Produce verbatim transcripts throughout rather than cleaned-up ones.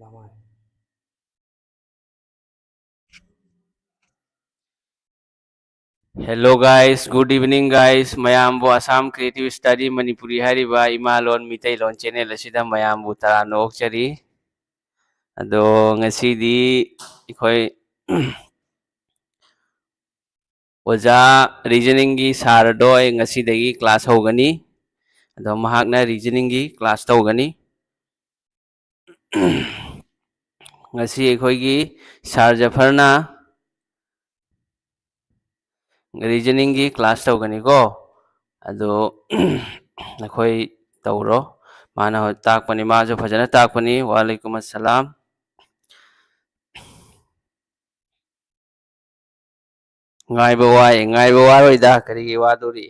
Hello guys, good evening guys. ꯃꯌꯥꯝꯕꯨ Assam Creative Study Manipuri ꯍꯥꯏꯔꯤꯕ ꯏꯃꯥ ꯂꯣꯟ ꯃꯤꯇꯩꯂꯣꯟ channel ꯑꯁꯤꯗ ꯃꯌꯥꯝꯕꯨ ꯇꯔꯥꯝꯅ ꯑꯣꯛꯆꯔꯤ꯫ ꯑꯗꯣ ꯉꯁꯤꯗꯤ ꯑꯩꯈꯣꯏ ꯑꯣꯖꯥ reasoningꯒꯤ sir ꯑꯗꯣ ꯑꯩ ꯉꯁꯤꯗꯒꯤ class ꯍꯧꯒꯅꯤ꯫ ꯑꯗꯣ ꯃꯍꯥꯛꯅ reasoningꯒꯤ class ꯇꯧꯒꯅꯤ꯫ ꯉꯁꯤ ꯑꯩꯈꯣꯏꯒꯤ sir ꯖꯐꯔꯅ reasoningꯒꯤ class ꯇꯧꯒꯅꯤꯀꯣ꯫ ꯑꯗꯣ ꯅꯈꯣꯏ ꯇꯧꯔꯣ꯫ ꯃꯥꯅ ꯍꯣꯏ ꯇꯥꯛꯄꯅꯤ, ꯃꯥꯁꯨ ꯐꯖꯅ ꯇꯥꯛꯄꯅꯤ꯫ ꯋꯥꯂꯩꯀꯨꯝ ꯑꯁꯂꯥꯝ꯫ ꯉꯥꯏꯕ ꯋꯥꯏ, ꯉꯥꯏꯕ ꯋꯥꯔꯣꯏꯗ, ꯀꯔꯤꯒꯤ ꯋꯥꯗꯣꯔꯤ?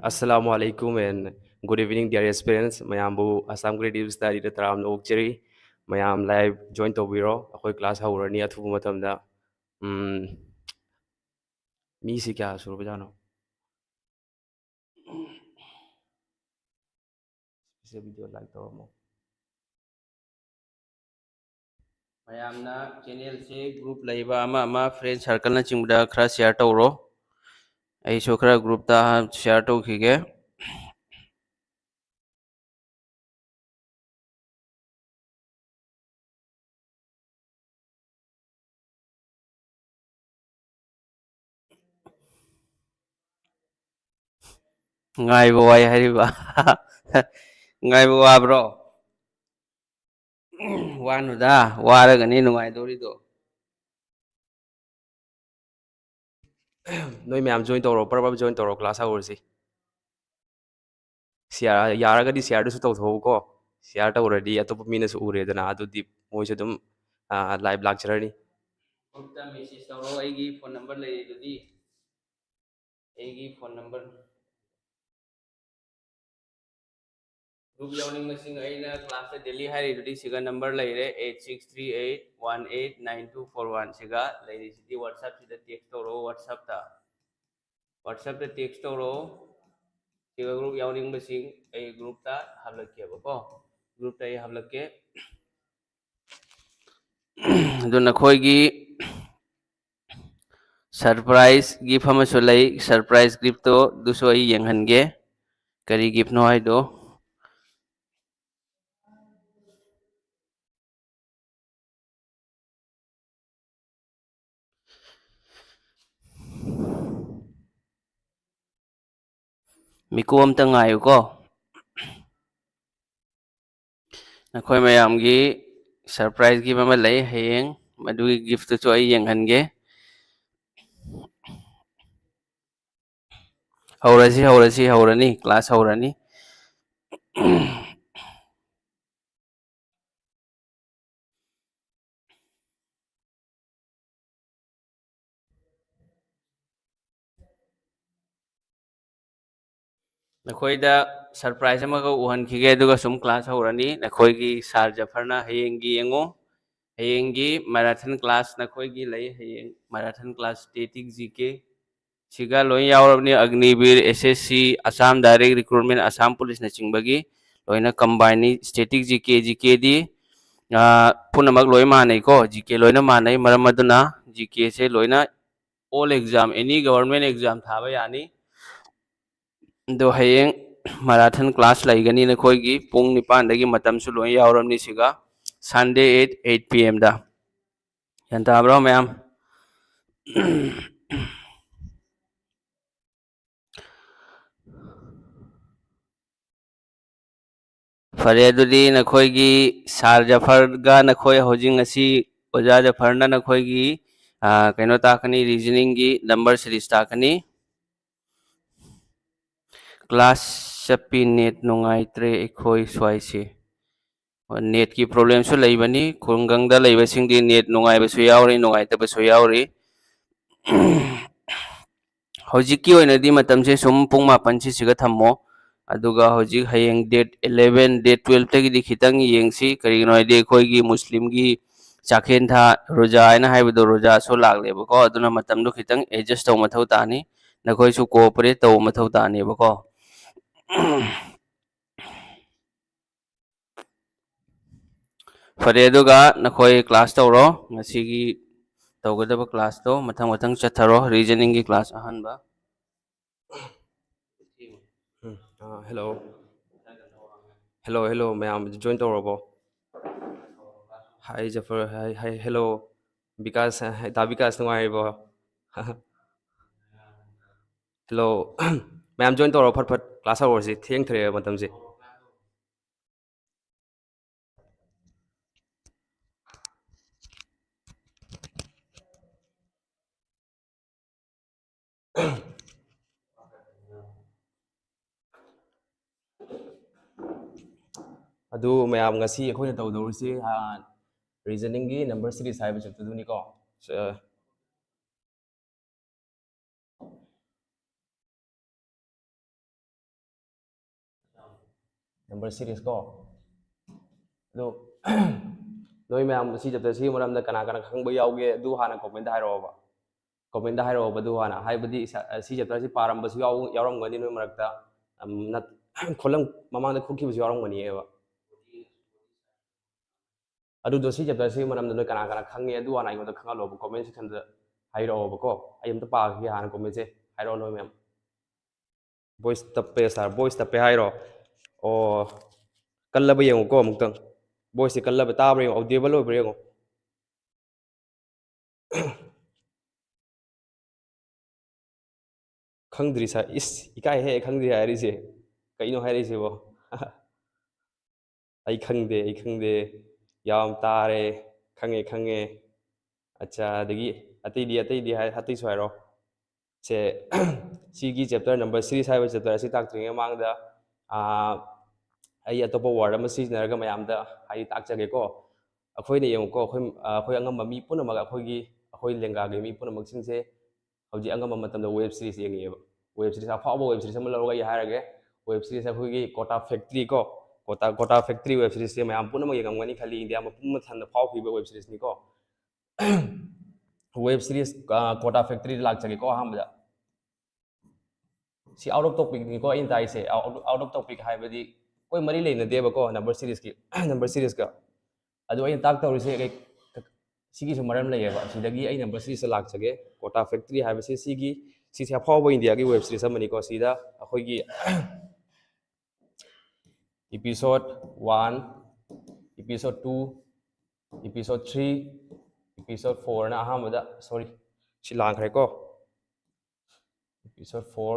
Assalamu alaikum and good evening, dear aspirants. ꯃꯌꯥꯝꯕꯨ Assam Creative Studyꯗ ꯇꯔꯥꯝꯅ ꯑꯣꯛꯆꯔꯤ꯫ ꯃꯌꯥꯝ live join ꯇꯧꯕꯤꯔꯣ꯫ ꯑꯩꯈꯣꯏ class ꯍꯧꯔꯅꯤ ꯑꯊꯨꯕ ꯃꯇꯝꯗ꯫ ꯎꯝ, ꯃꯤꯁꯤ ꯀꯌꯥ ꯁꯨꯔꯕꯖꯥꯠꯅꯣ? ꯁꯤꯁꯦ video like ꯇꯧꯔꯝꯃꯣ꯫ ꯃꯌꯥꯝꯅ channelꯁꯦ group ꯂꯩꯕ ꯑꯃ ꯑꯃ friend circleꯅꯆꯤꯡꯕꯗ ꯈꯔ share ꯇꯧꯔꯣ꯫ ꯑꯩꯁꯨ ꯈꯔ groupꯇ share ꯇꯧꯈꯤꯒꯦ꯫ ꯉꯥꯏꯕ ꯋꯥꯏ ꯍꯥꯏꯔꯤꯕ? ꯉꯥꯏꯕ ꯋꯥꯕ꯭ꯔꯣ? ꯋꯥꯅꯨꯗ, ꯋꯥꯔꯒꯅꯤ ꯅꯨꯡꯉꯥꯏꯗꯧꯔꯤꯗꯣ꯫ ꯅꯣꯏ ꯃꯌꯥꯝ join ꯇꯧꯔꯣ, ꯄꯔꯞ ꯄꯔꯞ join ꯇꯧꯔꯣ, class ꯍꯧꯔꯁꯤ꯫ Share, ꯌꯥꯔꯒꯗꯤ shareꯗꯨꯁꯨ ꯇꯧꯊꯣꯛꯎꯀꯣ꯫ Share ꯇꯧꯔꯗꯤ ꯑꯇꯣꯞꯄ ꯃꯤꯅꯁꯨ ꯎꯔꯦꯗꯅ, ꯑꯗꯨꯗꯤ ꯃꯣꯏꯁꯨ ꯑꯗꯨꯝ, ꯑ, live ꯂꯥꯛꯆꯔꯅꯤ꯫ Groupꯇ message ꯇꯧꯔꯣ, ꯑꯩꯒꯤ phone number ꯂꯩꯔꯤꯗꯨꯗꯤ꯫ ꯑꯩꯒꯤ phone number꯫ Group ꯌꯥꯎꯅꯤꯡꯕꯁꯤꯡ ꯑꯩꯅ classꯇ daily ꯍꯥꯏꯔꯤꯗꯨꯗꯤ ꯁꯤꯒ number ꯂꯩꯔꯦ, eight six three eight one eight nine two four one꯫ ꯁꯤꯒ ꯂꯩꯔꯤꯁꯤꯗꯤ WhatsAppꯁꯤꯗ text ꯇꯧꯔꯛꯑꯣ, WhatsAppꯇ꯫ WhatsAppꯇ text ꯇꯧꯔꯛꯑꯣ꯫ ꯁꯤꯒ ꯒ꯭ꯔꯨꯞ ꯌꯥꯎꯅꯤꯡꯕꯁꯤꯡ ꯑꯩ ꯒ꯭ꯔꯨꯞꯇ ꯍꯥꯞꯂꯛꯀꯦꯕꯀꯣ꯫ ꯒ꯭ꯔꯨꯞꯇ ꯑꯩ ꯍꯥꯞꯂꯛꯀꯦ꯫ ꯑꯗꯨ ꯅꯈꯣꯏꯒꯤ ꯁꯔꯄ꯭ꯔꯥꯏꯖ ꯒꯤꯐ ꯑꯃꯁꯨ ꯂꯩ꯫ ꯁꯔꯄ꯭ꯔꯥꯏꯖ ꯒꯤꯐꯇꯣ ꯑꯗꯨꯁꯨ ꯑꯩ ꯌꯦꯡꯍꯟꯒꯦ, ꯀꯔꯤ ꯒꯤꯐꯅꯣ ꯍꯥꯏꯗꯣ꯫ ꯃꯤꯀꯨꯞ ꯑꯝꯇ ꯉꯥꯏꯌꯨꯀꯣ꯫ ꯅꯈꯣꯏ ꯃꯌꯥꯝꯒꯤ ꯁꯔꯄ꯭ꯔꯥꯏꯖ ꯒꯤꯐ ꯑꯃ ꯂꯩ ꯍꯌꯦꯡ, ꯃꯗꯨꯒꯤ ꯒꯤꯐꯇꯨꯁꯨ ꯑꯩ ꯌꯦꯡꯍꯟꯒꯦ꯫ ꯍꯧꯔꯁꯤ, ꯍꯧꯔꯁꯤ, ꯍꯧꯔꯅꯤ, ꯀ꯭ꯂꯥꯁ ꯍꯧꯔꯅꯤ꯫ ꯅꯈꯣꯏꯗ ꯁꯔꯄ꯭ꯔꯥꯏꯖ ꯑꯃꯒ ꯎꯍꯟꯈꯤꯒꯦ, ꯑꯗꯨꯒ ꯁꯨꯝ ꯀ꯭ꯂꯥꯁ ꯍꯧꯔꯅꯤ꯫ ꯅꯈꯣꯏꯒꯤ ꯁꯥꯔ ꯖꯐꯔꯅ ꯍꯌꯦꯡꯒꯤ ꯌꯦꯡꯉꯨ, ꯍꯌꯦꯡꯒꯤ ꯃꯦꯔꯥꯊꯟ ꯀ꯭ꯂꯥꯁ ꯅꯈꯣꯏꯒꯤ ꯂꯩ, ꯍꯌꯦꯡ marathon class static G K. ꯁꯤꯒ ꯂꯣꯏ ꯌꯥꯎꯔꯕꯅꯤ, Agniveer, S S C, Assam direct recruitment, Assam ꯄꯨꯂꯤꯁꯅꯆꯤꯡꯕꯒꯤ ꯂꯣꯏꯅ ꯀꯝꯕꯥꯏꯟꯅꯤ꯫ ꯁ꯭ꯇꯦꯇꯤꯛ ꯖꯤ ꯀꯦ, ꯖꯤ ꯀꯦꯗꯤ ꯄꯨꯝꯅꯃꯛ ꯂꯣꯏ ꯃꯥꯟꯅꯩꯀꯣ, ꯖꯤ ꯀꯦ ꯂꯣꯏꯅ ꯃꯥꯟꯅꯩ꯫ ꯃꯔꯝ ꯑꯗꯨꯅ ꯖꯤ ꯀꯦꯁꯦ ꯂꯣꯏꯅ all exam, any government exam ꯊꯥꯕ ꯌꯥꯅꯤ꯫ ꯑꯗꯣ ꯍꯌꯦꯡ ꯃꯦꯔꯥꯊꯟ ꯀ꯭ꯂꯥꯁ ꯂꯩꯒꯅꯤ ꯅꯈꯣꯏꯒꯤ, ꯄꯨꯡ ꯅꯤꯄꯥꯟꯗꯒꯤ꯫ ꯃꯇꯝꯁꯨ ꯂꯣꯏ ꯌꯥꯎꯔꯕꯅꯤ ꯁꯤꯒ, Sunday at eight P M ꯗ꯫ ꯒ꯭ꯌꯥꯟ ꯇꯥꯕ꯭ꯔꯣ ꯃꯌꯥꯝ? ꯐꯔꯦ, ꯑꯗꯨꯗꯤ ꯅꯈꯣꯏꯒꯤ ꯁꯥꯔ ꯖꯐꯔꯒ ꯅꯈꯣꯏ ꯍꯧꯖꯤꯛ ꯉꯁꯤ ꯑꯣꯖꯥ ꯖꯐꯔꯅ ꯅꯈꯣꯏꯒꯤ, ꯑ, ꯀꯩꯅꯣ ꯇꯥꯛꯀꯅꯤ, ꯔꯤꯖꯅꯤꯡꯒꯤ ꯅꯝꯕꯔ ꯁꯤꯔꯤꯁ ꯇꯥꯛꯀꯅꯤ꯫ ꯀ꯭ꯂꯥꯁ ꯆꯠꯄꯤ, ꯅꯦꯠ ꯅꯨꯡꯉꯥꯏꯇ꯭ꯔꯦ ꯑꯩꯈꯣꯏ ꯁ꯭ꯋꯥꯏꯁꯦ꯫ ꯅꯦꯠꯀꯤ ꯄ꯭ꯔꯣꯕ꯭ꯂꯦꯝꯁꯨ ꯂꯩꯕꯅꯤ꯫ ꯈꯨꯡꯒꯪꯗ ꯂꯩꯕꯁꯤꯡꯗꯤ ꯅꯦꯠ ꯅꯨꯡꯉꯥꯏꯕꯁꯨ ꯌꯥꯎꯔꯤ, ꯅꯨꯡꯉꯥꯏꯇꯕꯁꯨ ꯌꯥꯎꯔꯤ꯫ ꯍꯧꯖꯤꯛꯀꯤ ꯑꯣꯏꯅꯗꯤ ꯃꯇꯝꯁꯦ ꯁꯨꯝ ꯄꯨꯡ ꯃꯥꯄꯟ ꯁꯤꯁꯤꯒ ꯊꯝꯃꯣ꯫ ꯑꯗꯨꯒ ꯍꯧꯖꯤꯛ ꯍꯌꯦꯡ date eleven, date twelve ꯇꯒꯤꯗꯤ ꯈꯤꯇꯪ ꯌꯦꯡꯁꯤ꯫ ꯀꯔꯤꯒꯤꯅꯣ ꯍꯥꯏꯗꯤ ꯑꯩꯈꯣꯏꯒꯤ ꯃꯨꯁꯂꯤꯝꯒꯤ ꯆꯥꯛꯍꯦꯟ ꯊꯥ, ꯔꯣꯖꯥ ꯍꯥꯏꯅ ꯍꯥꯏꯕꯗꯣ, ꯔꯣꯖꯥꯁꯨ ꯂꯥꯛꯂꯦꯕꯀꯣ꯫ ꯑꯗꯨꯅ ꯃꯇꯝꯗꯣ ꯈꯤꯇꯪ adjust ꯇꯧꯕ ꯃꯊꯧ ꯇꯥꯅꯤ꯫ ꯅꯈꯣꯏꯁꯨ cooperate ꯇꯧꯕ ꯃꯊꯧ ꯇꯥꯅꯦꯕꯀꯣ꯫ ꯐꯔꯦ, ꯑꯗꯨꯒ ꯅꯈꯣꯏ class ꯇꯧꯔꯣ꯫ ꯉꯁꯤꯒꯤ ꯇꯧꯒꯗꯕ classꯇꯣ ꯃꯊꯪ ꯃꯊꯪ ꯆꯠꯊꯔꯣ꯫ Reasoningꯒꯤ class ꯑꯍꯥꯟꯕ꯫ ꯎꯝ, ꯑꯥ, hello꯫ Hello, hello, ꯃꯌꯥꯝ join ꯇꯧꯔꯕꯣ? Hi, Jafar, hi, hi, hello꯫ Vikas, hi, ꯗꯥ ꯕꯤꯀꯥꯁ, ꯅꯨꯡꯉꯥꯏꯔꯤꯕꯣ? Hello꯫ ꯃꯌꯥꯝ join ꯇꯧꯔꯣ, ꯐꯠ ꯐꯠ class ꯍꯧꯔꯁꯤ, ꯊꯦꯡꯊꯔꯦꯕ ꯃꯇꯝꯁꯦ꯫ ꯑꯗꯨ ꯃꯌꯥꯝ, ꯉꯁꯤ ꯑꯩꯈꯣꯏꯅ ꯇꯧꯗꯧꯔꯤꯁꯤ, ꯑ, reasoningꯒꯤ number series ꯍꯥꯏꯕ chapterꯗꯨꯅꯤꯀꯣ꯫ ꯑ, number series ꯀꯣ꯫ ꯑꯗꯨ, ꯅꯣꯏ ꯃꯌꯥꯝ ꯁꯤ chapterꯁꯤꯒꯤ ꯃꯔꯝꯗ ꯀꯅꯥ ꯀꯅꯥ ꯈꯪꯕ ꯌꯥꯎꯒꯦ, ꯑꯗꯨ ꯍꯥꯟꯅ commentꯇ ꯍꯥꯏꯔꯛꯑꯣꯕ꯫ Commentꯇ ꯍꯥꯏꯔꯛꯑꯣꯕ ꯑꯗꯨ ꯍꯥꯟꯅ꯫ ꯍꯥꯏꯕꯗꯤ ꯏꯁꯥ-, ꯁꯤ chapterꯁꯤ ꯄꯥꯔꯝꯕꯁꯨ ꯌꯥꯎ-, ꯌꯥꯎꯔꯝꯒꯅꯤ ꯅꯣꯏ ꯃꯔꯛꯇ꯫ ꯑꯝ, ꯅꯠ-, ꯈꯣꯠꯂꯝ-, ꯃꯃꯥꯡꯗ ꯈꯣꯠꯈꯤꯕꯁꯨ ꯌꯥꯎꯔꯝꯒꯅꯤꯕ꯫ ꯑꯗꯨꯗꯣ ꯁꯤ chapterꯁꯤꯒꯤ ꯃꯔꯝꯗ ꯅꯣꯏ ꯀꯅꯥ ꯀꯅꯥ ꯈꯪꯉꯦ, ꯑꯗꯨ ꯍꯥꯟꯅ ꯑꯩꯉꯣꯟꯗ ꯈꯪꯍꯜꯂꯣꯕ, comment sectionꯗ ꯍꯥꯏꯔꯛꯑꯣꯕꯀꯣ꯫ ꯑꯩ ꯑꯝꯇ ꯄꯥꯈꯤꯒꯦ ꯍꯥꯟꯅ commentꯁꯦ꯫ ꯍꯥꯏꯔꯛꯑꯣ ꯅꯣꯏ ꯃꯌꯥꯝ꯫ Voice ꯇꯞꯄꯦ sir, voice ꯇꯞꯄꯦ ꯍꯥꯏꯔꯣ? ꯑꯣ, ꯀꯜꯂꯕ ꯌꯦꯡꯉꯨꯀꯣ ꯑꯃꯨꯛꯇꯪ꯫ Voiceꯁꯦ ꯀꯜꯂꯕ, ꯇꯥꯕ꯭ꯔꯥ ꯌꯦꯡꯉꯣ, audible ꯑꯣꯏꯕ꯭ꯔꯥ ꯌꯦꯡꯉꯣ꯫ ꯈꯪꯗ꯭ꯔꯤ sir꯫ ꯏꯁ, ꯏꯀꯥꯏꯍꯦ, ꯈꯪꯗ꯭ꯔꯤ ꯍꯥꯏꯔꯤꯁꯦ꯫ ꯀꯩꯅꯣ ꯍꯥꯏꯔꯛꯏꯁꯤꯕꯣ? ꯑꯩ ꯈꯪꯗꯦ, ꯑꯩ ꯈꯪꯗꯦ꯫ ꯌꯥꯝ ꯇꯥꯔꯦ꯫ ꯈꯪꯉꯦ, ꯈꯪꯉꯦ꯫ ꯑꯠꯆꯥ, ꯑꯗꯒꯤ ꯑꯇꯩꯗꯤ, ꯑꯇꯩꯗꯤ ꯍꯥꯏ-, ꯑꯇꯩꯁꯨ ꯍꯥꯏꯔꯣ꯫ ꯁꯦ, ꯁꯤꯒꯤ chapter number series ꯍꯥꯏꯕ chapter ꯑꯁꯤ ꯇꯥꯛꯇ꯭ꯔꯤꯉꯩ ꯃꯃꯥꯡꯗ, ꯑꯥ, ꯑꯩ ꯑꯇꯣꯞꯄ word ꯑꯃ ꯁꯤꯖꯤꯟꯅꯔꯒ ꯃꯌꯥꯝꯗ ꯍꯥꯏꯗꯤ ꯇꯥꯛꯆꯒꯦꯀꯣ꯫ ꯑꯩꯈꯣꯏꯅ ꯌꯦꯡꯉꯨꯀꯣ, ꯑꯩꯈꯣꯏ, ꯑꯩꯈꯣꯏ ꯑꯉꯝꯕ ꯃꯤ ꯄꯨꯝꯅꯃꯛ, ꯑꯩꯈꯣꯏꯒꯤ, ꯑꯩꯈꯣꯏ ꯂꯦꯡꯒꯥꯒꯤ ꯃꯤ ꯄꯨꯝꯅꯃꯛꯁꯤꯡꯁꯦ ꯍꯧꯖꯤꯛ ꯑꯉꯝꯕ ꯃꯇꯝꯗ web series ꯌꯦꯡꯉꯤꯑꯕ꯫ Web series, ꯑꯐꯥꯎꯕ web series ꯑꯃ ꯂꯧꯔꯒ ꯑꯩ ꯍꯥꯏꯔꯒꯦ, web series ꯑꯩꯈꯣꯏꯒꯤ Kota Factory ꯀꯣ, Kota, Kota Factory web seriesꯁꯦ ꯃꯌꯥꯝ ꯄꯨꯝꯅꯃꯛ ꯌꯦꯡꯉꯝꯒꯅꯤ, ꯈꯜꯂꯤ ꯏꯟꯗꯤꯌꯥ ꯃꯄꯨꯝ ꯃꯊꯟꯗ ꯐꯥꯎꯈꯤꯕ web seriesꯅꯤꯀꯣ꯫ Web series, ꯑ, Kota Factoryꯗ ꯂꯥꯛꯆꯒꯦꯀꯣ ꯑꯍꯥꯟꯕꯗ꯫ ꯁꯤ out of topicꯅꯤꯀꯣ ꯑꯩꯅ ꯇꯥꯛꯏꯁꯦ꯫ Out of topic ꯍꯥꯏꯕꯗꯤ ꯑꯩꯈꯣꯏ ꯃꯔꯤ ꯂꯩꯅꯗꯦꯕꯀꯣ number seriesꯀꯤ number seriesꯀ꯫ ꯑꯗꯨ ꯑꯩꯅ ꯇꯥꯛ ꯇꯧꯔꯤꯁꯦ ꯀꯩ-, ꯁꯤꯒꯤꯁꯨ ꯃꯔꯝ ꯂꯩꯌꯦꯕ꯫ ꯁꯤꯗꯒꯤ ꯑꯩ number seriesꯇ ꯂꯥꯛꯆꯒꯦ꯫ Kota Factory ꯍꯥꯏꯕꯁꯤ ꯁꯤꯒꯤ, ꯁꯤꯁꯦ ꯑꯐꯥꯎꯕ ꯏꯟꯗꯤꯌꯥꯒꯤ web series ꯑꯃꯅꯤꯀꯣ꯫ ꯁꯤꯗ ꯑꯩꯈꯣꯏꯒꯤ episode one, episode two, episode three, episode fourꯅ ꯑꯍꯥꯟꯕꯗ, sorry, ꯁꯤ ꯂꯥꯟꯈ꯭ꯔꯦꯀꯣ꯫ Episode four,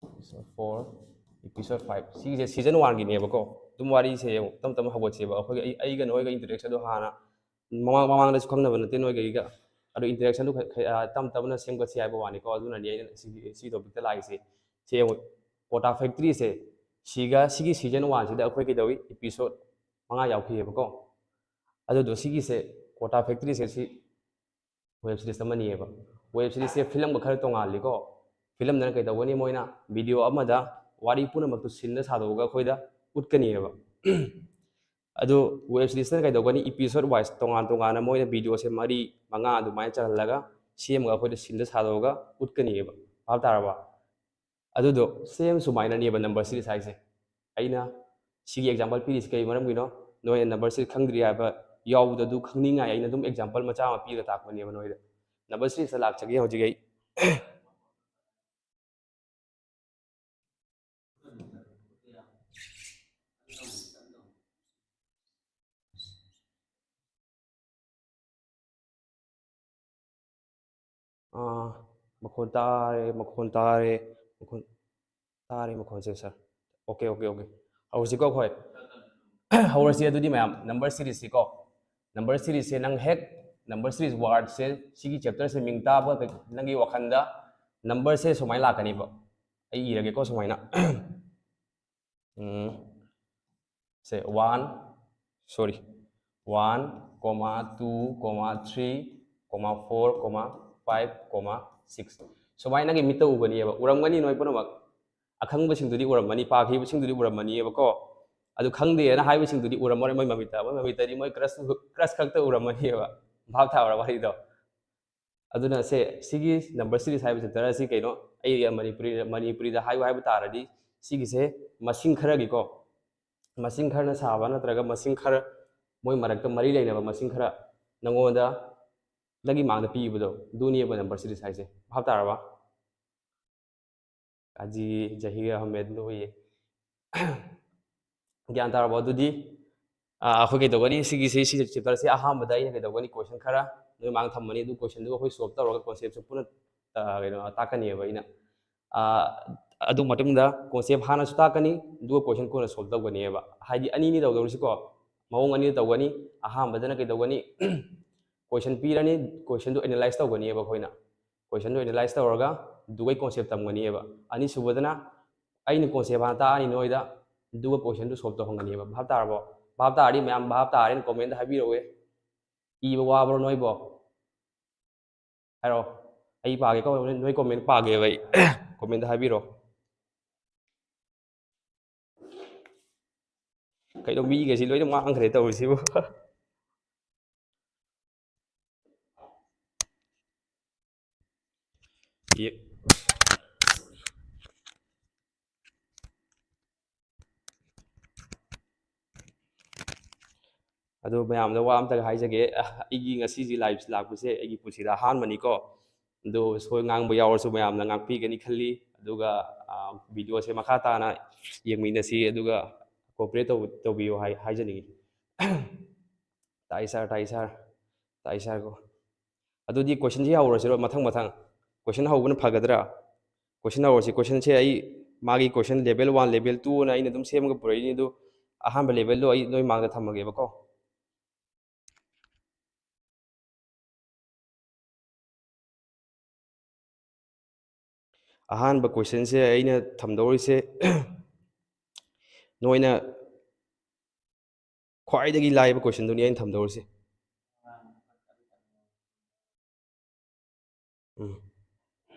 episode four, episode five, ꯁꯤꯒꯤꯁꯦ season oneꯒꯤꯅꯦꯕꯀꯣ꯫ ꯑꯗꯨꯝ ꯋꯥꯔꯤꯁꯦ ꯌꯦꯡꯉꯨ, ꯇꯞ ꯇꯞꯅ ꯍꯧꯒꯠꯁꯦꯕ꯫ ꯑꯩꯈꯣꯏꯒꯤ ꯑꯩ-, ꯑꯩꯒ ꯅꯣꯏꯒ interactionꯗꯣ ꯍꯥꯟꯅ ꯃꯃꯥꯡ ꯃꯃꯥꯡꯗꯁꯨ ꯈꯪꯅꯕ ꯅꯠꯇꯦ ꯅꯣꯏꯒ ꯑꯩꯒ꯫ ꯑꯗꯣ interactionꯗꯣ ꯈ-, ꯈ-, ꯑ, ꯇꯞ ꯇꯞꯅ ꯁꯦꯝꯒꯠꯁꯦ ꯍꯥꯏꯕ ꯋꯥꯅꯤꯀꯣ꯫ ꯑꯗꯨꯅꯅꯦ ꯑꯩꯅ ꯁꯤꯒꯤ, ꯁꯤ topicꯇ ꯂꯥꯛꯏꯁꯦ꯫ ꯁꯤ ꯌꯦꯡꯉꯨ, Kota Factoryꯁꯦ ꯁꯤꯒ, ꯁꯤꯒꯤ season oneꯁꯤꯗ ꯑꯩꯈꯣꯏ ꯀꯩꯗꯧꯏ, episode ꯃꯉꯥ ꯌꯥꯎꯈꯤꯑꯕꯀꯣ꯫ ꯑꯗꯨꯗꯣ ꯁꯤꯒꯤꯁꯦ, Kota Factoryꯁꯦ ꯁꯤ web series ꯑꯃꯅꯤꯑꯕ꯫ Web seriesꯁꯦ filmꯒ ꯈꯔ ꯇꯣꯡꯉꯥꯜꯂꯤꯀꯣ꯫ Filmꯗꯅ ꯀꯩꯗꯧꯒꯅꯤ, ꯃꯣꯏꯅ video ꯑꯃꯗ ꯋꯥꯔꯤ ꯄꯨꯝꯅꯃꯛꯇꯨ sceneꯗ ꯁꯥꯗꯣꯛꯑꯒ ꯑꯩꯈꯣꯏꯗ ꯎꯠꯀꯅꯤꯑꯕ꯫ ꯑꯗꯨ web seriesꯅ ꯀꯩꯗꯧꯒꯅꯤ, episode wise ꯇꯣꯉꯥꯟ ꯇꯣꯉꯥꯟꯅ ꯃꯣꯏꯅ videoꯁꯦ ꯃꯔꯤ ꯃꯉꯥ ꯑꯗꯨꯃꯥꯏꯅ ꯆꯜꯍꯜꯂꯒ ꯁꯦꯝꯃꯒ ꯑꯩꯈꯣꯏꯗ sceneꯗ ꯁꯥꯗꯣꯛꯑꯒ ꯎꯠꯀꯅꯤꯑꯕ꯫ ꯚꯥꯞ ꯇꯥꯔꯕ? ꯑꯗꯨꯗꯣ same ꯁꯨꯃꯥꯏꯅꯅꯦꯕ number series ꯍꯥꯏꯁꯦ꯫ ꯑꯩꯅ ꯁꯤꯒꯤ example ꯄꯤꯔꯤꯁꯤ ꯀꯔꯤ ꯃꯔꯝꯒꯤꯅꯣ? ꯅꯣꯏꯅ number series ꯈꯪꯗ꯭ꯔꯤ ꯍꯥꯏꯕ ꯌꯥꯎꯕꯗꯣ ꯑꯗꯨ ꯈꯪꯅꯤꯡꯉꯥꯏ ꯑꯩꯅ ꯑꯗꯨꯝ example ꯃꯆꯥ ꯑꯃ ꯄꯤꯔꯒ ꯇꯥꯛꯄꯅꯦꯕ ꯅꯣꯏꯗ꯫ Number seriesꯇ ꯂꯥꯛꯆꯒꯦ ꯍꯧꯖꯤꯛ ꯑꯩ꯫ ꯑꯥ, ꯃꯈꯣꯟ ꯇꯥꯔꯦ, ꯃꯈꯣꯟ ꯇꯥꯔꯦ, ꯃꯈꯣꯟ ꯇꯥꯔꯦ, ꯃꯈꯣꯟꯁꯦ, sir꯫ Okay, okay, okay꯫ ꯍꯧꯔꯁꯤꯀꯣ ꯑꯩꯈꯣꯏ꯫ ꯍꯧꯔꯁꯤ ꯑꯗꯨꯗꯤ ꯃꯌꯥꯝ, number seriesꯁꯤꯀꯣ꯫ Number seriesꯁꯦ ꯅꯪ ꯍꯦꯛ number series wordꯁꯦ, ꯁꯤꯒꯤ chapterꯁꯦ ꯃꯤꯡ ꯇꯥꯕ ꯀꯩ-, ꯅꯪꯒꯤ ꯋꯥꯈꯜꯗ numberꯁꯦ ꯁꯨꯃꯥꯏꯅ ꯂꯥꯛꯀꯅꯤꯕ꯫ ꯑꯩ ꯏꯔꯒꯦꯀꯣ ꯁꯨꯃꯥꯏꯅ꯫ ꯎꯝ, ꯁꯦ, one, sorry, one, comma, two, comma, three, comma, four, comma, five, comma, six꯫ ꯁꯨꯃꯥꯏꯅ ꯅꯪꯒꯤ ꯃꯤꯠꯇ ꯎꯒꯅꯤꯕ, ꯎꯔꯝꯒꯅꯤ ꯅꯣꯏ ꯄꯨꯝꯅꯃꯛ꯫ ꯑꯈꯪꯕꯁꯤꯡꯗꯨꯗꯤ ꯎꯔꯝꯃꯅꯤ, ꯄꯥꯈꯤꯕꯁꯤꯡꯗꯨꯗꯤ ꯎꯔꯝꯃꯅꯤꯕꯀꯣ꯫ ꯑꯗꯨ ꯈꯪꯗꯦꯅ ꯍꯥꯏꯕꯁꯤꯡꯗꯨꯗꯤ ꯎꯔꯝꯃꯔꯣꯏ ꯃꯣꯏ ꯃꯃꯤꯠꯇ꯫ ꯃꯣꯏ ꯃꯃꯤꯠꯇꯗꯤ ꯃꯣꯏ crush, crush ꯈꯛꯇ ꯎꯔꯝꯃꯅꯤꯕ꯫ ꯚꯥꯞ ꯇꯥꯕ꯭ꯔꯥ ꯋꯥꯔꯤꯗꯣ? ꯑꯗꯨꯅ ꯁꯦ, ꯁꯤꯒꯤ number series ꯍꯥꯏꯕ chapter ꯑꯁꯤ ꯀꯩꯅꯣ, ꯑꯩ ꯃꯅꯤꯄꯨꯔꯤ, ꯃꯅꯤꯄꯨꯔꯤꯗ ꯍꯥꯏꯌꯨ ꯍꯥꯏꯕ ꯇꯥꯔꯗꯤ, ꯁꯤꯒꯤꯁꯦ ꯃꯁꯤꯡ ꯈꯔꯒꯤꯀꯣ, ꯃꯁꯤꯡ ꯈꯔꯅ ꯁꯥꯕ ꯅꯠꯇ꯭ꯔꯒ ꯃꯁꯤꯡ ꯈꯔ, ꯃꯣꯏ ꯃꯔꯛꯇ ꯃꯔꯤ ꯂꯩꯅꯕ ꯃꯁꯤꯡ ꯈꯔ ꯅꯪꯉꯣꯟꯗ, ꯅꯪꯒꯤ ꯃꯥꯡꯗ ꯄꯤꯕꯗꯣ, ꯑꯗꯨꯅꯦꯕ number series ꯍꯥꯏꯁꯦ꯫ ꯚꯥꯞ ꯇꯥꯔꯕ? ꯀꯥꯖꯤ ꯖꯍꯤꯔ ꯑꯍꯃꯦꯗ ꯅꯣꯏꯌꯦ꯫ ꯒ꯭ꯌꯥꯟ ꯇꯥꯔꯕꯣ? ꯑꯗꯨꯗꯤ, ꯑ, ꯑꯩꯈꯣꯏ ꯀꯩꯗꯧꯒꯅꯤ? ꯁꯤꯒꯤꯁꯤ, ꯁꯤ chapter ꯁꯤ ꯑꯍꯥꯟꯕꯗ ꯑꯩꯅ ꯀꯩꯗꯧꯒꯅꯤ? Question ꯈꯔ ꯅꯣꯏ ꯃꯥꯡ ꯊꯝꯃꯅꯤ꯫ ꯑꯗꯨ question ꯗꯨ ꯑꯩꯈꯣꯏ solve ꯇꯧꯔꯒ concept ꯁꯨ ꯄꯨꯟꯅ, ꯑ, ꯀꯩꯅꯣ, ꯇꯥꯛꯀꯅꯦꯕ ꯑꯩꯅ꯫ ꯑ, ꯑꯗꯨ ꯃꯇꯨꯡꯗ concept ꯍꯥꯟꯅꯁꯨ ꯇꯥꯛꯀꯅꯤ, ꯑꯗꯨꯒ question ꯀꯣꯟꯅ solve ꯇꯧꯒꯅꯦꯕ꯫ ꯍꯥꯏꯗꯤ ꯑꯅꯤꯅꯤ ꯇꯧꯗꯧꯔꯤꯁꯤꯀꯣ, ꯃꯑꯣꯡ ꯑꯅꯤꯗ ꯇꯧꯒꯅꯤ꯫ ꯑꯍꯥꯟꯕꯗꯅ ꯀꯩꯗꯧꯒꯅꯤ? Question ꯄꯤꯔꯅꯤ, question ꯗꯨ analyze ꯇꯧꯒꯅꯤꯕ ꯑꯩꯈꯣꯏꯅ꯫ Question ꯗꯨ analyze ꯇꯧꯔꯒ ꯑꯗꯨꯒꯩ concept ꯇꯝꯒꯅꯤꯕ꯫ ꯑꯅꯤꯁꯨꯕꯗꯅ ꯑꯩꯅ concept ꯍꯥꯟꯅ ꯇꯥꯛꯑꯅꯤ ꯅꯣꯏꯗ, ꯑꯗꯨꯒ question ꯗꯨ solve ꯇꯧꯍꯟꯒꯅꯤꯕ꯫ ꯚꯥꯞ ꯇꯥꯔꯕꯣ? ꯚꯥꯞ ꯇꯥꯔꯗꯤ ꯃꯌꯥꯝ ꯚꯥꯞ ꯇꯥꯔꯦꯅ comment ꯍꯥꯏꯕꯤꯔꯛꯑꯣ꯫ ꯏꯕ ꯋꯥꯕ꯭ꯔꯣ ꯅꯣꯏꯕꯣ? ꯍꯥꯏꯔꯛꯑꯣ꯫ ꯑꯩ ꯄꯥꯒꯦꯀꯣ, ꯅꯣꯏ comment ꯄꯥꯒꯦꯕ ꯑꯩ꯫ Comment ꯍꯥꯏꯕꯤꯔꯛꯑꯣ꯫ ꯀꯩꯅꯣ, ꯃꯤꯒꯩꯁꯤ ꯂꯣꯏꯅ ꯃꯥꯡꯈ꯭ꯔꯦ ꯇꯧꯔꯤꯁꯤꯕꯨ꯫ ꯌꯦ-, ꯑꯗꯣ ꯃꯌꯥꯝꯗ ꯋꯥ ꯑꯝꯇꯒ ꯍꯥꯏꯖꯒꯦ꯫ ꯑ, ꯑꯩꯒꯤ ꯉꯁꯤꯁꯤ live ꯂꯥꯛꯄꯁꯦ ꯑꯩꯒꯤ ꯄꯨꯟꯁꯤꯗ ꯑꯍꯥꯟꯕꯅꯤꯀꯣ꯫ ꯑꯗꯣ ꯁꯣꯏ ꯉꯥꯡꯕ ꯌꯥꯎꯔꯁꯨ ꯃꯌꯥꯝꯅ ꯉꯥꯛꯄꯤꯒꯅꯤ ꯈꯜꯂꯤ꯫ ꯑꯗꯨꯒ, ꯑ, video ꯁꯦ ꯃꯈꯥ ꯇꯥꯅ ꯌꯦꯡꯃꯤꯟꯅꯁꯤ, ꯑꯗꯨꯒ cooperate ꯇꯧ-, ꯇꯧꯕꯤꯌꯨ ꯍꯥꯏ-, ꯍꯥꯏꯖꯅꯤꯡꯉꯤ꯫ ꯇꯥꯏ sir, ꯇꯥꯏ sir, ꯇꯥꯏ sir ꯀꯣ꯫ ꯑꯗꯨꯗꯤ question ꯁꯤ ꯍꯧꯔꯁꯤꯔꯣ? ꯃꯊꯪ ꯃꯊꯪ question ꯍꯧꯕꯅ ꯐꯒꯗ꯭ꯔꯥ? Question ꯍꯧꯔꯁꯤ꯫ Question ꯁꯦ ꯑꯩ ꯃꯥꯒꯤ question level one, level two ꯑꯅ ꯑꯩꯅ ꯑꯗꯨꯝ ꯁꯦꯝꯃꯒ ꯄꯨꯔꯛꯏꯅꯤ꯫ ꯑꯗꯨ ꯑꯍꯥꯟꯕ level ꯗꯣ ꯑꯩ ꯅꯣꯏ ꯃꯥꯡꯗ ꯊꯝꯃꯒꯦꯕꯀꯣ꯫ ꯑꯍꯥꯟꯕ question ꯁꯦ ꯑꯩꯅ ꯊꯝꯗꯧꯔꯤꯁꯦ, ꯅꯣꯏꯅ ꯈ꯭ꯋꯥꯏꯗꯒꯤ ꯂꯥꯏꯕ question ꯗꯨꯅꯤ ꯑꯩꯅ ꯊꯝꯗꯧꯔꯤꯁꯦ꯫ ꯎꯝ,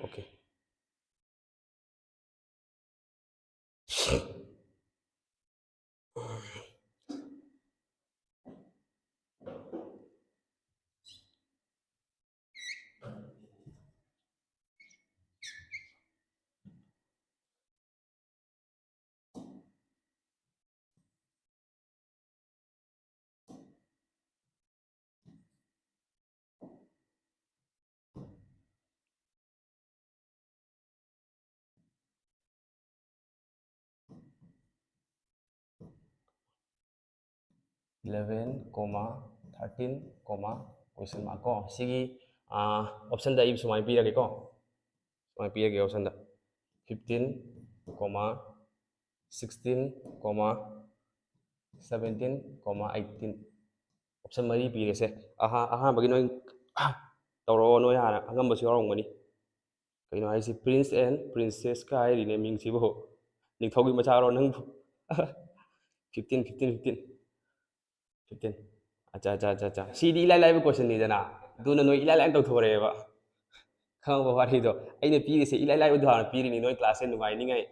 okay꯫ eleven comma thirteen comma question mark ꯀꯣ꯫ ꯁꯤꯒꯤ option ꯗ ꯑꯩ ꯁꯨꯃꯥꯏꯅ ꯄꯤꯔꯒꯦꯀꯣ, ꯁꯨꯃꯥꯏꯅ ꯄꯤꯔꯒꯦ option ꯗ: fifteen comma sixteen comma seventeen comma eighteen꯫ Option ꯃꯔꯤ ꯄꯤꯔꯦꯁꯦ꯫ ꯑꯍꯥ ꯑꯍꯥꯟꯕꯒꯤ ꯅꯣꯏ ꯇꯧꯔꯛꯑꯣ, ꯅꯣꯏ ꯍꯥꯟꯅ ꯑꯉꯝꯕꯁꯨ ꯌꯥꯎꯔꯝꯒꯅꯤ꯫ ꯀꯩꯅꯣ ꯍꯥꯏꯁꯤ, Prince and Princess ꯀ ꯍꯥꯏꯔꯤꯅꯦ ꯃꯤꯡꯁꯤꯕꯨ꯫ ꯅꯤꯡꯊꯧꯒꯤ ꯃꯆꯥꯔꯣ ꯅꯪꯕꯨ? Fifteen, fifteen, fifteen, fifteen꯫ ꯑꯠꯆꯥ ꯑꯠꯆꯥ ꯑꯠꯆꯥ ꯑꯠꯆꯥ, ꯁꯤꯗꯤ ꯏꯂꯥꯏ ꯂꯥꯏꯕ question ꯅꯤꯗꯅ꯫ ꯑꯗꯨꯅ ꯅꯣꯏ ꯏꯂꯥꯏ ꯂꯥꯏꯅ ꯇꯧꯊꯣꯔꯛꯑꯦꯕ꯫ ꯈꯪꯉꯕ ꯋꯥꯔꯤꯗꯣ? ꯑꯩꯅ ꯄꯤꯔꯤꯁꯦ ꯏꯂꯥꯏ ꯂꯥꯏꯕꯗꯣ ꯍꯥꯟꯅ ꯄꯤꯔꯤꯅꯤ, ꯅꯣꯏ class ꯁꯦ ꯅꯨꯡꯉꯥꯏꯅꯤꯉꯥꯏ꯫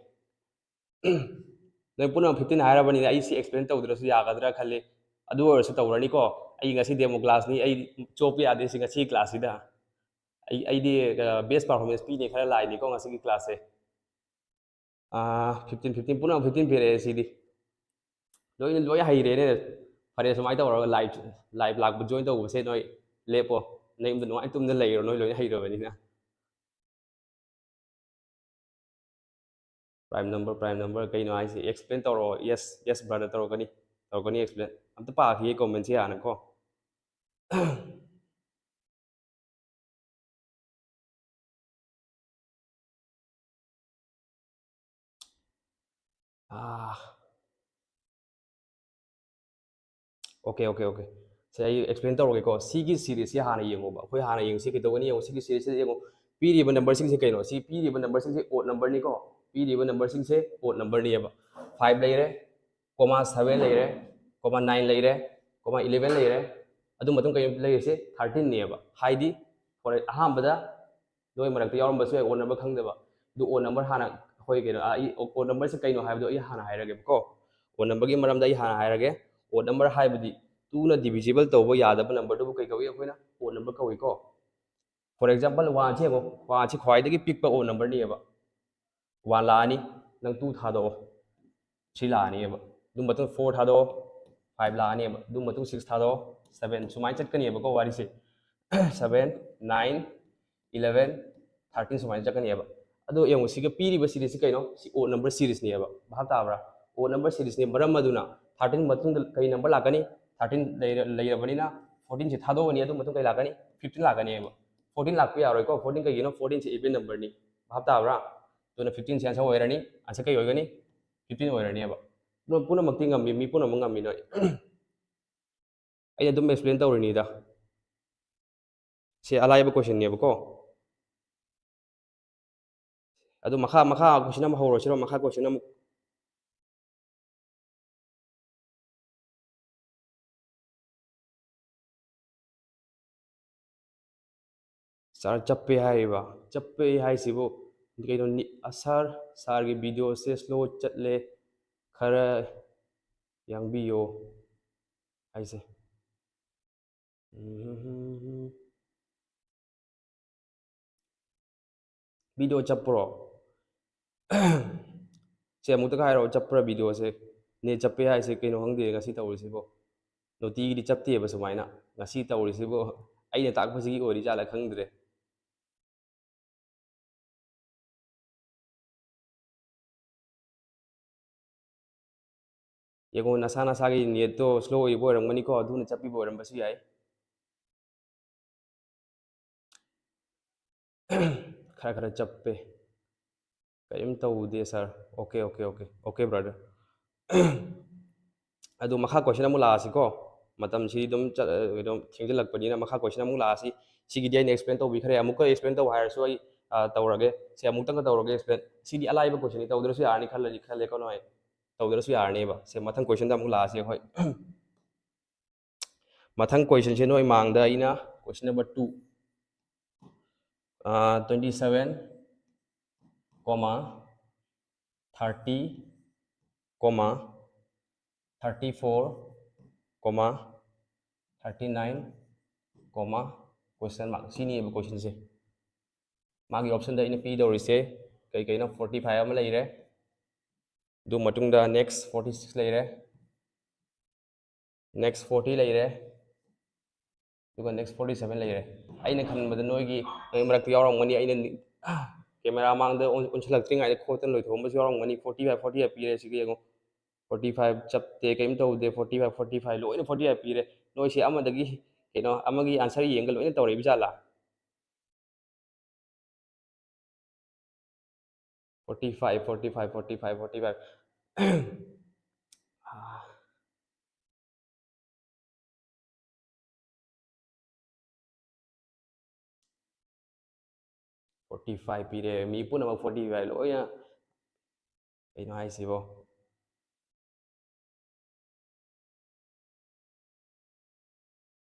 ꯅꯣꯏ ꯄꯨꯝꯅꯃꯛ fifteen ꯍꯥꯏꯔꯕꯅꯤꯅ ꯑꯩ ꯁꯤ explain ꯇꯧꯗ꯭ꯔꯁꯨ ꯌꯥꯒꯗ꯭ꯔꯥ ꯈꯜꯂꯤ꯫ ꯑꯗꯨ ꯑꯣꯏꯔꯁꯨ ꯇꯧꯔꯅꯤꯀꯣ꯫ ꯑꯩ ꯉꯁꯤ demo class ꯅꯤ, ꯑꯩ ꯆꯣꯞꯄ ꯌꯥꯗꯦ ꯁꯤ ꯉꯁꯤ class ꯁꯤꯗ꯫ ꯑꯩ, ꯑꯩꯗꯤ best performance ꯄꯤꯅꯤ ꯈꯔ ꯂꯥꯏꯅꯤꯀꯣ ꯉꯁꯤꯒꯤ class ꯁꯦ꯫ Fifteen, fifteen, ꯄꯨꯝꯅꯃꯛ fifteen ꯄꯤꯔꯛꯑꯦ ꯁꯤꯗꯤ꯫ ꯂꯣꯏꯅ ꯂꯣꯏ ꯍꯩꯔꯦꯅꯦ꯫ ꯐꯔꯦ, ꯁꯨꯃꯥꯏꯅ ꯇꯧꯔꯒ live, live ꯂꯥꯛꯄ join ꯇꯧꯕꯁꯦ ꯅꯣꯏ ꯂꯦꯞꯄꯣ꯫ ꯅꯌꯨꯝꯗ ꯅꯨꯡꯉꯥꯏꯅ ꯇꯨꯝꯅ ꯂꯩꯔꯣ, ꯅꯣꯏ ꯂꯣꯏꯅ ꯍꯩꯔꯕꯅꯤꯅ꯫ Prime number, prime number ꯀꯩꯅꯣ ꯍꯥꯏꯁꯦ? Explain ꯇꯧꯔꯛꯑꯣ꯫ Yes, yes brother, ꯇꯧꯔꯛꯀꯅꯤ, ꯇꯧꯔꯛꯀꯅꯤ explain꯫ ꯑꯝꯇ ꯄꯥꯈꯤꯒꯦ comment ꯁꯦ ꯍꯥꯟꯅ ꯀꯣ꯫ ꯑꯥ꯫ Okay, okay, okay꯫ ꯁꯦ, ꯑꯩ explain ꯇꯧꯔꯒꯦꯀꯣ꯫ ꯁꯤꯒꯤ series ꯁꯤ ꯍꯥꯟꯅ ꯌꯦꯡꯉꯣꯕ꯫ ꯑꯩꯈꯣꯏ ꯍꯥꯟꯅ ꯌꯦꯡꯉꯨ꯫ ꯁꯤ ꯀꯩꯗꯧꯒꯅꯤ ꯌꯦꯡꯉꯨ꯫ ꯁꯤꯒꯤ series ꯁꯤꯗ ꯌꯦꯡꯉꯨ꯫ ꯄꯤꯔꯤꯕ number ꯁꯤꯡꯁꯦ ꯀꯩꯅꯣ? ꯁꯤ ꯄꯤꯔꯤꯕ number ꯁꯤꯡꯁꯦ odd number ꯅꯤꯀꯣ꯫ ꯄꯤꯔꯤꯕ number ꯁꯤꯡꯁꯦ odd number ꯅꯦꯕ꯫ Five ꯂꯩꯔꯦ, comma seven ꯂꯩꯔꯦ, comma nine ꯂꯩꯔꯦ, comma eleven ꯂꯩꯔꯦ꯫ ꯑꯗꯨ ꯃꯇꯨꯡ ꯀꯩ ꯂꯩꯔꯤꯁꯦ? Thirteen ꯅꯦꯕ꯫ ꯍꯥꯏꯗꯤ, for ꯑꯍꯥꯟꯕꯗ ꯅꯣꯏ ꯃꯔꯛꯇ ꯌꯥꯎꯔꯝꯕꯁꯨ ꯌꯥꯏ odd number ꯈꯪꯗꯕ꯫ ꯑꯗꯨ odd number ꯍꯥꯟꯅ ꯑꯩꯈꯣꯏ ꯀꯩꯅꯣ, ꯑ, ꯑꯩ odd number ꯁꯦ ꯀꯩꯅꯣ ꯍꯥꯏꯕꯗꯣ ꯑꯩ ꯍꯥꯟꯅ ꯍꯥꯏꯔꯒꯦꯕꯀꯣ꯫ Odd number ꯒꯤ ꯃꯔꯝꯗ ꯑꯩ ꯍꯥꯟꯅ ꯍꯥꯏꯔꯒꯦ꯫ Odd number ꯍꯥꯏꯕꯗꯤ two ꯅ divisible ꯇꯧꯕ ꯌꯥꯗꯕ number ꯗꯨꯕꯨ ꯀꯩ ꯀꯧꯏ? ꯑꯩꯈꯣꯏꯅ odd number ꯀꯧꯏꯀꯣ꯫ For example, one ꯁꯦ ꯌꯦꯡꯉꯣ, one ꯁꯤ ꯈ꯭ꯋꯥꯏꯗꯒꯤ ꯄꯤꯛꯄ odd number ꯅꯦꯕ꯫ One ꯂꯥꯛꯑꯅꯤ, ꯅꯪ two ꯊꯥꯗꯣꯛꯑꯣ, three ꯂꯥꯛꯑꯅꯦꯕ꯫ ꯑꯗꯨ ꯃꯇꯨꯡ four ꯊꯥꯗꯣꯛꯑꯣ, five ꯂꯥꯛꯑꯅꯦꯕ꯫ ꯑꯗꯨ ꯃꯇꯨꯡ six ꯊꯥꯗꯣꯛꯑꯣ, seven꯫ ꯁꯨꯃꯥꯏꯅ ꯆꯠꯀꯅꯦꯕꯀꯣ ꯋꯥꯔꯤꯁꯦ꯫ Seven, nine, eleven, thirteen ꯁꯨꯃꯥꯏꯅ ꯆꯠꯀꯅꯦꯕ꯫ ꯑꯗꯣ ꯌꯦꯡꯉꯨ, ꯁꯤꯒ ꯄꯤꯔꯤꯕ series ꯁꯤ ꯀꯩꯅꯣ? ꯁꯤ odd number series ꯅꯦꯕ꯫ ꯚꯥꯞ ꯇꯥꯕ꯭ꯔꯥ? Odd number series ꯅꯦ꯫ ꯃꯔꯝ ꯑꯗꯨꯅ thirteen ꯃꯇꯨꯡꯗ ꯀꯔꯤ number ꯂꯥꯛꯀꯅꯤ? ꯊꯥꯔꯇꯤꯟ ꯂꯩꯔꯕꯅꯤꯅ ꯐꯣꯔꯇꯤꯟꯁꯦ ꯊꯥꯗꯣꯛꯑꯅꯤ, ꯑꯗꯨ ꯃꯇꯨꯡ ꯀꯩ ꯂꯥꯛꯀꯅꯤ? ꯐꯤꯐꯇꯤꯟ ꯂꯥꯛꯀꯅꯦꯕ꯫ ꯐꯣꯔꯇꯤꯟ ꯂꯥꯛꯄ ꯌꯥꯔꯣꯏꯀꯣ, ꯐꯣꯔꯇꯤꯟ ꯀꯩꯒꯤꯅꯣ? ꯐꯣꯔꯇꯤꯟꯁꯦ even numberꯅꯤ, ꯚꯥꯞ ꯇꯥꯕ꯭ꯔꯥ? ꯑꯗꯨꯅ ꯐꯤꯐꯇꯤꯟꯁꯦ answer ꯑꯣꯏꯔꯅꯤ꯫ Answer ꯀꯩ ꯑꯣꯏꯒꯅꯤ? ꯐꯤꯐꯇꯤꯟ ꯑꯣꯏꯔꯅꯦꯕ꯫ ꯄꯨꯝꯅꯃꯛꯇꯤ ꯉꯝꯃꯤ, ꯃꯤ ꯄꯨꯝꯅꯃꯛ ꯉꯝꯃꯤ ꯅꯣꯏ꯫ ꯑꯩ ꯑꯗꯨꯝ explain ꯇꯧꯔꯤꯅꯤꯗ꯫ ꯁꯤ ꯑꯂꯥꯏꯕ questionꯅꯦꯕꯀꯣ꯫ ꯑꯗꯨ ꯃꯈꯥ, ꯃꯈꯥ question ꯑꯃ ꯍꯧꯔꯁꯤꯔꯣ? ꯃꯈꯥ question ꯑꯃꯨꯛ꯫ Sir, ꯆꯞꯄꯦ ꯍꯥꯏꯔꯤꯕ? ꯆꯞꯄꯦ ꯍꯥꯏꯁꯤꯕꯨ ꯀꯩꯅꯣ? Sir, sirꯒꯤ videoꯁꯦ slow ꯆꯠꯂꯦ, ꯈꯔ ꯌꯥꯡꯕꯤꯌꯣ ꯍꯥꯏꯁꯦ꯫ Video ꯆꯞꯄ꯭ꯔꯣ? ꯁꯦ, ꯑꯃꯨꯛꯇꯒ ꯍꯥꯏꯔꯛꯑꯣ, ꯆꯞꯄ꯭ꯔꯥ videoꯁꯦ? Net ꯆꯞꯄꯦ ꯍꯥꯏꯁꯦ ꯀꯩꯅꯣ ꯈꯪꯗꯦ ꯉꯁꯤ ꯇꯧꯔꯤꯁꯤꯕꯣ꯫ ꯅꯨꯡꯇꯤꯒꯤꯗꯤ ꯆꯞꯇꯦꯕ ꯁꯨꯃꯥꯏꯅ꯫ ꯉꯁꯤ ꯇꯧꯔꯤꯁꯤꯕꯨ ꯑꯩꯅ ꯇꯥꯛꯄꯁꯤꯒꯤ ꯑꯣꯏꯔꯤ ꯖꯥꯠꯂ ꯈꯪꯗ꯭ꯔꯦ꯫ ꯌꯦꯡꯉꯣ, ꯅꯁꯥ ꯅꯁꯥꯒꯤ netꯇꯣ slow ꯑꯣꯏꯕ ꯑꯣꯏꯔꯝꯒꯅꯤꯀꯣ, ꯑꯗꯨꯅ ꯆꯞꯄꯤꯕ ꯑꯣꯏꯔꯝꯕꯁꯨ ꯌꯥꯏ꯫ ꯈꯔ ꯈꯔ ꯆꯞꯄꯦ꯫ ꯀꯔꯤꯝ ꯇꯧꯗꯦ sir꯫ Okay, okay, okay, okay brother꯫ ꯑꯗꯨ ꯃꯈꯥ question ꯑꯃꯨꯛ ꯂꯥꯛꯑꯁꯤꯀꯣ꯫ ꯃꯇꯝꯁꯤ ꯑꯗꯨꯝ ꯆꯠ-, ꯑꯗꯨꯝ ꯊꯦꯡꯖꯤꯜꯂꯛꯄꯅꯤꯅ ꯃꯈꯥ question ꯑꯃꯨꯛ ꯂꯥꯛꯑꯁꯤ꯫ ꯁꯤꯒꯤꯗꯤ ꯑꯩꯅ explain ꯇꯧꯕꯤꯈ꯭ꯔꯦ꯫ ꯑꯃꯨꯛꯀ explain ꯇꯧ ꯍꯥꯏꯔꯁꯨ ꯑꯩ, ꯑ, ꯇꯧꯔꯒꯦ꯫ ꯁꯤ ꯑꯃꯨꯛꯇꯪꯒ ꯇꯧꯔꯒꯦ explain꯫ ꯁꯤꯗꯤ ꯑꯂꯥꯏꯕ questionꯅꯤ, ꯇꯧꯗ꯭ꯔꯁꯨ ꯌꯥꯔꯅꯤ ꯈꯜꯂꯗꯤ ꯈꯜꯂꯦꯀꯣ ꯅꯣꯏ꯫ ꯇꯧꯗ꯭ꯔꯁꯨ ꯌꯥꯔꯅꯦꯕ꯫ ꯁꯦ, ꯃꯊꯪ questionꯗ ꯑꯃꯨꯛ ꯂꯥꯛꯑꯁꯤ ꯑꯩꯈꯣꯏ꯫ ꯃꯊꯪ questionꯁꯦ ꯅꯣꯏ ꯃꯥꯡꯗ ꯑꯩꯅ question number two, ꯑ, twenty seven, comma, thirty, comma, thirty four, comma, thirty nine, comma, question mark꯫ ꯁꯤꯅꯦꯕ questionꯁꯦ꯫ ꯃꯥꯒꯤ optionꯗ ꯑꯩꯅ ꯄꯤꯗꯧꯔꯤꯁꯦ ꯀꯩ ꯀꯩꯅꯣ? Forty five ꯑꯃ ꯂꯩꯔꯦ꯫ ꯑꯗꯨ ꯃꯇꯨꯡꯗ next forty six ꯂꯩꯔꯦ, next forty ꯂꯩꯔꯦ, ꯑꯗꯨꯒ next forty seven ꯂꯩꯔꯦ꯫ ꯑꯩꯅ ꯈꯟꯕꯗ ꯅꯣꯏꯒꯤ, ꯅꯣꯏ ꯃꯔꯛꯇ ꯌꯥꯎꯔꯝꯒꯅꯤ, ꯑꯩꯅ ꯅꯤ-, camera ꯃꯥꯡꯗ ꯑꯣꯟ-, ꯑꯣꯟꯁꯤꯜꯂꯛꯇ꯭ꯔꯤꯉꯩꯗ ꯈꯣꯠꯇꯅ ꯂꯣꯏꯊꯣꯛꯑꯝꯕꯁꯨ ꯌꯥꯎꯔꯝꯒꯅꯤ꯫ Forty five, forty five ꯄꯤꯔꯦ ꯁꯤꯒ ꯌꯦꯡꯉꯣ꯫ Forty five ꯆꯞꯇꯦ, ꯀꯔꯤꯝ ꯇꯧꯗꯦ, forty five, forty five, ꯂꯣꯏꯅ forty five ꯄꯤꯔꯦ꯫ ꯅꯣꯏꯁꯦ ꯑꯃꯗꯒꯤ ꯀꯩꯅꯣ, ꯑꯃꯒꯤ answer ꯌꯦꯡꯒ ꯂꯣꯏꯅ ꯇꯧꯔꯛꯏꯕ ꯖꯥꯠꯂꯥ? Forty five, forty five, forty five, forty five. Forty five ꯄꯤꯔꯦ꯫ ꯃꯤ ꯄꯨꯝꯅꯃꯛ forty five ꯂꯣꯏꯅ꯫ ꯀꯩꯅꯣ ꯍꯥꯏꯁꯤꯕꯣ?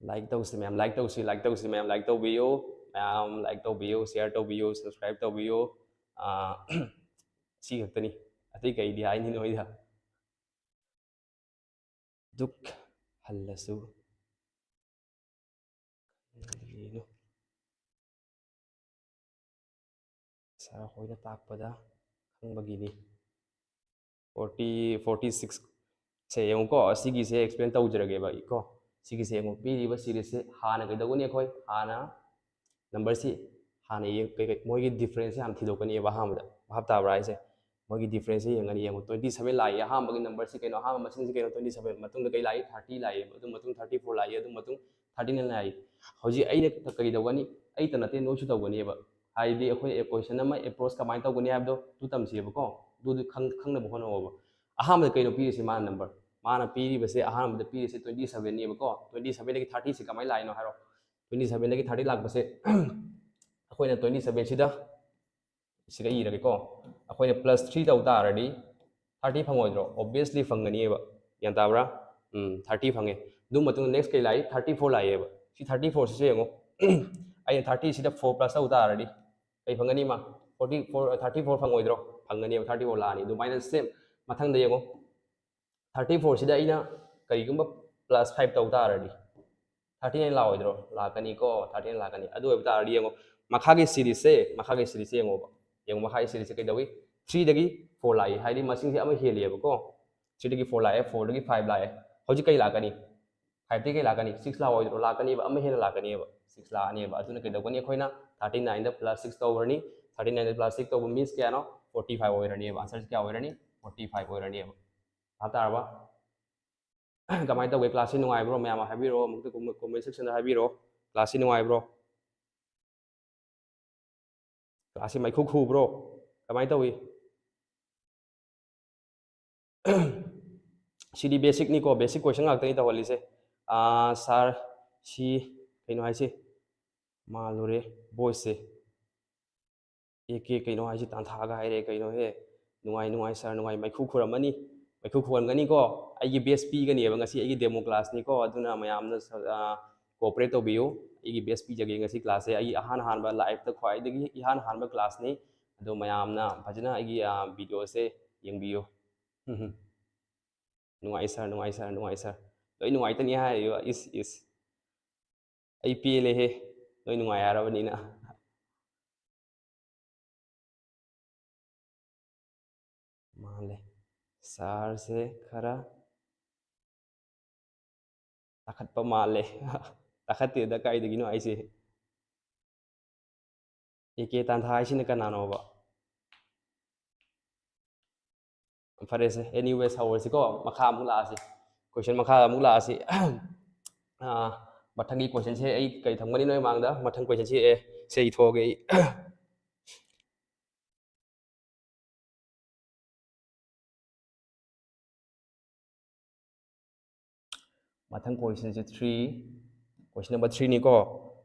Like ꯇꯧꯁꯤ ꯃꯌꯥꯝ, like ꯇꯧꯁꯤ, like ꯇꯧꯁꯤ ꯃꯌꯥꯝ, like ꯇꯧꯕꯤꯌꯨ ꯃꯌꯥꯝ, like ꯇꯧꯕꯤꯌꯨ, share ꯇꯧꯕꯤꯌꯨ, subscribe ꯇꯧꯕꯤꯌꯨ꯫ ꯑꯥ, ꯁꯤ ꯈꯛꯇꯅꯤ, ꯑꯇꯩ ꯀꯩꯗꯤ ꯍꯥꯏꯅꯤ ꯅꯣꯏꯗ? ꯗꯨꯛ ꯍꯜꯂꯁꯨ ꯀꯔꯤꯅꯣ? ꯁꯥꯔ ꯍꯣꯏꯅ ꯇꯥꯛꯄꯗ ꯈꯪꯕꯒꯤꯅꯤ꯫ Forty, forty six ꯁꯦ ꯌꯦꯡꯉꯨꯀꯣ, ꯑꯁꯤꯒꯤꯁꯦ explain ꯇꯧꯖꯔꯒꯦꯕ ꯑꯩ ꯀꯣ꯫ ꯁꯤꯒꯤꯁꯦ ꯌꯦꯡꯉꯨ, ꯄꯤꯔꯤꯕ series ꯁꯦ ꯍꯥꯟꯅ ꯀꯩꯗꯧꯒꯅꯤ ꯑꯩꯈꯣꯏ? ꯍꯥꯟꯅ number ꯁꯤ ꯍꯥꯟꯅ ꯌꯦꯡ-, ꯀꯩ-, ꯀꯩ-, ꯃꯣꯏꯒꯤ difference ꯁꯦ ꯍꯥꯟꯅ ꯊꯤꯗꯣꯛꯀꯅꯤꯕ ꯑꯍꯥꯟꯕꯗ꯫ ꯚꯥꯞ ꯇꯥꯕ꯭ꯔꯥ ꯍꯥꯏꯁꯦ? ꯃꯣꯏꯒꯤ difference ꯁꯦ ꯌꯦꯡꯒꯅꯤ꯫ ꯌꯦꯡꯉꯨ, twenty seven ꯂꯥꯛꯏ ꯑꯍꯥꯟꯕꯒꯤ number ꯁꯤ ꯀꯩꯅꯣ? ꯑꯍꯥꯟꯕ ꯃꯁꯤꯡꯁꯤ ꯀꯩꯅꯣ? Twenty seven꯫ ꯃꯇꯨꯡꯗ ꯀꯩ ꯂꯥꯛꯏ? Thirty ꯂꯥꯛꯏ꯫ ꯑꯗꯨ ꯃꯇꯨꯡ thirty four ꯂꯥꯛꯏ꯫ ꯑꯗꯨ ꯃꯇꯨꯡ thirty nine ꯂꯥꯛꯏ꯫ ꯍꯧꯖꯤꯛ ꯑꯩꯅ ꯀꯔꯤ ꯇꯧꯒꯅꯤ? ꯑꯩꯇ ꯅꯠꯇꯦ, ꯅꯣꯏꯁꯨ ꯇꯧꯒꯅꯤꯕ꯫ ꯍꯥꯏꯗꯤ ꯑꯩꯈꯣꯏ question ꯑꯃ approach ꯀꯃꯥꯏꯅ ꯇꯧꯒꯅꯤ ꯍꯥꯏꯕꯗꯣ ꯑꯗꯨ ꯇꯝꯁꯦꯕꯀꯣ꯫ ꯑꯗꯨꯗꯤ ꯈꯪ-, ꯈꯪꯅꯕ ꯍꯣꯠꯅꯧꯑꯣꯕ꯫ ꯑꯍꯥꯟꯕꯗ ꯀꯩꯅꯣ ꯄꯤꯔꯤꯁꯦ? ꯃꯥꯅ number꯫ ꯃꯥꯅ ꯄꯤꯔꯤꯕꯁꯦ, ꯑꯍꯥꯟꯕꯗ ꯄꯤꯔꯤꯁꯦ twenty seven ꯅꯦꯕꯀꯣ꯫ Twenty seven ꯗꯒꯤ thirty ꯁꯤ ꯀꯃꯥꯏꯅ ꯂꯥꯛꯏꯅꯣ ꯍꯥꯏꯔꯣ? Twenty seven ꯗꯒꯤ thirty ꯂꯥꯛꯄꯁꯦ ꯑꯩꯈꯣꯏꯅ twenty seven ꯁꯤꯗ ꯁꯤꯗ ꯏꯔꯒꯦꯀꯣ꯫ ꯑꯩꯈꯣꯏꯅ plus three ꯇꯧ ꯇꯥꯔꯗꯤ thirty ꯐꯪꯉꯣꯏꯗ꯭ꯔꯣ? Obviously ꯐꯪꯒꯅꯤꯕ꯫ ꯒ꯭ꯌꯥꯟ ꯇꯥꯕ꯭ꯔꯥ? ꯎꯝ, thirty ꯐꯪꯉꯦ꯫ ꯑꯗꯨ ꯃꯇꯨꯡꯗ next ꯀꯩ ꯂꯥꯛꯏ? Thirty four ꯂꯥꯛꯑꯦꯕ꯫ ꯁꯤ thirty four ꯁꯤꯁꯨ ꯌꯦꯡꯉꯣ꯫ ꯑꯩꯅ thirty ꯁꯤꯗ four plus ꯇꯧ ꯇꯥꯔꯗꯤ ꯀꯩ ꯐꯪꯒꯅꯤ ꯃꯥ? Forty four, thirty four ꯐꯪꯉꯣꯏꯗ꯭ꯔꯣ? ꯐꯪꯒꯅꯦꯕ, thirty four ꯂꯥꯛꯑꯅꯤ꯫ ꯑꯗꯨꯃꯥꯏꯅ same ꯃꯊꯪꯗ ꯌꯦꯡꯉꯣ꯫ Thirty four ꯁꯤꯗ ꯑꯩꯅ ꯀꯔꯤꯒꯨꯝꯕ plus five ꯇꯧ ꯇꯥꯔꯗꯤ thirty nine ꯂꯥꯛꯑꯣꯏꯗ꯭ꯔꯣ? ꯂꯥꯛꯀꯅꯤꯀꯣ, thirty nine ꯂꯥꯛꯀꯅꯤ꯫ ꯑꯗꯨ ꯑꯣꯏꯕ ꯇꯥꯔꯗꯤ ꯌꯦꯡꯉꯣ, ꯃꯈꯥꯒꯤ series ꯁꯦ, ꯃꯈꯥꯒꯤ series ꯁꯦ ꯌꯦꯡꯉꯣꯕ꯫ ꯌꯦꯡꯉꯣ, ꯃꯈꯥꯒꯤ series ꯁꯦ ꯀꯩꯗꯧꯏ? Three ꯗꯒꯤ four ꯂꯥꯛꯏ, ꯍꯥꯏꯗꯤ ꯃꯁꯤꯡꯁꯦ ꯑꯃ ꯍꯦꯜꯂꯤꯑꯕꯀꯣ꯫ Three ꯗꯒꯤ four ꯂꯥꯛꯑꯦ, four ꯗꯒꯤ five ꯂꯥꯛꯑꯦ꯫ ꯍꯧꯖꯤꯛ ꯀꯩ ꯂꯥꯛꯀꯅꯤ? Five ꯇꯒꯤ ꯀꯩ ꯂꯥꯛꯀꯅꯤ? Six ꯂꯥꯛꯑꯣꯏꯗ꯭ꯔꯣ? ꯂꯥꯛꯀꯅꯤꯕ, ꯑꯃ ꯍꯦꯟꯅ ꯂꯥꯛꯀꯅꯤꯕ꯫ Six ꯂꯥꯛꯑꯅꯤꯕ꯫ ꯑꯗꯨꯅ ꯀꯩꯗꯧꯒꯅꯤ? ꯑꯩꯈꯣꯏꯅ thirty nine ꯗ plus six ꯇꯧꯔꯅꯤ꯫ Thirty nine ꯗ plus six ꯇꯧꯕ means ꯀꯌꯥꯅꯣ? Forty five ꯑꯣꯏꯔꯅꯤꯕ꯫ Answer ꯁꯦ ꯀꯌꯥ ꯑꯣꯏꯔꯅꯤ? Forty five ꯑꯣꯏꯔꯅꯤꯕ꯫ ꯚꯥꯞ ꯇꯥꯔꯕ? ꯀꯃꯥꯏꯅ ꯇꯧꯒꯦ? ꯀ꯭ꯂꯥꯁꯁꯤ ꯅꯨꯡꯉꯥꯏꯕ꯭ꯔꯣ? ꯃꯌꯥꯝ ꯍꯥꯏꯕꯤꯔꯛꯑꯣ, ꯑꯃꯨꯛꯇ ꯀꯣꯃꯦꯟ ꯁꯦꯛꯁꯟꯗ ꯍꯥꯏꯕꯤꯔꯛꯑꯣ꯫ ꯀ꯭ꯂꯥꯁꯁꯤ ꯅꯨꯡꯉꯥꯏꯕ꯭ꯔꯣ? ꯀ꯭ꯂꯥꯁꯁꯤ ꯃꯩꯈꯨ ꯈꯨꯕ꯭ꯔꯣ? ꯀꯃꯥꯏꯅ ꯇꯧꯏ? ꯁꯤꯗꯤ ꯕꯦꯁꯤꯛꯅꯤꯀꯣ, ꯕꯦꯁꯤꯛ ꯀꯣꯏꯁꯟ ꯉꯥꯛꯇꯅꯤ ꯇꯧꯍꯜꯂꯤꯁꯦ꯫ ꯁꯥꯔ, ꯁꯤ ꯀꯩꯅꯣ ꯍꯥꯏꯁꯦ? ꯃꯥꯜꯂꯨꯔꯦ ꯚꯣꯏꯁꯁꯦ꯫ ꯑꯦ ꯀꯦ ꯀꯩꯅꯣ ꯍꯥꯏꯁꯤ ꯇꯥꯟꯊꯥꯒ ꯍꯥꯏꯔꯦ ꯀꯩꯅꯣꯍꯦ? ꯅꯨꯡꯉꯥꯏ, ꯅꯨꯡꯉꯥꯏ ꯁꯥꯔ, ꯅꯨꯡꯉꯥꯏ꯫ ꯃꯩꯈꯨ ꯈꯨꯔꯝꯃꯅꯤ꯫ ꯃꯩꯈꯨ ꯈꯨꯍꯟꯒꯅꯤꯀꯣ꯫ ꯑꯩꯒꯤ ꯕꯦꯁ ꯄꯤꯒꯅꯦꯕ ꯉꯁꯤ, ꯑꯩꯒꯤ ꯗꯦꯃꯣ ꯀ꯭ꯂꯥꯁꯅꯤꯀꯣ꯫ ꯑꯗꯨꯅ ꯃꯌꯥꯝꯅ ꯁ-, ꯑ, ꯀꯣꯑꯣꯄꯔꯦꯠ ꯇꯧꯕꯤꯌꯨ꯫ ꯑꯩꯒꯤ ꯕꯦꯁ ꯄꯤꯖꯒꯦ ꯉꯁꯤ ꯀ꯭ꯂꯥꯁꯁꯦ꯫ ꯑꯩꯒꯤ ꯑꯍꯥꯟ ꯑꯍꯥꯟꯕ ꯂꯥꯏꯐꯇ ꯈ꯭ꯋꯥꯏꯗꯒꯤ ꯏꯍꯥꯟ ꯑꯍꯥꯟꯕ ꯀ꯭ꯂꯥꯁꯅꯤ꯫ ꯑꯗꯣ ꯃꯌꯥꯝꯅ ꯐꯖꯅ ꯑꯩꯒꯤ, ꯑ, ꯚꯤꯗꯤꯑꯣꯁꯦ ꯌꯦꯡꯕꯤꯌꯨ꯫ ꯅꯨꯡꯉꯥꯏ ꯁꯥꯔ, ꯅꯨꯡꯉꯥꯏ ꯁꯥꯔ, ꯅꯨꯡꯉꯥꯏ ꯁꯥꯔ꯫ ꯂꯣꯏ ꯅꯨꯡꯉꯥꯏꯇꯅꯤ ꯍꯥꯏꯔꯤꯕ꯫ ꯏꯁ, ꯏꯁ꯫ ꯑꯩ ꯄꯦꯜꯂꯦꯍꯦ, ꯅꯣꯏ ꯅꯨꯡꯉꯥꯏ ꯍꯥꯏꯔꯕꯅꯤꯅ꯫ ꯃꯥꯜꯂꯦ꯫ ꯁꯥꯔꯁꯦ ꯈꯔ ꯇꯥꯈꯠꯄ ꯃꯥꯜꯂꯦ꯫ ꯇꯥꯈꯠꯇꯦꯗ, ꯀꯥꯏꯗꯒꯤꯅꯣ ꯍꯥꯏꯁꯦ꯫ ꯑꯦ ꯀꯦ ꯇꯥꯟꯊꯥ ꯍꯥꯏꯁꯤꯅ ꯀꯅꯥꯅꯣꯕ? ꯐꯔꯦꯁꯦ, ꯑꯦꯅꯤꯋꯦꯁ, ꯍꯧꯔꯁꯤꯀꯣ꯫ ꯃꯈꯥ ꯑꯃꯨꯛ ꯂꯥꯛꯑꯁꯤ, ꯀꯣꯏꯁꯟ ꯃꯈꯥ ꯑꯃꯨꯛ ꯂꯥꯛꯑꯁꯤ꯫ ꯑꯥ, ꯃꯊꯪꯒꯤ ꯀꯣꯏꯁꯟꯁꯦ ꯑꯩ ꯀꯩ ꯊꯝꯒꯅꯤ ꯅꯣꯏ ꯃꯥꯡꯗ? ꯃꯊꯪ ꯀꯣꯏꯁꯟꯁꯦ, ꯑꯦ, ꯁꯦ ꯏꯊꯣꯛꯑꯒꯦ ꯑꯩ꯫ ꯃꯊꯪ ꯀꯣꯏꯁꯟꯁꯦ ꯊ꯭ꯔꯤ, ꯀꯣꯏꯁꯟ ꯅꯝꯕꯔ ꯊ꯭ꯔꯤꯅꯤꯀꯣ꯫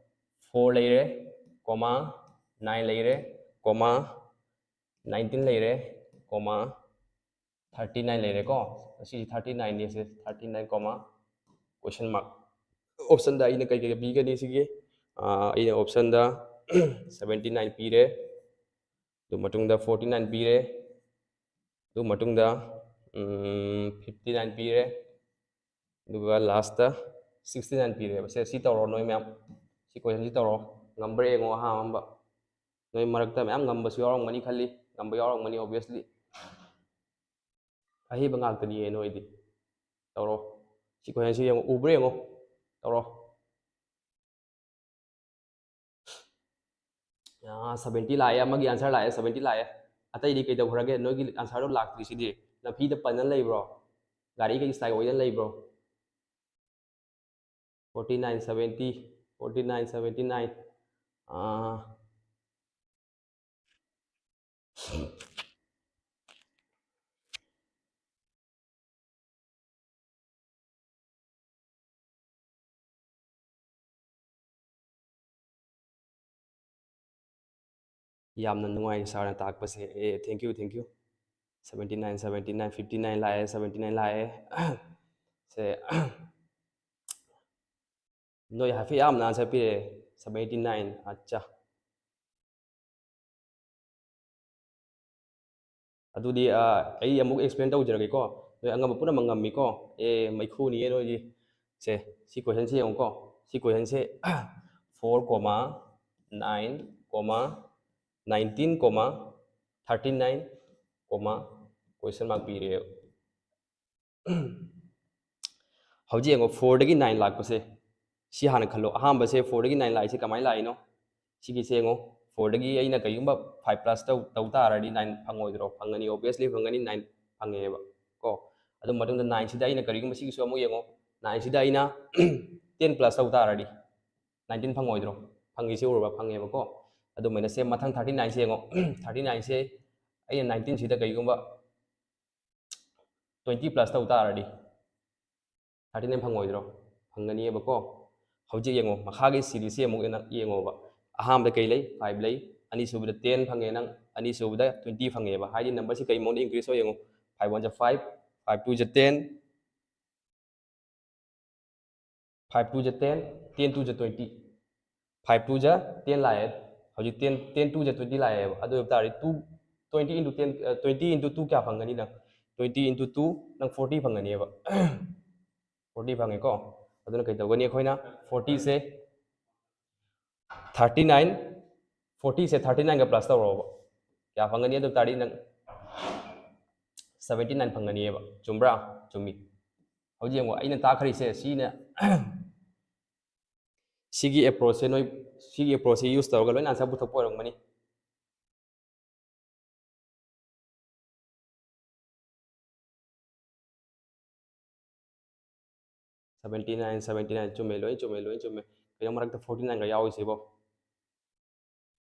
ꯐꯣꯔ ꯂꯩꯔꯦ, ꯀꯣꯃꯥ, ꯅꯥꯏꯟ ꯂꯩꯔꯦ, ꯀꯣꯃꯥ, ꯅꯥꯏꯟꯇꯤꯟ ꯂꯩꯔꯦ, ꯀꯣꯃꯥ, ꯊꯥꯔꯇꯤ ꯅꯥꯏꯟ ꯂꯩꯔꯦꯀꯣ꯫ ꯑꯁꯤꯁꯦ ꯊꯥꯔꯇꯤ ꯅꯥꯏꯟꯅꯤ, ꯁꯦ thirty nine, comma, question mark. ꯑꯣꯞꯁꯟꯗ ꯑꯩꯅ ꯀꯩ ꯀꯩ ꯄꯤꯒꯅꯤ ꯁꯤꯒꯤ? ꯑꯥ, ꯑꯩꯅ ꯑꯣꯞꯁꯟꯗ ꯁꯕꯦꯟꯇꯤ ꯅꯥꯏꯟ ꯄꯤꯔꯦ, ꯑꯗꯨ ꯃꯇꯨꯡꯗ ꯐꯣꯔꯇꯤ ꯅꯥꯏꯟ ꯄꯤꯔꯦ, ꯑꯗꯨ ꯃꯇꯨꯡꯗ, ꯎꯝ, ꯐꯤꯐꯇꯤ ꯅꯥꯏꯟ ꯄꯤꯔꯦ, ꯑꯗꯨꯒ ꯂꯥꯁꯇ ꯁꯤꯛꯁꯇꯤ ꯅꯥꯏꯟ ꯄꯤꯔꯦꯕ꯫ ꯁꯦ, ꯁꯤ ꯇꯧꯔꯣ ꯅꯣꯏ ꯃꯌꯥꯝ, ꯁꯤ ꯀꯣꯏꯁꯟꯁꯤ ꯇꯧꯔꯣ꯫ ꯉꯝꯕ꯭ꯔꯥ ꯌꯦꯡꯉꯣ ꯑꯍꯥꯟꯕ꯫ ꯅꯣꯏ ꯃꯔꯛꯇ ꯃꯌꯥꯝ ꯉꯝꯕꯁꯨ ꯌꯥꯎꯔꯝꯒꯅꯤ ꯈꯜꯂꯤ, ꯉꯝꯕ ꯌꯥꯎꯔꯝꯒꯅꯤ obviously꯫ ꯑꯍꯩꯕ ꯉꯥꯛꯇꯅꯤꯌꯦ ꯅꯣꯏꯗꯤ꯫ ꯇꯧꯔꯣ꯫ ꯁꯤ ꯀꯣꯏꯁꯟꯁꯤ ꯌꯦꯡꯉꯣ, ꯎꯕ꯭ꯔꯥ ꯌꯦꯡꯉꯣ꯫ ꯇꯧꯔꯣ꯫ ꯑꯥ, ꯁꯕꯦꯟꯇꯤ ꯂꯥꯛꯑꯦ, ꯑꯃꯒꯤ ꯑꯟꯁꯔ ꯂꯥꯛꯑꯦ, ꯁꯕꯦꯟꯇꯤ ꯂꯥꯛꯑꯦ꯫ ꯑꯇꯩꯗꯤ ꯀꯩꯗꯧꯈ꯭ꯔꯒꯦ? ꯅꯣꯏꯒꯤ ꯑꯟꯁꯔꯗꯣ ꯂꯥꯛꯇ꯭ꯔꯤꯁꯤꯗꯤ꯫ ꯅꯝꯐꯤꯗ ꯄꯟꯅ ꯂꯩꯕ꯭ꯔꯣ? ꯒꯥꯔꯤ ꯀꯩ ꯁ꯭ꯂꯥꯏ ꯑꯣꯏꯗꯅ ꯂꯩꯕ꯭ꯔꯣ? Forty nine seventy, forty nine seventy nine. ꯌꯥꯝꯅ ꯅꯨꯡꯉꯥꯏ ꯁꯥꯔꯅ ꯇꯥꯛꯄꯁꯦ꯫ ꯑꯦ, thank you, thank you꯫ Seventy nine, seventy nine, fifty nine ꯂꯥꯛꯑꯦ, seventy nine ꯂꯥꯛꯑꯦ꯫ ꯁꯦ, ꯅꯣꯏ ꯍꯥꯏꯐꯦꯠ ꯌꯥꯝꯅ answer ꯄꯤꯔꯛꯑꯦ, seventy nine꯫ ꯑꯠꯆꯥ꯫ ꯑꯗꯨꯗꯤ, ꯑ, ꯑꯩ ꯑꯃꯨꯛ explain ꯇꯧꯖꯔꯒꯦꯀꯣ꯫ ꯅꯣꯏ ꯑꯉꯝꯕ ꯄꯨꯝꯅꯃꯛ ꯉꯝꯃꯤꯀꯣ꯫ ꯑꯦ, ꯃꯩꯈꯨꯅꯤꯌꯦ ꯅꯣꯏꯒꯤ꯫ ꯁꯦ, ꯁꯤ questionꯁꯦ ꯌꯦꯡꯉꯨꯀꯣ꯫ ꯁꯤ questionꯁꯦ four comma nine comma nineteen comma thirty nine comma question mark ꯄꯤꯔꯦꯕ꯫ ꯍꯧꯖꯤꯛ ꯌꯦꯡꯉꯣ, fourꯗꯒꯤ nine ꯂꯥꯛꯄꯁꯦ, ꯁꯤ ꯍꯥꯟꯅ ꯈꯜꯂꯣ꯫ ꯑꯍꯥꯟꯕꯁꯦ fourꯗꯒꯤ nine ꯂꯥꯛꯏꯁꯦ ꯀꯃꯥꯏꯅ ꯂꯥꯛꯏꯅꯣ? ꯁꯤꯒꯤꯁꯦ ꯌꯦꯡꯉꯣ, fourꯗꯒꯤ ꯑꯩꯅ ꯀꯩꯒꯨꯝꯕ five plus ꯇꯧ, ꯇꯧ ꯇꯥꯔꯗꯤ nine ꯐꯪꯉꯣꯏꯗ꯭ꯔꯣ? ꯐꯪꯒꯅꯤ, obviously ꯐꯪꯒꯅꯤ, nine ꯐꯪꯉꯦꯕ ꯀꯣ꯫ ꯑꯗꯨ ꯃꯇꯨꯡꯗ nineꯁꯤꯗ ꯑꯩꯅ ꯀꯔꯤꯒꯨꯝꯕ, ꯁꯤꯒꯤꯁꯨ ꯑꯃꯨꯛ ꯌꯦꯡꯉꯣ, nineꯁꯤꯗ ꯑꯩꯅ ten plus ꯇꯧ ꯇꯥꯔꯗꯤ nineteen ꯐꯪꯉꯣꯏꯗ꯭ꯔꯣ? ꯐꯪꯉꯤꯁꯦ ꯎꯔꯕ? ꯐꯪꯉꯦꯕꯀꯣ꯫ ꯑꯗꯨꯃꯥꯏꯅ ꯁꯦ ꯃꯊꯪ thirty nineꯁꯦ ꯌꯦꯡꯉꯣ, thirty nineꯁꯦ ꯑꯩꯅ nineteenꯁꯤꯗ ꯀꯩꯒꯨꯝꯕ twenty plus ꯇꯧ ꯇꯥꯔꯗꯤ thirty nine ꯐꯪꯉꯣꯏꯗ꯭ꯔꯣ? ꯐꯪꯒꯅꯤꯕꯀꯣ꯫ ꯍꯧꯖꯤꯛ ꯌꯦꯡꯉꯣ, ꯃꯈꯥꯒꯤ series ꯑꯃꯨꯛ ꯅꯪ ꯌꯦꯡꯉꯣꯕ꯫ ꯑꯍꯥꯟꯕꯗ ꯀꯩ ꯂꯩ? Five ꯂꯩ꯫ ꯑꯅꯤꯁꯨꯕꯗ ten ꯐꯪꯉꯦ ꯅꯪ, ꯑꯅꯤꯁꯨꯕꯗ twenty ꯐꯪꯉꯦꯕ꯫ ꯍꯥꯏꯗꯤ numberꯁꯤ ꯀꯩ ꯃꯑꯣꯡꯗ increase ꯑꯣꯏ ꯌꯦꯡꯉꯣ꯫ Five ones are five, five twos are ten, five twos are ten, ten twos are twenty꯫ Five twos are ten ꯂꯥꯛꯑꯦ꯫ ꯍꯧꯖꯤꯛ ten, ten twos are twenty ꯂꯥꯛꯑꯦꯕ꯫ ꯑꯗꯨ ꯑꯣꯏꯕ ꯇꯥꯔꯗꯤ two, twenty into ten, ꯑ, twenty into two ꯀꯌꯥ ꯐꯪꯒꯅꯤ ꯅꯪ? Twenty into two, ꯅꯪ forty ꯐꯪꯒꯅꯤꯕ꯫ Forty ꯐꯪꯉꯦꯀꯣ? ꯑꯗꯨꯅ ꯀꯩ ꯇꯧꯒꯅꯤ ꯑꯩꯈꯣꯏꯅ? Fortyꯁꯦ thirty nine, fortyꯁꯦ thirty nineꯒ plus ꯇꯧꯔꯣꯕ꯫ ꯀꯌꯥ ꯐꯪꯒꯅꯤ? ꯑꯗꯨ ꯇꯥꯔꯗꯤ ꯅꯪ seventy nine ꯐꯪꯒꯅꯤꯕ꯫ ꯆꯨꯝꯕ꯭ꯔꯥ? ꯆꯨꯝꯃꯤ꯫ ꯍꯧꯖꯤꯛ ꯌꯦꯡꯉꯣ, ꯑꯩꯅ ꯇꯥꯛꯈ꯭ꯔꯤꯁꯦ ꯁꯤꯅ, ꯁꯤꯒꯤ approachꯁꯦ ꯅꯣꯏ, ꯁꯤꯒꯤ approachꯁꯦ use ꯇꯧꯔꯒ ꯂꯣꯏꯅ answer ꯄꯨꯊꯣꯛꯄ ꯑꯣꯏꯔꯝꯒꯅꯤ꯫ Seventy nine, seventy nine, ꯆꯨꯝꯃꯦ, ꯂꯣꯏ ꯆꯨꯝꯃꯦ, ꯂꯣꯏ ꯆꯨꯝꯃꯦ꯫ ꯀꯩꯅꯣ ꯃꯔꯛꯇ forty nine ꯒ ꯌꯥꯎꯔꯤꯁꯤꯕꯣ?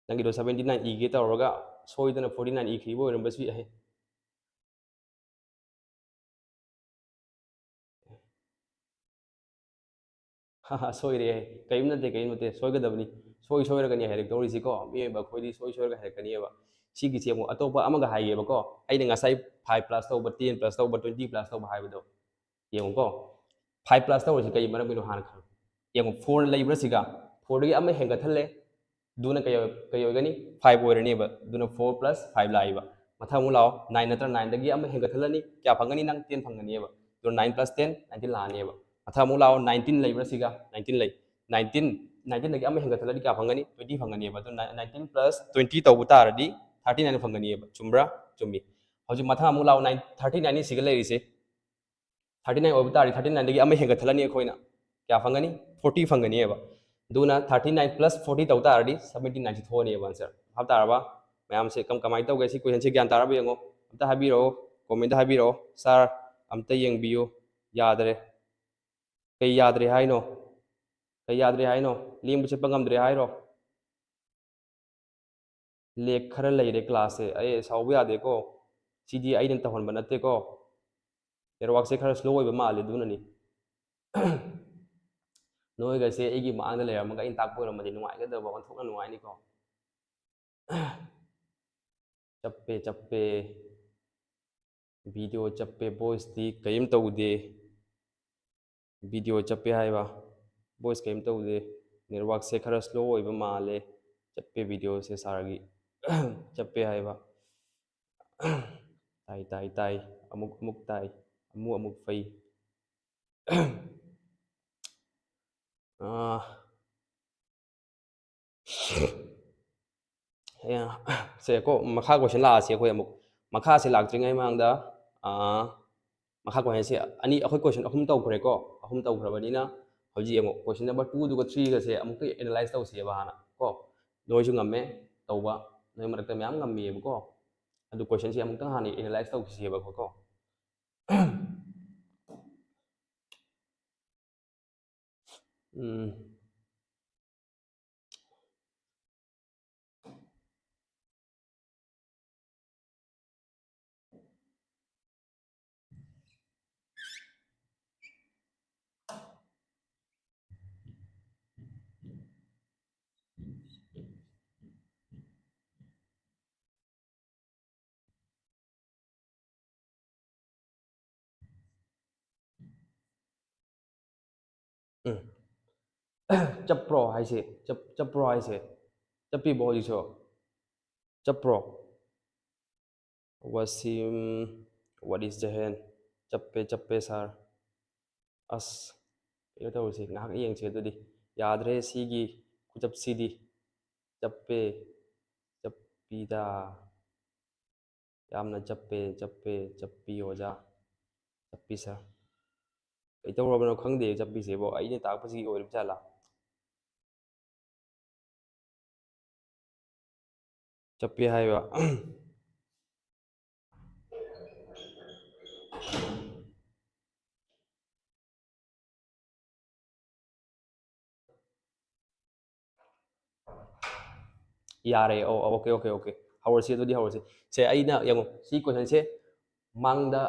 ꯅꯪꯒꯤꯗꯣ seventy nine ꯏꯒꯦ ꯇꯧꯔꯒ ꯁꯣꯏꯗꯅ forty nine ꯏꯈꯤꯕ ꯑꯣꯏꯔꯝꯕꯁꯨ ꯌꯥꯏ꯫ ꯁꯣꯏꯔꯦ꯫ ꯀꯔꯤꯝ ꯅꯠꯇꯦ, ꯀꯔꯤꯝ ꯅꯠꯇꯦ, ꯁꯣꯏꯒꯗꯕꯅꯤ꯫ ꯁꯣꯏ ꯁꯣꯏꯔꯒꯅꯤ ꯍꯥꯏꯔꯛꯇꯧꯔꯤꯁꯤꯀꯣ꯫ ꯃꯤꯑꯣꯏꯕ ꯑꯩꯈꯣꯏꯗꯤ ꯁꯣꯏ ꯁꯣꯏꯔꯒ ꯍꯥꯏꯔꯛꯀꯅꯤꯕ꯫ ꯁꯤꯒꯤꯁꯦ ꯑꯃꯨꯛ ꯑꯇꯣꯞꯄ ꯑꯃꯒ ꯍꯥꯏꯒꯦꯕꯀꯣ꯫ ꯑꯩꯅ ꯉꯁꯥꯏ five plus ꯇꯧꯕ, ten plus ꯇꯧꯕ, twenty plus ꯇꯧꯕ ꯍꯥꯏꯕꯗꯣ ꯌꯦꯡꯉꯨꯀꯣ꯫ Five plus ꯇꯧꯔꯤꯁꯤ ꯀꯔꯤ ꯃꯔꯝꯒꯤꯅꯣ ꯍꯥꯟꯅ ꯈꯪꯉꯨ꯫ ꯌꯦꯡꯉꯨ, four ꯂꯩꯕ꯭ꯔꯥ ꯁꯤꯒ? Four ꯗꯒꯤ ꯑꯃ ꯍꯦꯟꯒꯠꯍꯜꯂꯦ꯫ ꯑꯗꯨꯅ ꯀꯩ ꯑꯣꯏ-, ꯀꯩ ꯑꯣꯏꯒꯅꯤ? Five ꯑꯣꯏꯔꯅꯦꯕ꯫ ꯑꯗꯨꯅ four plus five ꯂꯥꯛꯏꯕ꯫ ꯃꯊꯪ ꯑꯃꯨꯛ ꯂꯥꯛꯑꯣ, nine ꯅꯠꯇ꯭ꯔ? Nine ꯗꯒꯤ ꯑꯃ ꯍꯦꯟꯒꯠꯍꯜꯂꯅꯤ, ꯀꯌꯥ ꯐꯪꯒꯅꯤ? ꯅꯪ ten ꯐꯪꯒꯅꯦꯕ꯫ ꯑꯗꯨꯅ nine plus ten, nineteen ꯂꯥꯛꯑꯅꯦꯕ꯫ ꯃꯊꯪ ꯑꯃꯨꯛ ꯂꯥꯛꯑꯣ, nineteen ꯂꯩꯕ꯭ꯔꯥ ꯁꯤꯒ? Nineteen ꯂꯩ꯫ Nineteen, nineteen ꯗꯒꯤ ꯑꯃ ꯍꯦꯟꯒꯠꯍꯜꯂꯗꯤ ꯀꯌꯥ ꯐꯪꯒꯅꯤ? Twenty ꯐꯪꯒꯅꯦꯕ꯫ ꯑꯗꯨꯅ nineteen plus twenty ꯇꯧꯕ ꯇꯥꯔꯗꯤ thirty nine ꯐꯪꯒꯅꯦꯕ꯫ ꯆꯨꯝꯕ꯭ꯔꯥ? ꯆꯨꯝꯃꯤ꯫ ꯍꯧꯖꯤꯛ ꯃꯊꯪ ꯑꯃꯨꯛ ꯂꯥꯛꯑꯣ, nine, thirty nine ꯁꯤꯒ ꯂꯩꯔꯤꯁꯦ꯫ Thirty nine ꯑꯣꯏꯕ ꯇꯥꯔꯗꯤ thirty nine ꯗꯒꯤ ꯑꯃ ꯍꯦꯟꯒꯠꯍꯜꯂꯅꯤ ꯑꯩꯈꯣꯏꯅ꯫ ꯀꯌꯥ ꯐꯪꯒꯅꯤ? Forty ꯐꯪꯒꯅꯤꯕ꯫ ꯑꯗꯨꯅ thirty nine plus forty ꯇꯧ ꯇꯥꯔꯗꯤ seventy nine ꯁꯤ ꯊꯣꯛꯑꯅꯦꯕ answer꯫ ꯚꯥꯞ ꯇꯥꯔꯕ? ꯃꯌꯥꯝꯁꯦ ꯀꯝ-, ꯀꯃꯥꯏꯅ ꯇꯧꯒꯦ? ꯁꯤ question ꯁꯦ ꯒ꯭ꯌꯥꯟ ꯇꯥꯔꯕ ꯌꯦꯡꯉꯣ꯫ ꯑꯝꯇ ꯍꯥꯏꯕꯤꯔꯛꯑꯣ, comment ꯇ ꯍꯥꯏꯕꯤꯔꯛꯑꯣ꯫ Sir, ꯑꯝꯇ ꯌꯦꯡꯕꯤꯌꯨ꯫ ꯌꯥꯗ꯭ꯔꯦ꯫ ꯀꯩ ꯌꯥꯗ꯭ꯔꯦ ꯍꯥꯏꯅꯣ? ꯀꯩ ꯌꯥꯗ꯭ꯔꯦ ꯍꯥꯏꯅꯣ? ꯂꯦꯡꯕ ꯆꯠꯄ ꯉꯝꯗ꯭ꯔꯦ ꯍꯥꯏꯔꯣ? Lag ꯈꯔ ꯂꯩꯔꯦ class ꯁꯦ꯫ ꯑꯦ, ꯁꯥꯎꯕ ꯌꯥꯗꯦꯀꯣ꯫ ꯁꯤꯗꯤ ꯑꯩꯅ ꯇꯧꯍꯟꯕ ꯅꯠꯇꯦꯀꯣ꯫ Network ꯁꯦ ꯈꯔ slow ꯑꯣꯏꯕ ꯃꯥꯜꯂꯦ, ꯑꯗꯨꯅꯅꯤ꯫ ꯅꯣꯏꯒꯁꯦ ꯑꯩꯒꯤ ꯃꯥꯡꯗ ꯂꯩꯔꯝꯃꯒ ꯑꯩꯅ ꯇꯥꯛꯄ ꯑꯣꯏꯔꯝꯃꯗꯤ ꯅꯨꯡꯉꯥꯏꯒꯗꯕ, ꯑꯣꯟꯊꯣꯛꯅ ꯅꯨꯡꯉꯥꯏꯅꯤꯀꯣ꯫ ꯆꯞꯄꯦ, ꯆꯞꯄꯦ꯫ Video ꯆꯞꯄꯦ, voice ꯇꯤ ꯀꯔꯤꯝ ꯇꯧꯗꯦ꯫ Video ꯆꯞꯄꯦ ꯍꯥꯏꯕ, voice ꯀꯔꯤꯝ ꯇꯧꯗꯦ꯫ Network ꯁꯦ ꯈꯔ slow ꯑꯣꯏꯕ ꯃꯥꯜꯂꯦ꯫ ꯆꯞꯄꯦ video ꯁꯦ sir ꯒꯤ꯫ ꯆꯞꯄꯦ ꯍꯥꯏꯕ꯫ ꯇꯥꯏ, ꯇꯥꯏ, ꯇꯥꯏ꯫ ꯑꯃꯨꯛ, ꯑꯃꯨꯛ ꯇꯥꯏ꯫ ꯑꯃꯨꯛ, ꯑꯃꯨꯛ ꯐꯩ꯫ ꯑꯥ, ꯑꯦ, ꯁꯦ ꯀꯣ, ꯃꯈꯥ question ꯂꯥꯛꯑꯁꯤ ꯑꯩꯈꯣꯏ ꯑꯃꯨꯛ꯫ ꯃꯈꯥꯁꯦ ꯂꯥꯛꯇ꯭ꯔꯤꯉꯩ ꯃꯃꯥꯡꯗ, ꯑꯥ, ꯃꯈꯥ question ꯁꯦ ꯑꯅꯤ, ꯑꯩꯈꯣꯏ question ꯑꯍꯨꯝ ꯇꯧꯈ꯭ꯔꯦꯀꯣ꯫ ꯑꯍꯨꯝ ꯇꯧꯈ꯭ꯔꯕꯅꯤꯅ ꯍꯧꯖꯤꯛ ꯑꯃꯨꯛ question number two ꯗꯨꯒ three ꯒꯁꯦ ꯑꯃꯨꯛꯀ analyze ꯇꯧꯁꯦꯕ ꯍꯥꯟꯅ ꯀꯣ꯫ ꯅꯣꯏꯁꯨ ꯉꯝꯃꯦ ꯇꯧꯕ, ꯅꯣꯏ ꯃꯔꯛꯇ ꯃꯌꯥꯝ ꯉꯝꯃꯤꯑꯕꯀꯣ꯫ ꯑꯗꯨ question ꯁꯦ ꯑꯃꯨꯛꯇꯪ ꯍꯥꯟꯅ analyze ꯇꯧꯈꯤꯁꯦꯕ ꯑꯩꯈꯣꯏ ꯀꯣ꯫ ꯎꯝ꯫ ꯎꯝ꯫ ꯆꯞꯄ꯭ꯔꯣ ꯍꯥꯏꯁꯦ? ꯆꯞ-, ꯆꯞꯄ꯭ꯔꯣ ꯍꯥꯏꯁꯦ? ꯆꯞꯄꯤꯕꯣ ꯍꯧꯖꯤꯛꯁꯨ? ꯆꯞꯄ꯭ꯔꯣ? Washim, what is the hand? ꯆꯞꯄꯦ, ꯆꯞꯄꯦ, sir꯫ ꯑꯁ, ꯀꯩꯅꯣ ꯇꯧꯔꯁꯤ, ꯉꯥꯏꯍꯥꯛ ꯌꯦꯡꯁꯤ ꯑꯗꯨꯗꯤ꯫ ꯌꯥꯗ꯭ꯔꯦ ꯁꯤꯒꯤ ꯈꯨꯆꯞꯁꯤꯗꯤ꯫ ꯆꯞꯄꯦ, ꯆꯞꯄꯤꯗ꯫ ꯌꯥꯝꯅ ꯆꯞꯄꯦ, ꯆꯞꯄꯦ, ꯆꯞꯄꯤ ꯑꯣꯖꯥ, ꯆꯞꯄꯤ sir꯫ ꯀꯩ ꯇꯧꯔꯕꯅꯣ ꯈꯪꯗꯦ ꯆꯞꯄꯤꯁꯤꯕꯣ, ꯑꯩꯅ ꯇꯥꯛꯄꯁꯤꯒꯤ ꯑꯣꯏꯔꯤꯕ ꯖꯥꯠꯂꯥ? ꯆꯞꯄꯤ ꯍꯥꯏꯕ꯫ ꯌꯥꯔꯦ꯫ ꯑꯣ, okay, okay, okay꯫ ꯍꯧꯔꯁꯤ ꯑꯗꯨꯗꯤ, ꯍꯧꯔꯁꯤ꯫ ꯁꯦ, ꯑꯩꯅ ꯌꯦꯡꯉꯣ, ꯁꯤ question ꯁꯦ ꯃꯥꯡꯗ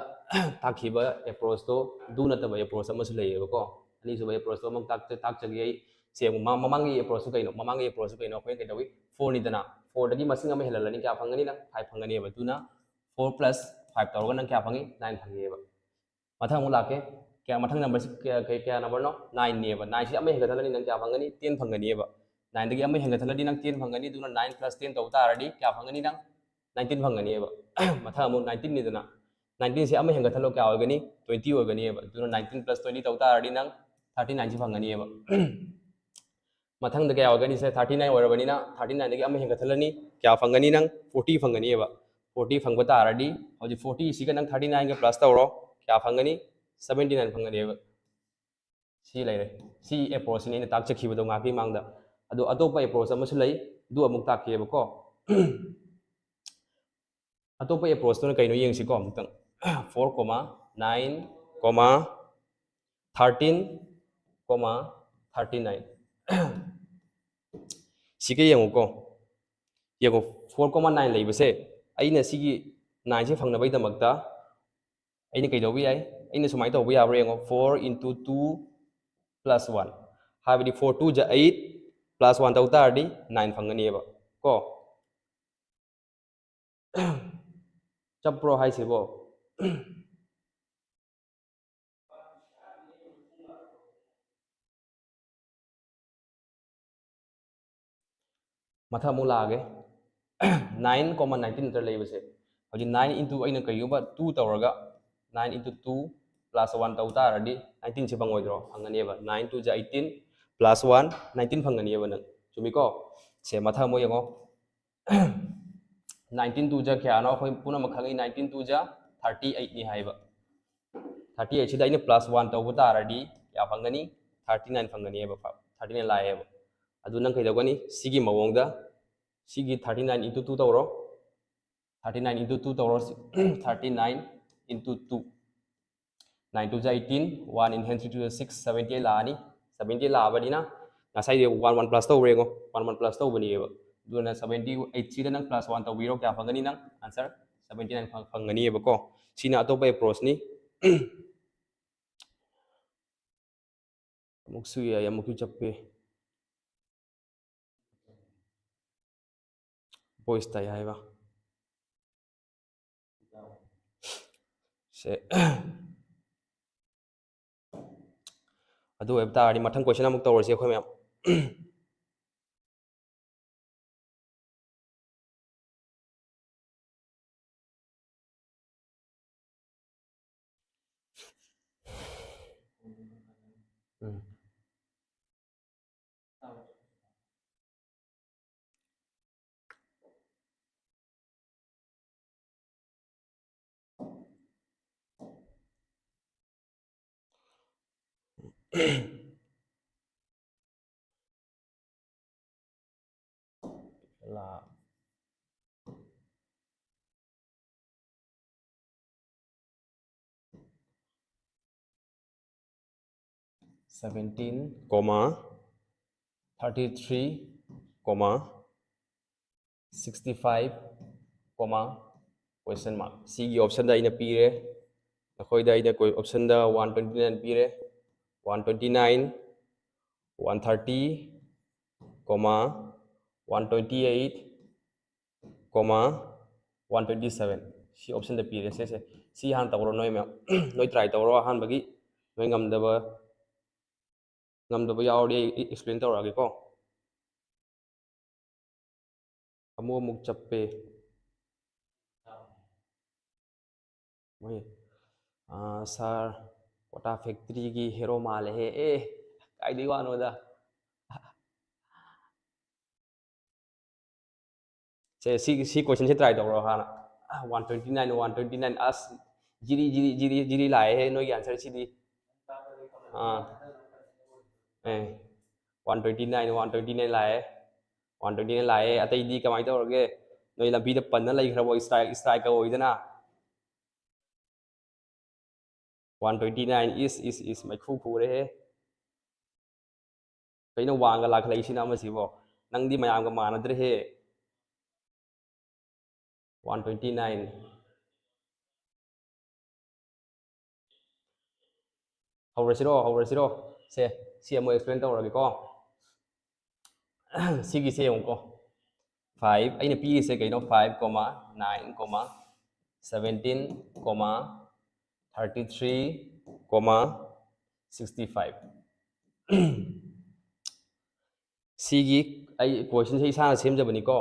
ꯇꯥꯛꯈꯤꯕ approach ꯇꯣ, ꯑꯗꯨ ꯅꯠꯇꯕ approach ꯑꯃꯁꯨ ꯂꯩꯌꯦꯕꯀꯣ꯫ ꯑꯅꯤꯁꯨꯕ approach ꯇꯣ ꯑꯃꯨꯛ ꯇꯥꯛ-, ꯇꯥꯛꯆꯒꯦ ꯑꯩ꯫ ꯁꯦ, ꯌꯦꯡꯉꯣ, ꯃ-, ꯃꯃꯥꯡꯒꯤ approach ꯇꯨ ꯀꯩꯅꯣ? ꯃꯃꯥꯡꯒꯤ approach ꯇꯨ ꯀꯩꯅꯣ? ꯑꯩꯈꯣꯏꯅ ꯀꯩꯗꯧꯏ? Four ꯅꯤꯗꯅ꯫ Four ꯗꯒꯤ ꯃꯁꯤꯡ ꯑꯃ ꯍꯦꯜꯍꯜꯂꯅꯤ, ꯀꯌꯥ ꯐꯪꯒꯅꯤ ꯅꯪ? Five ꯐꯪꯒꯅꯦꯕ꯫ ꯑꯗꯨꯅ four plus five ꯇꯧꯔꯒ ꯅꯪ ꯀꯌꯥ ꯐꯪꯉꯤ? Nine ꯐꯪꯉꯦꯕ꯫ ꯃꯊꯪ ꯑꯃꯨꯛ ꯂꯥꯛꯀꯦ꯫ ꯀꯌꯥ, ꯃꯊꯪ number ꯁꯤ ꯀꯌꯥ, ꯀꯌꯥ, ꯀꯌꯥ number ꯅꯣ? Nine ꯅꯦꯕ꯫ Nine ꯁꯤ ꯑꯃ ꯍꯦꯟꯒꯠꯍꯜꯂꯅꯤ, ꯅꯪ ꯀꯌꯥ ꯐꯪꯒꯅꯤ? Ten ꯐꯪꯒꯅꯤꯕ꯫ Nine ꯗꯒꯤ ꯑꯃ ꯍꯦꯟꯒꯠꯍꯜꯂꯗꯤ ꯅꯪ ten ꯐꯪꯒꯅꯤ꯫ ꯑꯗꯨꯅ nine plus ten ꯇꯧ ꯇꯥꯔꯗꯤ ꯀꯌꯥ ꯐꯪꯒꯅꯤ ꯅꯪ? Nineteen ꯐꯪꯒꯅꯤꯕ꯫ ꯃꯊꯪ ꯑꯃꯨꯛ nineteen ꯅꯤꯗꯅ, nineteen ꯁꯤ ꯑꯃ ꯍꯦꯟꯒꯠꯍꯜꯂꯣ, ꯀꯌꯥ ꯑꯣꯏꯒꯅꯤ? Twenty ꯑꯣꯏꯒꯅꯤꯕ꯫ ꯑꯗꯨꯅ nineteen plus twenty ꯇꯧ ꯇꯥꯔꯗꯤ ꯅꯪ thirty nine ꯁꯤ ꯐꯪꯒꯅꯤꯕ꯫ ꯃꯊꯪꯗ ꯀꯌꯥ ꯑꯣꯏꯒꯅꯤ? ꯁꯦ, thirty nine ꯑꯣꯏꯔꯕꯅꯤꯅ thirty nine ꯗꯒꯤ ꯑꯃ ꯍꯦꯟꯒꯠꯍꯜꯂꯅꯤ, ꯀꯌꯥ ꯐꯪꯒꯅꯤ ꯅꯪ? Forty ꯐꯪꯒꯅꯤꯕ꯫ Forty ꯐꯪꯕ ꯇꯥꯔꯗꯤ ꯍꯧꯖꯤꯛ forty ꯁꯤꯒ ꯅꯪ thirty nine ꯒ plus ꯇꯧꯔꯣ, ꯀꯌꯥ ꯐꯪꯒꯅꯤ? Seventy nine ꯐꯪꯒꯅꯤꯕ꯫ ꯁꯤ ꯂꯩꯔꯦ꯫ ꯁꯤ approach ꯁꯤꯅꯤ ꯑꯩꯅ ꯇꯥꯛꯆꯈꯤꯕꯗꯣ ꯉꯥꯏꯍꯥꯛꯀꯤ ꯃꯃꯥꯡꯗ꯫ ꯑꯗꯣ ꯑꯇꯣꯞꯄ approach ꯑꯃꯁꯨ ꯂꯩ, ꯑꯗꯨ ꯑꯃꯨꯛ ꯇꯥꯛꯀꯦꯕꯀꯣ꯫ ꯑꯇꯣꯞꯄ approach ꯇꯨꯅ ꯀꯩꯅꯣ ꯌꯦꯡꯁꯤꯀꯣ ꯑꯃꯨꯛꯇꯪ꯫ Four comma nine comma thirteen comma thirty nine. ꯁꯤꯒ ꯌꯦꯡꯉꯨꯀꯣ, ꯌꯦꯡꯉꯣ, four comma nine ꯂꯩꯕꯁꯦ, ꯑꯩꯅ ꯁꯤꯒꯤ nineꯁꯦ ꯐꯪꯅꯕꯒꯤꯗꯃꯛꯇ ꯑꯩꯅ ꯀꯩꯗꯧꯕ ꯌꯥꯏ? ꯑꯩꯅ ꯁꯨꯃꯥꯏꯅ ꯇꯧꯕ ꯌꯥꯕ꯭ꯔꯥ ꯌꯦꯡꯉꯣ, four into two plus one, ꯍꯥꯏꯕꯗꯤ four two ꯖ eight plus one ꯇꯧ ꯇꯥꯔꯗꯤ nine ꯐꯪꯒꯅꯤꯕ ꯀꯣ꯫ ꯆꯞꯄ꯭ꯔꯣ ꯍꯥꯏꯁꯤꯕꯣ? ꯃꯊꯪ ꯑꯃꯨꯛ ꯂꯥꯛꯑꯒꯦ꯫ Nine comma nineteen ꯅꯠꯇ꯭ꯔ ꯂꯩꯕꯁꯦ? ꯍꯧꯖꯤꯛ nine into ꯑꯩꯅ ꯀꯩꯒꯨꯝꯕ two ꯇꯧꯔꯒ nine into two plus one ꯇꯧ ꯇꯥꯔꯗꯤ nineteenꯁꯦ ꯐꯪꯉꯣꯏꯗ꯭ꯔꯣ? ꯐꯪꯒꯅꯦꯕ꯫ Nine two ꯖ eighteen plus one, nineteen ꯐꯪꯒꯅꯤꯕ ꯅꯪ꯫ ꯆꯨꯝꯃꯤꯀꯣ? ꯁꯦ, ꯃꯊꯪ ꯑꯃꯨꯛ ꯌꯦꯡꯉꯣ꯫ Nineteen two ꯖ ꯀꯌꯥꯅꯣ? ꯑꯩꯈꯣꯏ ꯄꯨꯝꯅꯃꯛ ꯈꯪꯉꯤ, nineteen two ꯖ thirty eightꯅꯤ ꯍꯥꯏꯕ꯫ Thirty eightꯁꯤꯗ ꯑꯩꯅ plus one ꯇꯧꯕ ꯇꯥꯔꯗꯤ ꯀꯌꯥ ꯐꯪꯒꯅꯤ? Thirty nine ꯐꯪꯒꯅꯤꯕ꯫ Thirty nine ꯂꯥꯛꯑꯦꯕ꯫ ꯑꯗꯨ ꯅꯪ ꯀꯩꯗꯧꯒꯅꯤ? ꯁꯤꯒꯤ ꯃꯑꯣꯡꯗ ꯁꯤꯒꯤ thirty nine into two ꯇꯧꯔꯣ꯫ Thirty nine into two ꯇꯧꯔꯣ꯫ Thirty nine into two꯫ Nine two ꯖ eighteen, one in hand three two ꯖ six, seventy eight ꯂꯥꯛꯑꯅꯤ꯫ Seventy eight ꯂꯥꯛꯑꯕꯅꯤꯅ ꯉꯁꯥꯏꯗꯤ one one plus ꯇꯧꯔꯦꯉꯣ, one one plus ꯇꯧꯕꯅꯦꯕ꯫ ꯑꯗꯨꯅ seventy eightꯁꯤꯗ ꯅꯪ plus one ꯇꯧꯕꯤꯔꯣ, ꯀꯌꯥ ꯐꯪꯒꯅꯤ ꯅꯪ? Answer seventy nine ꯐꯪ-, ꯐꯪꯒꯅꯤꯕꯀꯣ꯫ ꯁꯤꯅ ꯑꯇꯣꯞꯄ approachꯅꯤ꯫ ꯑꯃꯨꯛꯁꯨ ꯌꯥꯏ, ꯑꯃꯨꯛꯁꯨ ꯆꯞꯄꯤ꯫ Voice ꯇꯥꯏ ꯍꯥꯏꯕ꯫ ꯁꯦ꯫ ꯑꯗꯨ ꯑꯣꯏꯕ ꯇꯥꯔꯗꯤ ꯃꯊꯪ question ꯑꯃꯨꯛ ꯇꯧꯔꯁꯤ ꯑꯩꯈꯣꯏ ꯃꯌꯥꯝ꯫ ꯎꯝ꯫ ꯂꯥ-, seventeen, comma, thirty three, comma, sixty five, comma, question mark. ꯁꯤꯒꯤ option ꯗ ꯑꯩꯅ ꯄꯤꯔꯦ꯫ ꯅꯈꯣꯏꯗ ꯑꯩꯅ option ꯗ one twenty nine ꯄꯤꯔꯦ꯫ One twenty nine, one thirty, comma, one twenty eight, comma, one twenty seven꯫ ꯁꯤ option ꯗ ꯄꯤꯔꯦ꯫ ꯁꯦ ꯁꯦ ꯁꯤ ꯍꯥꯟꯅ ꯇꯧꯔꯣ ꯅꯣꯏ ꯃꯌꯥꯝ꯫ ꯅꯣꯏ try ꯇꯧꯔꯣ ꯑꯍꯥꯟꯕꯒꯤ꯫ ꯅꯣꯏ ꯉꯝꯗꯕ ꯉꯝꯗꯕ ꯌꯥꯎꯔꯗꯤ ꯑꯩ explain ꯇꯧꯔꯛꯑꯒꯦꯀꯣ꯫ ꯑꯃꯨꯛ ꯑꯃꯨꯛ ꯆꯞꯄꯦ꯫ ꯃꯣꯏ, ꯑꯥ, sir, ꯀ꯭ꯋꯥꯇꯥ factory ꯒꯤ hero ꯃꯥꯜꯂꯦꯍꯦ꯫ ꯑꯦ, ꯀꯥꯏꯗꯩ ꯋꯥꯅꯣꯗ꯫ ꯁꯦ, ꯁꯤ, ꯁꯤ question ꯁꯦ try ꯇꯧꯔꯣ ꯍꯥꯟꯅ꯫ One twenty nine, one twenty nine, ꯑꯁ, ꯖꯤꯔꯤ, ꯖꯤꯔꯤ, ꯖꯤꯔꯤ, ꯖꯤꯔꯤ ꯂꯥꯛꯑꯦꯍꯦ ꯅꯣꯏꯒꯤ answer ꯁꯤꯗꯤ꯫ ꯑꯥ, ꯑꯦ, one twenty nine, one twenty nine ꯂꯥꯛꯑꯦ꯫ One twenty nine ꯂꯥꯛꯑꯦ꯫ ꯑꯇꯩꯗꯤ ꯀꯃꯥꯏꯅ ꯇꯧꯔꯒꯦ? ꯅꯣꯏ ꯂꯝꯕꯤꯗ ꯄꯟꯅ ꯂꯩꯈ꯭ꯔꯕꯣ? Strike, strike ꯑꯣꯏꯗꯅ꯫ One twenty nine, ꯏꯁ, ꯏꯁ, ꯏꯁ, ꯃꯩꯈꯨ ꯈꯨꯔꯦꯍꯦ꯫ ꯀꯩꯅꯣ ꯋꯥꯡꯒ ꯂꯥꯛꯈꯠꯂꯛꯏꯁꯤꯅ ꯑꯃꯁꯤꯕꯣ? ꯅꯪꯗꯤ ꯃꯌꯥꯝꯒ ꯃꯥꯟꯅꯗ꯭ꯔꯦꯍꯦ꯫ One twenty nine꯫ ꯍꯧꯔꯁꯤꯔꯣ, ꯍꯧꯔꯁꯤꯔꯣ꯫ ꯁꯦ, ꯁꯤ ꯑꯃꯨꯛ explain ꯇꯧꯔꯒꯦꯀꯣ꯫ ꯁꯤꯒꯤꯁꯦ ꯌꯦꯡꯉꯨꯀꯣ꯫ Five, ꯑꯩꯅ ꯄꯤꯔꯤꯁꯦ ꯀꯩꯅꯣ? Five, comma, nine, comma, seventeen, comma, thirty three, comma, sixty five꯫ ꯁꯤꯒꯤ ꯑꯩ question ꯁꯦ ꯏꯁꯥꯅ ꯁꯦꯝꯖꯕꯅꯤꯀꯣ꯫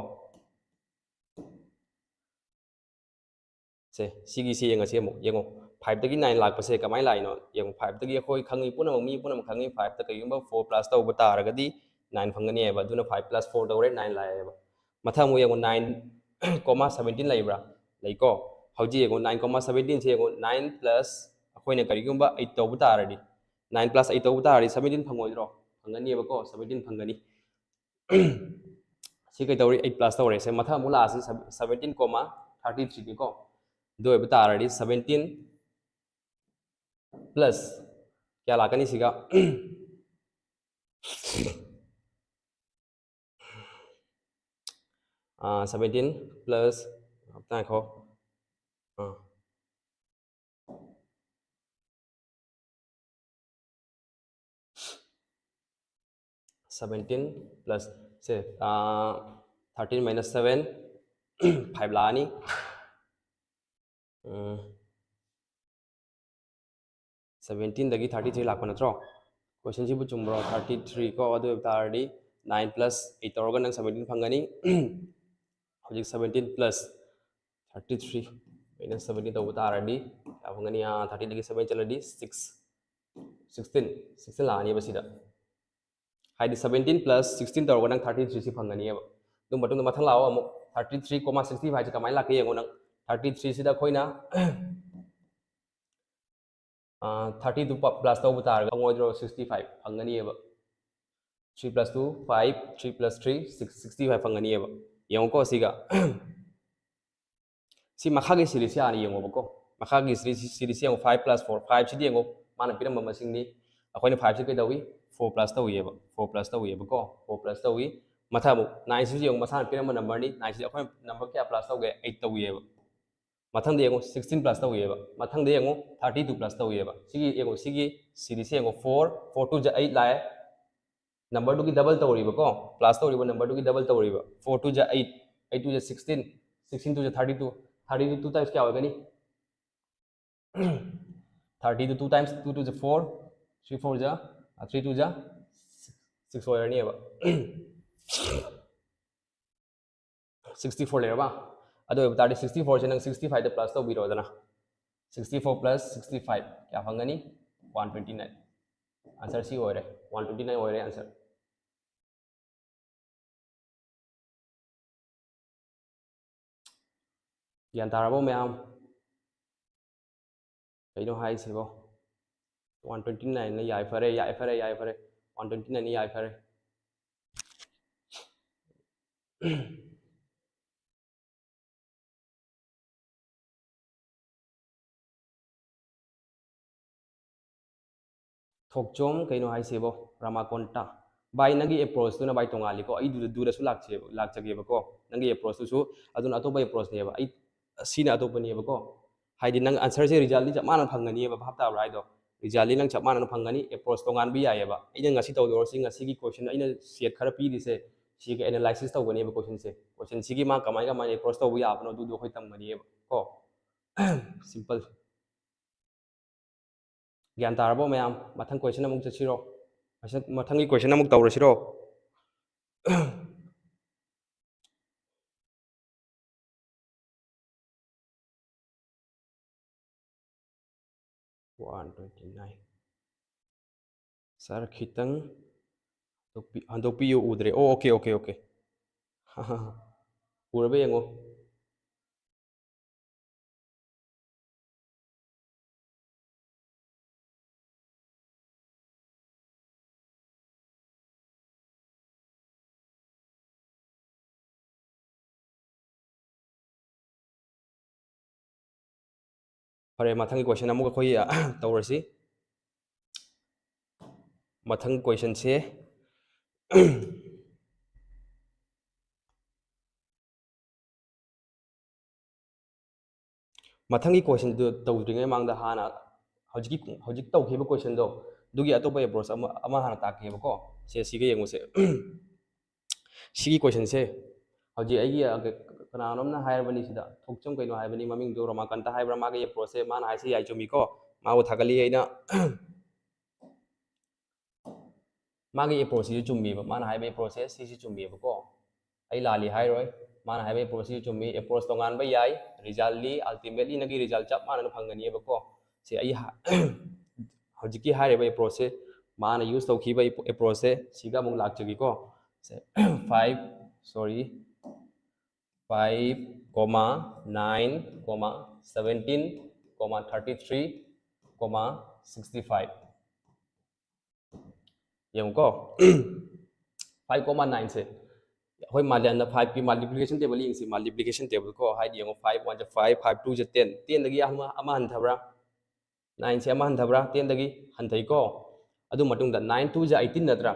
ꯁꯦ, ꯁꯤꯒꯤꯁꯤ ꯌꯦꯡꯉꯁꯤ ꯑꯃꯨꯛ꯫ ꯌꯦꯡꯉꯣ, five ꯇꯒꯤ nine ꯂꯥꯛꯄꯁꯦ ꯀꯃꯥꯏꯅ ꯂꯥꯛꯏꯅꯣ? ꯌꯦꯡꯉꯣ, five ꯇꯒꯤ ꯑꯩꯈꯣꯏ ꯈꯪꯉꯤ, ꯄꯨꯝꯅꯃꯛ, ꯃꯤ ꯄꯨꯝꯅꯃꯛ ꯈꯪꯉꯤ, five ꯇ ꯀꯔꯤꯒꯨꯝꯕ four plus ꯇꯧꯕ ꯇꯥꯔꯒꯗꯤ nine ꯐꯪꯒꯅꯤ ꯍꯥꯏꯕ꯫ ꯑꯗꯨꯅ five plus four ꯇꯧꯔꯦ, nine ꯂꯥꯛꯑꯦꯕ꯫ ꯃꯊꯪ ꯑꯃꯨꯛ ꯌꯦꯡꯉꯣ, nine, comma, seventeen ꯂꯩꯕ꯭ꯔꯥ? ꯂꯩꯀꯣ꯫ ꯍꯧꯖꯤꯛ ꯌꯦꯡꯉꯣ, nine comma seventeen ꯁꯦ ꯌꯦꯡꯉꯣ, nine plus ꯑꯩꯈꯣꯏꯅ ꯀꯔꯤꯒꯨꯝꯕ eight ꯇꯧꯕ ꯇꯥꯔꯗꯤ, nine plus eight ꯇꯧꯕ ꯇꯥꯔꯗꯤ seventeen ꯐꯪꯉꯣꯏꯗ꯭ꯔꯣ? ꯐꯪꯒꯅꯤꯕꯀꯣ, seventeen ꯐꯪꯒꯅꯤ꯫ ꯁꯤ ꯀꯩ ꯇꯧꯔꯤ? Eight plus ꯇꯧꯔꯦ꯫ ꯁꯦ, ꯃꯊꯪ ꯑꯃꯨꯛ ꯂꯥꯛꯑꯁꯤ, seventeen comma thirty three ꯅꯤꯀꯣ꯫ ꯑꯗꯨ ꯑꯣꯏꯕ ꯇꯥꯔꯗꯤ seventeen plus ꯀꯌꯥ ꯂꯥꯛꯀꯅꯤ ꯁꯤꯒ? ꯁꯚꯦꯟꯇꯤꯟ ꯄ꯭ꯂꯁ, ꯉꯥꯏꯈꯣ, ꯑꯥ, ꯁꯚꯦꯟꯇꯤꯟ ꯄ꯭ꯂꯁ ꯁꯦ, ꯊꯥꯔꯇꯤꯟ ꯃꯥꯏꯅꯁ ꯁꯚꯦꯟ, ꯐꯥꯏꯚ ꯂꯥꯛꯑꯅꯤ꯫ ꯁꯚꯦꯟꯇꯤꯟꯗꯒꯤ ꯊꯥꯔꯇꯤ ꯊ꯭ꯔꯤ ꯂꯥꯛꯄ ꯅꯠꯇ꯭ꯔꯣ? ꯀꯣꯏꯁꯟꯁꯤꯕꯨ ꯆꯨꯝꯕ꯭ꯔꯣ? ꯊꯥꯔꯇꯤ ꯊ꯭ꯔꯤ ꯀꯣ, ꯑꯗꯨ ꯑꯣꯏꯕ ꯇꯥꯔꯗꯤ ꯅꯥꯏꯟ ꯄ꯭ꯂꯁ ꯑꯩꯠ ꯇꯧꯔꯒ ꯅꯪ ꯁꯚꯦꯟꯇꯤꯟ ꯐꯪꯒꯅꯤ꯫ ꯍꯧꯖꯤꯛ seventeen plus thirty three minus seventeen ꯇꯧꯕ ꯇꯥꯔꯗꯤ ꯀꯌꯥ ꯐꯪꯒꯅꯤ? ꯊꯥꯔꯇꯤꯗꯒꯤ ꯁꯚꯦꯟ ꯆꯠꯂꯗꯤ ꯁꯤꯛꯁ, ꯁꯤꯛꯁꯇꯤꯟ, ꯁꯤꯛꯁꯇꯤꯟ ꯂꯥꯛꯑꯅꯤꯕ ꯁꯤꯗ꯫ ꯍꯥꯏꯗꯤ ꯁꯚꯦꯟꯇꯤꯟ ꯄ꯭ꯂꯁ ꯁꯤꯛꯁꯇꯤꯟ ꯇꯧꯔꯒ ꯅꯪ ꯊꯥꯔꯇꯤ ꯊ꯭ꯔꯤꯁꯤ ꯐꯪꯒꯅꯤꯕ꯫ ꯑꯗꯨ ꯃꯇꯨꯡꯗ ꯃꯊꯪ ꯂꯥꯛꯑꯣ ꯑꯃꯨꯛ, ꯊꯥꯔꯇꯤ ꯊ꯭ꯔꯤ ꯀꯣꯃꯥ ꯁꯤꯛꯁꯇꯤ ꯐꯥꯏꯚꯁꯤ ꯀꯃꯥꯏꯅ ꯂꯥꯛꯀꯦ ꯌꯦꯡꯉꯣ ꯅꯪ꯫ ꯊꯥꯔꯇꯤ ꯊ꯭ꯔꯤꯁꯤꯗ ꯑꯩꯈꯣꯏꯅ ꯊꯥꯔꯇꯤ ꯇꯨ ꯄ꯭ꯂꯁ ꯇꯧꯕ ꯇꯥꯔꯒꯗꯤ ꯐꯪꯉꯣꯏꯗ꯭ꯔꯣ? ꯁꯤꯛꯁꯇꯤ ꯐꯥꯏꯚ ꯐꯪꯒꯅꯤꯕ꯫ Three plus two five, three plus three six, sixty five ꯐꯪꯒꯅꯤꯕ꯫ ꯌꯦꯡꯉꯨꯀꯣ ꯁꯤꯒ꯫ ꯁꯤ ꯃꯈꯥꯒꯤ ꯁꯤꯔꯤꯁꯁꯤ ꯍꯥꯟꯅ ꯌꯦꯡꯉꯣꯕꯀꯣ꯫ ꯃꯈꯥꯒꯤ ꯁꯤꯔꯤꯁꯁꯤ, ꯁꯤꯔꯤꯁꯁꯤ ꯌꯦꯡꯉꯣ, ꯐꯥꯏꯚ ꯄ꯭ꯂꯁ ꯐꯣꯔ, ꯐꯥꯏꯚꯁꯤꯗꯤ ꯌꯦꯡꯉꯣ, ꯃꯥꯅ ꯄꯤꯔꯝꯕ ꯃꯁꯤꯡꯅꯤ꯫ ꯑꯩꯈꯣꯏꯅ ꯐꯥꯏꯚꯁꯤ ꯀꯩꯗꯧꯏ? ꯐꯣꯔ ꯄ꯭ꯂꯁ ꯇꯧꯏꯌꯦꯕ, ꯐꯣꯔ ꯄ꯭ꯂꯁ ꯇꯧꯏꯌꯦꯕꯀꯣ, ꯐꯣꯔ ꯄ꯭ꯂꯁ ꯇꯧꯏ꯫ ꯃꯊꯪ ꯑꯃꯨꯛ ꯅꯥꯏꯟꯁꯤꯁꯨ ꯌꯦꯡꯉꯣ, ꯃꯁꯥꯅ ꯄꯤꯔꯝꯕ ꯅꯝꯕꯔꯅꯤ꯫ ꯅꯥꯏꯟꯁꯤꯗꯤ ꯑꯩꯈꯣꯏꯅ ꯅꯝꯕꯔ ꯀꯌꯥ ꯄ꯭ꯂꯁ ꯇꯧꯒꯦ? ꯑꯩꯠ ꯇꯧꯏꯌꯦꯕ꯫ ꯃꯊꯪꯗ ꯌꯦꯡꯉꯣ, ꯁꯤꯛꯁꯇꯤꯟ ꯄ꯭ꯂꯁ ꯇꯧꯏꯌꯦꯕ꯫ ꯃꯊꯪꯗ ꯌꯦꯡꯉꯣ, ꯊꯥꯔꯇꯤ ꯇꯨ ꯄ꯭ꯂꯁ ꯇꯧꯏꯌꯦꯕ꯫ ꯁꯤꯒꯤ ꯌꯦꯡꯉꯣ, ꯁꯤꯒꯤ ꯁꯤꯔꯤꯁꯁꯦ ꯌꯦꯡꯉꯣ, ꯐꯣꯔ, ꯐꯣꯔ ꯇꯨ ꯖ ꯑꯩꯠ ꯂꯥꯛꯑꯦ꯫ ꯅꯝꯕꯔꯗꯨꯒꯤ ꯗꯕꯜ ꯇꯧꯔꯤꯕꯀꯣ, ꯄ꯭ꯂꯁ ꯇꯧꯔꯤꯕ ꯅꯝꯕꯔꯗꯨꯒꯤ ꯗꯕꯜ ꯇꯧꯔꯤꯕ꯫ ꯐꯣꯔ ꯇꯨ ꯖ ꯑꯩꯠ, ꯑꯩꯠ ꯇꯨ ꯖ ꯁꯤꯛꯁꯇꯤꯟ, ꯁꯤꯛꯁꯇꯤꯟ ꯇꯨ ꯖ thirty two, thirty two two times ꯀꯌꯥ ꯑꯣꯏꯒꯅꯤ? ꯊꯥꯔꯇꯤꯗꯨ ꯇꯨ ꯇꯥꯏꯝꯁ, ꯇꯨ ꯇꯨ ꯖ ꯐꯣꯔ, ꯊ꯭ꯔꯤ ꯐꯣꯔ ꯖ, ꯊ꯭ꯔꯤ ꯇꯨ ꯖ ꯁꯤꯛꯁ ꯑꯣꯏꯔꯅꯤꯕ꯫ ꯁꯤꯛꯁꯇꯤ ꯐꯣꯔ ꯂꯩꯔꯕ? ꯑꯗꯨ ꯑꯣꯏꯕ ꯇꯥꯔꯗꯤ ꯁꯤꯛꯁꯇꯤ ꯐꯣꯔꯁꯦ ꯅꯪ ꯁꯤꯛꯁꯇꯤ ꯐꯥꯏꯚꯇ ꯄ꯭ꯂꯁ ꯇꯧꯕꯤꯔꯣꯗꯅ꯫ Sixty four plus sixty five ꯀꯌꯥ ꯐꯪꯒꯅꯤ? One twenty nine. ꯑꯟꯁꯔ ꯁꯤ ꯑꯣꯏꯔꯦ, ꯋꯥꯟ ꯇ꯭ꯋꯦꯟꯇꯤ ꯅꯥꯏꯟ ꯑꯣꯏꯔꯦ ꯑꯟꯁꯔ꯫ ꯒ꯭ꯌꯥꯟ ꯇꯥꯔꯕꯣ ꯃꯌꯥꯝ? ꯀꯩꯅꯣ ꯍꯥꯏꯁꯤꯕꯣ? ꯋꯥꯟ ꯇ꯭ꯋꯦꯟꯇꯤ ꯅꯥꯏꯟꯅ ꯌꯥꯏꯐꯔꯦ, ꯌꯥꯏꯐꯔꯦ, ꯌꯥꯏꯐꯔꯦ꯫ ꯋꯥꯟ ꯇ꯭ꯋꯦꯟꯇꯤ ꯅꯥꯏꯟꯅ ꯌꯥꯏꯐꯔꯦ꯫ ꯊꯣꯛꯆꯣꯝ ꯀꯩꯅꯣ ꯍꯥꯏꯁꯤꯕꯣ? ꯔꯥꯃꯥꯀꯣꯟꯇ꯫ ꯚꯥꯏ, ꯅꯪꯒꯤ ꯑꯦꯄ꯭ꯔꯣꯁꯇꯨꯅ ꯚꯥꯏ ꯇꯣꯉꯥꯜꯂꯤꯀꯣ, ꯑꯩꯗꯨꯗ ꯗꯨꯗꯁꯨ ꯂꯥꯛꯆꯦꯕ, ꯂꯥꯛꯆꯒꯦꯕꯀꯣ꯫ ꯅꯪꯒꯤ ꯑꯦꯄ꯭ꯔꯣꯁꯇꯨꯁꯨ ꯑꯗꯨꯅ ꯑꯇꯣꯞꯄ ꯑꯦꯄ꯭ꯔꯣꯁꯅꯦꯕ, ꯑꯩ ꯁꯤꯅ ꯑꯇꯣꯞꯄꯅꯦꯕꯀꯣ꯫ ꯍꯥꯏꯗꯤ ꯅꯪ ꯑꯟꯁꯔꯁꯦ ꯔꯤꯖꯜꯗꯤ ꯆꯞ ꯃꯥꯟꯅꯅ ꯐꯪꯒꯅꯤꯕ, ꯚꯥꯞ ꯇꯥꯕ꯭ꯔꯥ ꯍꯥꯏꯗꯣ? ꯔꯤꯖꯜꯗꯤ ꯅꯪ ꯆꯞ ꯃꯥꯟꯅꯅ ꯐꯪꯒꯅꯤ, ꯑꯦꯄ꯭ꯔꯣꯁ ꯇꯣꯉꯥꯟꯕ ꯌꯥꯏꯑꯕ꯫ ꯑꯩꯅ ꯉꯁꯤ ꯇꯧꯗꯧꯔꯁꯤ, ꯉꯁꯤꯒꯤ ꯀꯣꯏꯁꯟ ꯑꯩꯅ ꯁꯦꯠ ꯈꯔ ꯄꯤꯔꯤꯁꯦ, ꯁꯤꯒ ꯑꯦꯅꯥꯂꯥꯏꯁꯤꯁ ꯇꯧꯒꯅꯦꯕ ꯀꯣꯏꯁꯟꯁꯦ꯫ ꯀꯣꯏꯁꯟꯁꯤꯒꯤ ꯃꯥ ꯀꯃꯥꯏ ꯀꯃꯥꯏꯅ ꯑꯦꯄ꯭ꯔꯣꯁ ꯇꯧꯕ ꯌꯥꯕꯅꯣ ꯑꯗꯨꯗꯣ ꯑꯩꯈꯣꯏ ꯇꯝꯒꯅꯤꯕ ꯀꯣ꯫ ꯁꯤꯝꯄꯜ꯫ ꯒ꯭ꯌꯥꯟ ꯇꯥꯔꯕꯣ ꯃꯌꯥꯝ? ꯃꯊꯪ ꯀꯣꯏꯁꯟ ꯑꯃꯨꯛ ꯆꯠꯁꯤꯔꯣ? ꯃꯊꯪ-, ꯃꯊꯪꯒꯤ ꯀꯣꯏꯁꯟ ꯑꯃꯨꯛ ꯇꯧꯔꯁꯤꯔꯣ? One twenty nine꯫ ꯁꯥꯔ, ꯈꯤꯇꯪ ꯍꯟꯗꯣꯛꯄꯤ-, ꯍꯟꯗꯣꯛꯄꯤꯌꯨ, ꯎꯗ꯭ꯔꯦ꯫ ꯑꯣ, ꯑꯣꯀꯦ, ꯑꯣꯀꯦ, ꯑꯣꯀꯦ꯫ ꯎꯔꯕ ꯌꯦꯡꯉꯣ꯫ ꯐꯔꯦ, ꯃꯊꯪꯒꯤ ꯀꯣꯏꯁꯟ ꯑꯃꯨꯛ ꯑꯩꯈꯣꯏ ꯇꯧꯔꯁꯤ꯫ ꯃꯊꯪ ꯀꯣꯏꯁꯟꯁꯦ, ꯃꯊꯪꯒꯤ ꯀꯣꯏꯁꯟꯗꯨ ꯇꯧꯗ꯭ꯔꯤꯉꯩ ꯃꯃꯥꯡꯗ ꯍꯥꯟꯅ ꯍꯧꯖꯤꯛꯀꯤ, ꯍꯧꯖꯤꯛ ꯇꯧꯈꯤꯕ ꯀꯣꯏꯁꯟꯗꯣ, ꯑꯗꯨꯒꯤ ꯑꯇꯣꯞꯄ ꯑꯦꯄ꯭ꯔꯣꯆ ꯑꯃ, ꯑꯃ ꯍꯥꯟꯅ ꯇꯥꯛꯀꯦꯕꯀꯣ꯫ ꯁꯦ, ꯁꯤꯒ ꯌꯦꯡꯉꯨꯁꯦ꯫ ꯁꯤꯒꯤ ꯀꯣꯏꯁꯟꯁꯦ ꯍꯧꯖꯤꯛ ꯑꯩꯒꯤ, ꯑ, ꯀ-, ꯀꯅꯥꯅꯣꯝꯅ ꯍꯥꯏꯔꯕꯅꯤ ꯁꯤꯗ, ꯊꯣꯛꯆꯝ ꯀꯩꯅꯣ ꯍꯥꯏꯕꯅꯤ ꯃꯃꯤꯡꯗꯣ, ꯔꯣꯃꯥꯀꯟꯇ ꯍꯥꯏꯕ꯭ꯔꯥ, ꯃꯥꯒꯤ ꯑꯦꯄ꯭ꯔꯣꯆꯁꯦ ꯃꯥꯅ ꯍꯥꯏꯁꯦ ꯌꯥꯏ, ꯆꯨꯝꯃꯤꯀꯣ, ꯃꯥꯕꯨ ꯊꯥꯒꯠꯂꯤ ꯑꯩꯅ꯫ ꯃꯥꯒꯤ ꯑꯦꯄ꯭ꯔꯣꯆꯁꯤꯁꯨ ꯆꯨꯝꯃꯤꯕ, ꯃꯥꯅ ꯍꯥꯏꯕ ꯑꯦꯄ꯭ꯔꯣꯆꯁꯦ ꯁꯤꯁꯨ ꯆꯨꯝꯃꯤꯕꯀꯣ꯫ ꯑꯩ ꯂꯥꯜꯂꯤ ꯍꯥꯏꯔꯣꯏ, ꯃꯥꯅ ꯍꯥꯏꯕ ꯑꯦꯄ꯭ꯔꯣꯆꯁꯤꯁꯨ ꯆꯨꯝꯃꯤ꯫ ꯑꯦꯄ꯭ꯔꯣꯆ ꯇꯣꯉꯥꯟꯕ ꯌꯥꯏ, ꯔꯤꯖꯜꯗꯤ ꯑꯜꯇꯤꯃꯦꯠꯂꯤ ꯅꯪꯒꯤ ꯔꯤꯖꯜ ꯆꯞ ꯃꯥꯟꯅꯅ ꯐꯪꯒꯅꯤꯕꯀꯣ꯫ ꯁꯤ ꯑꯩ ꯍ-, ꯍꯧꯖꯤꯛꯀꯤ ꯍꯥꯏꯔꯤꯕ ꯑꯦꯄ꯭ꯔꯣꯆꯁꯦ, ꯃꯥꯅ ꯌꯨꯁ ꯇꯧꯈꯤꯕ ꯑꯦꯄ꯭ꯔꯣꯆꯁꯦ, ꯁꯤꯒ ꯑꯃꯨꯛ ꯂꯥꯛꯆꯒꯦꯀꯣ꯫ ꯁꯦ, five, sorry, five comma nine comma seventeen comma thirty three comma sixty five꯫ ꯌꯦꯡꯉꯨꯀꯣ, five comma nineꯁꯦ ꯑꯩꯈꯣꯏ ꯃꯥꯂꯦꯝꯗ fiveꯀꯤ multiplication table ꯌꯦꯡꯁꯤ꯫ Multiplication table ꯀꯣ, ꯍꯥꯏꯗꯤ ꯌꯦꯡꯉꯣ, five oneꯁꯦ five, five twoꯁꯦ ten, tenꯗꯒꯤ ꯑꯃ, ꯑꯃ ꯍꯟꯊꯕ꯭ꯔꯥ? Nineꯁꯦ ꯑꯃ ꯍꯟꯊꯕ꯭ꯔꯥ? Tenꯗꯒꯤ ꯍꯟꯊꯩꯀꯣ꯫ ꯑꯗꯨ ꯃꯇꯨꯡꯗ nine two ꯖ eighteen ꯅꯠꯇ꯭ꯔꯥ?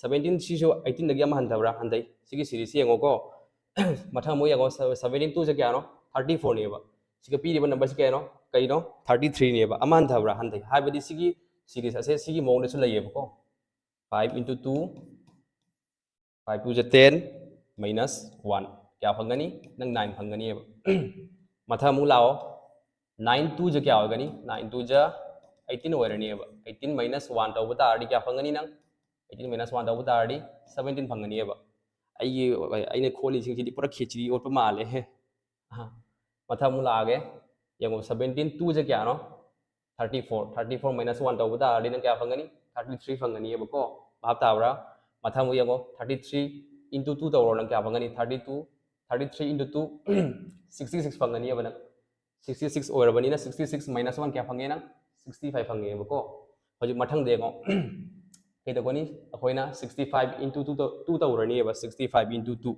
Seventeen ꯁꯤꯁꯨ eighteen ꯗꯒꯤ ꯑꯃ ꯍꯟꯊꯕ꯭ꯔꯥ? ꯍꯟꯊꯩ꯫ ꯁꯤꯒꯤ series ꯁꯤ ꯌꯦꯡꯉꯣꯀꯣ꯫ ꯃꯊꯪ ꯑꯃꯨꯛ ꯌꯦꯡꯉꯣ, seventeen two ꯖ ꯀꯌꯥꯅꯣ? Thirty four ꯅꯦꯕ꯫ ꯁꯤꯒ ꯄꯤꯔꯤꯕ number ꯁꯤ ꯀꯌꯥꯅꯣ? ꯀꯩꯅꯣ? Thirty three ꯅꯦꯕ꯫ ꯑꯃ ꯍꯟꯊꯕ꯭ꯔꯥ? ꯍꯟꯊꯩ꯫ ꯍꯥꯏꯕꯗꯤ ꯁꯤꯒꯤ series ꯑꯁꯦ ꯁꯤꯒꯤ ꯃꯑꯣꯡꯗꯁꯨ ꯂꯩꯌꯦꯕꯀꯣ꯫ Five into two, five two ꯖ ten minus one꯫ ꯀꯌꯥ ꯐꯪꯒꯅꯤ? ꯅꯪ nine ꯐꯪꯒꯅꯤꯕ꯫ ꯃꯊꯪ ꯑꯃꯨꯛ ꯂꯥꯛꯑꯣ꯫ Nine two ꯖ ꯀꯌꯥ ꯑꯣꯏꯒꯅꯤ? Nine two ꯖ eighteen ꯑꯣꯏꯔꯅꯤꯕ꯫ Eighteen minus one ꯇꯧꯕ ꯇꯥꯔꯗꯤ ꯀꯌꯥ ꯐꯪꯒꯅꯤ ꯅꯪ? Eighteen minus one ꯇꯧꯕ ꯇꯥꯔꯗꯤ seventeen ꯐꯪꯒꯅꯤꯕ꯫ ꯑꯩꯒꯤ, ꯑꯩꯅ ꯈꯣꯠꯂꯤꯁꯤꯡꯁꯤꯗꯤ ꯄꯨꯔꯥ ꯈꯦꯆ꯭ꯔꯤ ꯑꯣꯠꯄ ꯃꯥꯜꯂꯦꯍꯦ꯫ ꯑꯍ꯫ ꯃꯊꯪ ꯑꯃꯨꯛ ꯂꯥꯛꯑꯒꯦ꯫ ꯌꯦꯡꯉꯣ, seventeen two ꯖ ꯀꯌꯥꯅꯣ? Thirty four꯫ Thirty four minus one ꯇꯧꯕ ꯇꯥꯔꯗꯤ ꯅꯪ ꯀꯌꯥ ꯐꯪꯒꯅꯤ? Thirty three ꯐꯪꯒꯅꯤꯕꯀꯣ꯫ ꯚꯥꯞ ꯇꯥꯕ꯭ꯔꯥ? ꯃꯊꯪ ꯑꯃꯨꯛ ꯌꯦꯡꯉꯣ, thirty three into two ꯇꯧꯔꯣ, ꯅꯪ ꯀꯌꯥ ꯐꯪꯒꯅꯤ? Thirty two꯫ Thirty three into two, sixty six ꯐꯪꯒꯅꯤꯕ ꯅꯪ꯫ Sixty six ꯑꯣꯏꯔꯕꯅꯤꯅ sixty six minus one ꯀꯌꯥ ꯐꯪꯉꯦ ꯅꯪ? Sixty five ꯐꯪꯉꯦꯕꯀꯣ꯫ ꯍꯧꯖꯤꯛ ꯃꯊꯪꯗ ꯌꯦꯡꯉꯣ꯫ ꯀꯩꯗꯧꯒꯅꯤ? ꯑꯩꯈꯣꯏꯅ sixty five into two ꯇꯧ-, two ꯇꯧꯔꯅꯤꯕ꯫ Sixty five into two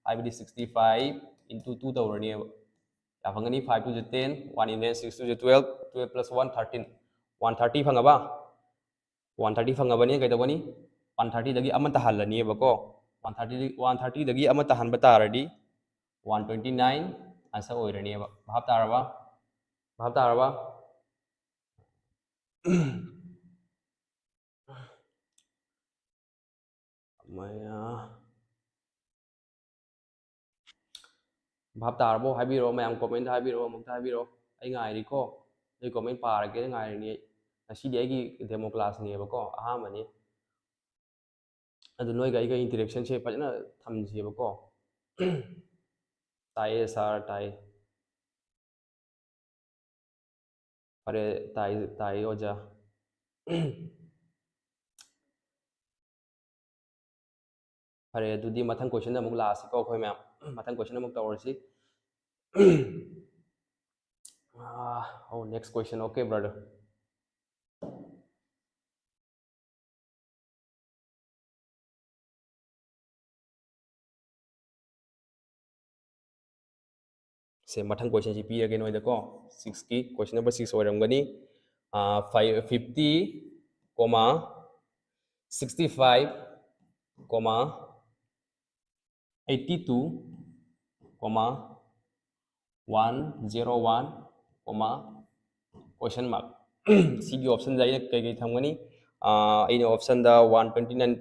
ꯍꯥꯏꯕꯗꯤ sixty five into two ꯇꯧꯔꯅꯤꯕ꯫ ꯀꯌꯥ ꯐꯪꯒꯅꯤ? Five two ꯖ ten, one in ten, six two ꯖ twelve, twelve plus one, thirteen꯫ One thirty ꯐꯪꯉꯕ? One thirty ꯐꯪꯉꯕꯅꯤ, ꯀꯩꯗꯧꯒꯅꯤ? One thirty ꯗꯒꯤ ꯑꯃ ꯇꯥꯍꯜꯂꯅꯤꯕꯀꯣ꯫ One thirty, one thirty ꯗꯒꯤ ꯑꯃ ꯇꯥꯍꯟꯕ ꯇꯥꯔꯗꯤ one twenty nine answer ꯑꯣꯏꯔꯅꯦꯕ꯫ ꯚꯥꯞ ꯇꯥꯔꯕ? ꯚꯥꯞ ꯇꯥꯔꯕ? ꯃꯌꯥ-, ꯚꯥꯞ ꯇꯥꯔꯕꯣ? ꯍꯥꯏꯕꯤꯔꯛꯑꯣ ꯃꯌꯥꯝ, comment ꯍꯥꯏꯕꯤꯔꯛꯑꯣ, ꯑꯃꯨꯛꯇ ꯍꯥꯏꯕꯤꯔꯛꯑꯣ꯫ ꯑꯩ ꯉꯥꯏꯔꯤꯀꯣ, ꯅꯣꯏ comment ꯄꯥꯔꯒꯦꯅ ꯉꯥꯏꯔꯤꯅꯤ ꯑꯩ꯫ ꯉꯁꯤꯗꯤ ꯑꯩꯒꯤ demo class ꯅꯦꯕꯀꯣ, ꯑꯍꯥꯟꯕꯅꯤ꯫ ꯑꯗꯨ ꯅꯣꯏꯒ ꯑꯩꯒ interaction ꯁꯦ ꯐꯖꯅ ꯊꯝꯁꯦꯕꯀꯣ꯫ ꯇꯥꯏꯌꯦ sir, ꯇꯥꯏꯌꯦ꯫ ꯐꯔꯦ, ꯇꯥꯏ, ꯇꯥꯏ ꯑꯣꯖꯥ꯫ ꯐꯔꯦ, ꯑꯗꯨꯗꯤ ꯃꯊꯪ question ꯗ ꯑꯃꯨꯛ ꯂꯥꯛꯑꯁꯤꯀꯣ ꯑꯩꯈꯣꯏ ꯃꯌꯥꯝ꯫ ꯃꯊꯪ question ꯑꯃꯨꯛ ꯇꯧꯔꯁꯤ꯫ ꯑꯥ, oh, next question. Okay, brother. ꯁꯦ, ꯃꯊꯪ question ꯁꯤ ꯄꯤꯔꯒꯦ ꯅꯣꯏꯗꯀꯣ꯫ Six ꯀꯤ, question number six ꯑꯣꯏꯔꯝꯒꯅꯤ꯫ ꯑꯥ, five, fifty, comma, sixty five comma eighty two comma one zero one comma question mark. ꯁꯤꯒꯤ option ꯗ ꯑꯩꯅ ꯀꯩꯀꯩ ꯊꯝꯒꯅꯤ? ꯑꯩꯅ option ꯗ one twenty nine,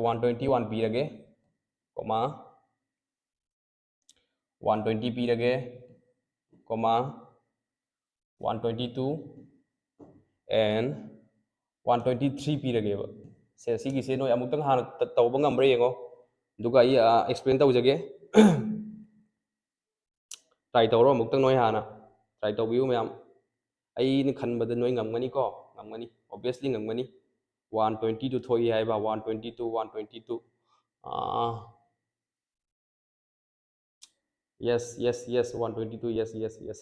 one twenty one ꯄꯤꯔꯒꯦ, comma one twenty ꯄꯤꯔꯒꯦ, comma one twenty two and one twenty three ꯄꯤꯔꯒꯦꯕ꯫ ꯁꯦ, ꯁꯤꯒꯤꯁꯦ ꯅꯣꯏ ꯑꯃꯨꯛꯇꯪ ꯍꯥꯟꯅ ꯇꯧꯕ ꯉꯝꯕ꯭ꯔꯥ ꯌꯦꯡꯉꯣ, ꯑꯗꯨꯒ ꯑꯩ explain ꯇꯧꯖꯒꯦ꯫ Try ꯇꯧꯔꯣ ꯑꯃꯨꯛꯇꯪ ꯅꯣꯏ ꯍꯥꯟꯅ꯫ Try ꯇꯧꯕꯤꯌꯨ ꯃꯌꯥꯝ꯫ ꯑꯩꯅ ꯈꯟꯕꯗ ꯅꯣꯏ ꯉꯝꯒꯅꯤꯀꯣ? ꯉꯝꯒꯅꯤ, obviously ꯉꯝꯒꯅꯤ꯫ One twenty two ꯊꯣꯛꯏ ꯍꯥꯏꯕ, one twenty two, one twenty two꯫ Yes, yes, yes, one twenty two, yes, yes, yes.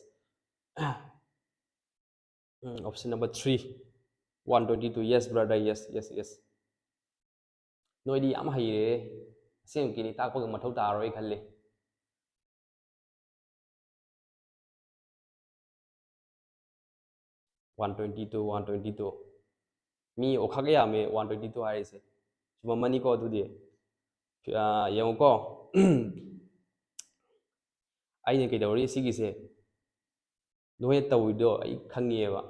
Option number three, one twenty two, yes brother, yes, yes, yes. ꯅꯣꯏꯗꯤ ꯌꯥꯝ ꯍꯩꯔꯦ꯫ ꯑꯁꯦꯡꯀꯤꯅꯤ, ꯇꯥꯛꯄꯒ ꯃꯊꯧ ꯇꯥꯔꯣꯏ ꯈꯜꯂꯦ꯫ One twenty two, one twenty two꯫ ꯃꯤ ꯑꯣꯈꯥꯛ ꯌꯥꯝꯃꯦ one twenty two ꯍꯥꯏꯔꯤꯁꯦ꯫ ꯆꯨꯝꯃꯝꯃꯅꯤꯀꯣ ꯑꯗꯨꯗꯤ? ꯌꯦꯡꯉꯨꯀꯣ꯫ ꯑꯩꯅ ꯀꯩꯗꯧꯔꯤ ꯁꯤꯒꯤꯁꯦ? ꯅꯣꯏꯅ ꯇꯧꯔꯤꯗꯣ ꯑꯩ ꯈꯪꯉꯤꯑꯕ꯫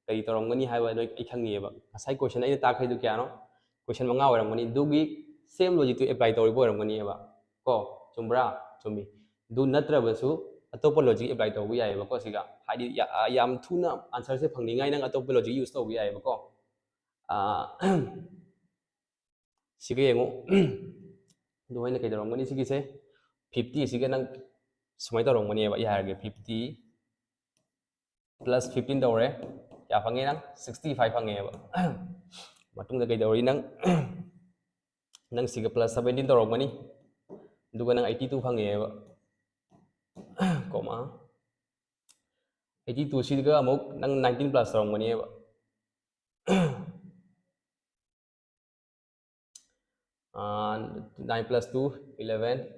ꯀꯔꯤ ꯇꯧꯔꯝꯒꯅꯤ ꯍꯥꯏꯕ ꯅꯣꯏ ꯑꯩ ꯈꯪꯉꯤꯑꯕ꯫ ꯉꯁꯥꯏ question ꯑꯩꯅ ꯇꯥꯛꯈ꯭ꯔꯤꯗꯣ ꯀꯌꯥꯅꯣ? Question ꯃꯉꯥ ꯑꯣꯏꯔꯝꯒꯅꯤ꯫ ꯑꯗꯨꯒꯤ same logic ꯇꯨ apply ꯇꯧꯔꯤꯕ ꯑꯣꯏꯔꯝꯒꯅꯤꯑꯕ꯫ ꯀꯣ? ꯆꯨꯝꯕ꯭ꯔꯥ? ꯆꯨꯝꯃꯤ꯫ ꯑꯗꯨ ꯅꯠꯇ꯭ꯔꯕꯁꯨ ꯑꯇꯣꯞꯄ logic apply ꯇꯧꯕ ꯌꯥꯏꯑꯕꯀꯣ ꯁꯤꯒ꯫ ꯍꯥꯏꯗꯤ ꯌꯥꯝ ꯊꯨꯅ answer ꯁꯦ ꯐꯪꯅꯤꯡꯉꯥꯏ ꯅꯪ ꯑꯇꯣꯞꯄ logic use ꯇꯧꯕ ꯌꯥꯏꯑꯕꯀꯣ꯫ ꯁꯤꯒ ꯌꯦꯡꯉꯨ꯫ ꯑꯗꯨ ꯑꯩꯅ ꯀꯩꯗꯧꯔꯝꯒꯅꯤ ꯁꯤꯒꯤꯁꯦ? Fifty ꯁꯤꯒ ꯅꯪ ꯁꯨꯃꯥꯏꯅ ꯇꯧꯔꯝꯒꯅꯦꯕ꯫ ꯑꯩ ꯍꯥꯏꯔꯒꯦ, fifty plus fifteen ꯇꯧꯔꯦ꯫ ꯀꯌꯥ ꯐꯪꯉꯦ ꯅꯪ? Sixty five ꯐꯪꯉꯦꯕ꯫ ꯃꯇꯨꯡꯗ ꯀꯩꯗꯧꯔꯤ ꯅꯪ? ꯅꯪ ꯁꯤꯒ plus seventeen ꯇꯧꯔꯝꯒꯅꯤ꯫ ꯑꯗꯨꯒ ꯅꯪ eighty two ꯐꯪꯉꯦꯕ꯫ Comma eighty two ꯁꯤꯒ ꯑꯃꯨꯛ ꯅꯪ nineteen plus ꯇꯧꯔꯝꯒꯅꯦꯕ꯫ Nine plus two, eleven꯫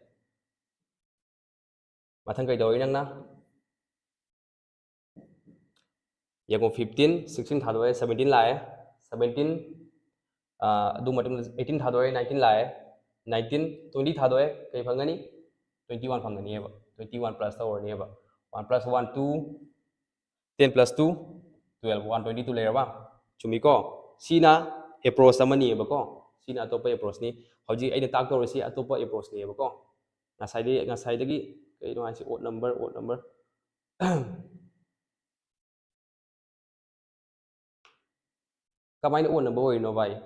ꯃꯊꯪ ꯀꯩꯗꯧꯔꯤ ꯅꯪꯅ? ꯌꯦꯡꯉꯣ, fifteen, sixteen ꯊꯥꯗꯣꯛꯑꯦ, seventeen ꯂꯥꯛꯑꯦ, seventeen, ꯑꯗꯨ ꯃꯇꯨꯡꯗ eighteen ꯊꯥꯗꯣꯛꯑꯦ, nineteen ꯂꯥꯛꯑꯦ, nineteen, twenty ꯊꯥꯗꯣꯛꯑꯦ, ꯀꯩ ꯐꯪꯒꯅꯤ? Twenty one ꯐꯪꯒꯅꯤꯕ꯫ Twenty one plus ꯇꯧꯔꯅꯤꯕ꯫ One plus one, two, ten plus two, twelve, one twenty two ꯂꯩꯔꯕ? ꯆꯨꯝꯃꯤꯀꯣ? ꯁꯤꯅ approach ꯑꯃꯅꯤꯕꯀꯣ꯫ ꯁꯤꯅ ꯑꯇꯣꯞꯄ approachꯅꯤ꯫ ꯍꯧꯖꯤꯛ ꯑꯩꯅ ꯇꯥꯛꯇꯧꯔꯤꯁꯤ ꯑꯇꯣꯞꯄ approachꯅꯦꯕꯀꯣ꯫ ꯉꯁꯥꯏꯗꯤ, ꯉꯁꯥꯏꯗꯒꯤ ꯀꯩꯅꯣ ꯍꯥꯏꯁꯤ? Odd number, odd number꯫ ꯀꯃꯥꯏꯅ odd number ꯑꯣꯏꯔꯤꯅꯣ ꯚꯥꯏ?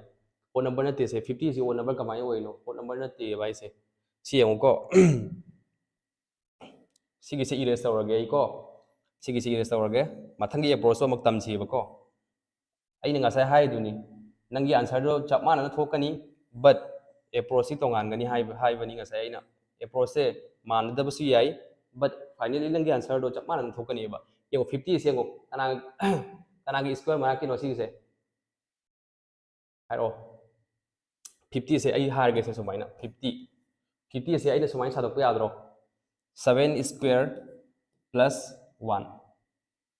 Odd number ꯅꯠꯇꯦ ꯁꯦ, fifty ꯁꯤ odd number ꯀꯃꯥꯏꯅ ꯑꯣꯏꯔꯤꯅꯣ? Odd number ꯅꯠꯇꯦ ꯚꯥꯏ ꯁꯦ꯫ ꯁꯤ ꯌꯦꯡꯉꯨꯀꯣ꯫ ꯁꯤꯒꯤꯁꯦ erase ꯇꯧꯔꯒꯦ ꯑꯩꯀꯣ꯫ ꯁꯤꯒꯤꯁꯦ erase ꯇꯧꯔꯒꯦ꯫ ꯃꯊꯪꯒꯤ approachꯇꯣ ꯑꯃꯨꯛ ꯇꯝꯁꯤꯕꯀꯣ꯫ ꯑꯩꯅ ꯉꯁꯥꯏ ꯍꯥꯏꯗꯨꯅꯤ, ꯅꯪꯒꯤ answerꯗꯣ ꯆꯞ ꯃꯥꯟꯅꯅ ꯊꯣꯛꯀꯅꯤ, but approachꯁꯤ ꯇꯣꯉꯥꯟꯒꯅꯤ ꯍꯥꯏꯕ, ꯍꯥꯏꯕꯅꯤ ꯉꯁꯥꯏ ꯑꯩꯅ꯫ Approachꯁꯦ ꯃꯥꯟꯅꯗꯕꯁꯨ ꯌꯥꯏ, but finally ꯅꯪꯒꯤ answerꯗꯣ ꯆꯞ ꯃꯥꯟꯅꯅ ꯊꯣꯛꯀꯅꯦꯕ꯫ ꯌꯦꯡꯉꯣ, fiftyꯁꯦ ꯌꯦꯡꯉꯣ, ꯀꯅꯥ, ꯀꯅꯥꯒꯤ square ꯃꯅꯥꯛꯀꯤꯅꯣ ꯁꯤꯒꯤꯁꯦ? ꯍꯥꯏꯔꯛꯑꯣ꯫ Fiftyꯁꯦ ꯑꯩ ꯍꯥꯏꯔꯒꯦꯁꯦ ꯁꯨꯃꯥꯏꯅ, fifty, fiftyꯁꯦ ꯑꯩꯅ ꯁꯨꯃꯥꯏꯅ ꯁꯥꯗꯣꯛꯄ ꯌꯥꯗ꯭ꯔꯣ? Seven square plus one꯫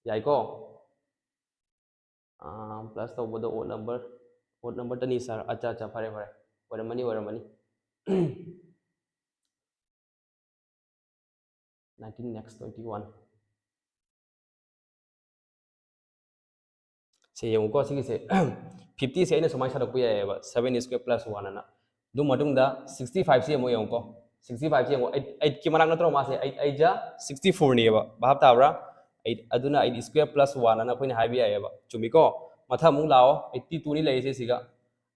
ꯌꯥꯏꯀꯣ? Plus ꯇꯧꯕꯗ odd number, odd number ꯇꯅꯤ sir꯫ ꯑꯠꯆꯥ, ꯑꯠꯆꯥ, ꯐꯔꯦ, ꯐꯔꯦ꯫ ꯑꯣꯏꯔꯝꯃꯅꯤ, ꯑꯣꯏꯔꯝꯃꯅꯤ꯫ Nineteen, next, twenty one꯫ ꯁꯦ ꯌꯦꯡꯉꯨꯀꯣ, ꯁꯤꯒꯤꯁꯦ fiftyꯁꯦ ꯑꯩꯅ ꯁꯨꯃꯥꯏꯅ ꯁꯥꯗꯣꯛꯄ ꯌꯥꯏꯑꯕ, seven square plus one ꯑꯅ꯫ ꯑꯗꯨ ꯃꯇꯨꯡꯗ sixty fiveꯁꯦ ꯑꯃꯨꯛ ꯌꯦꯡꯉꯨꯀꯣ꯫ Sixty fiveꯁꯦ ꯌꯦꯡꯉꯣ, eight, eightꯀꯤ ꯃꯅꯥꯛ ꯅꯠꯇ꯭ꯔꯣ ꯃꯥꯁꯦ? Eight eight ꯖꯥ sixty fourꯅꯦꯕ, ꯚꯥꯞ ꯇꯥꯕ꯭ꯔꯥ? Eight, ꯑꯗꯨꯅ eight square plus one ꯑꯅ ꯑꯩꯈꯣꯏꯅ ꯍꯥꯏꯕ ꯌꯥꯏꯑꯕ, ꯆꯨꯝꯃꯤꯀꯣ? ꯃꯊꯪ ꯑꯃꯨꯛ ꯂꯥꯛꯑꯣ, eighty twoꯅꯤ ꯂꯩꯔꯤꯁꯦ ꯁꯤꯒ꯫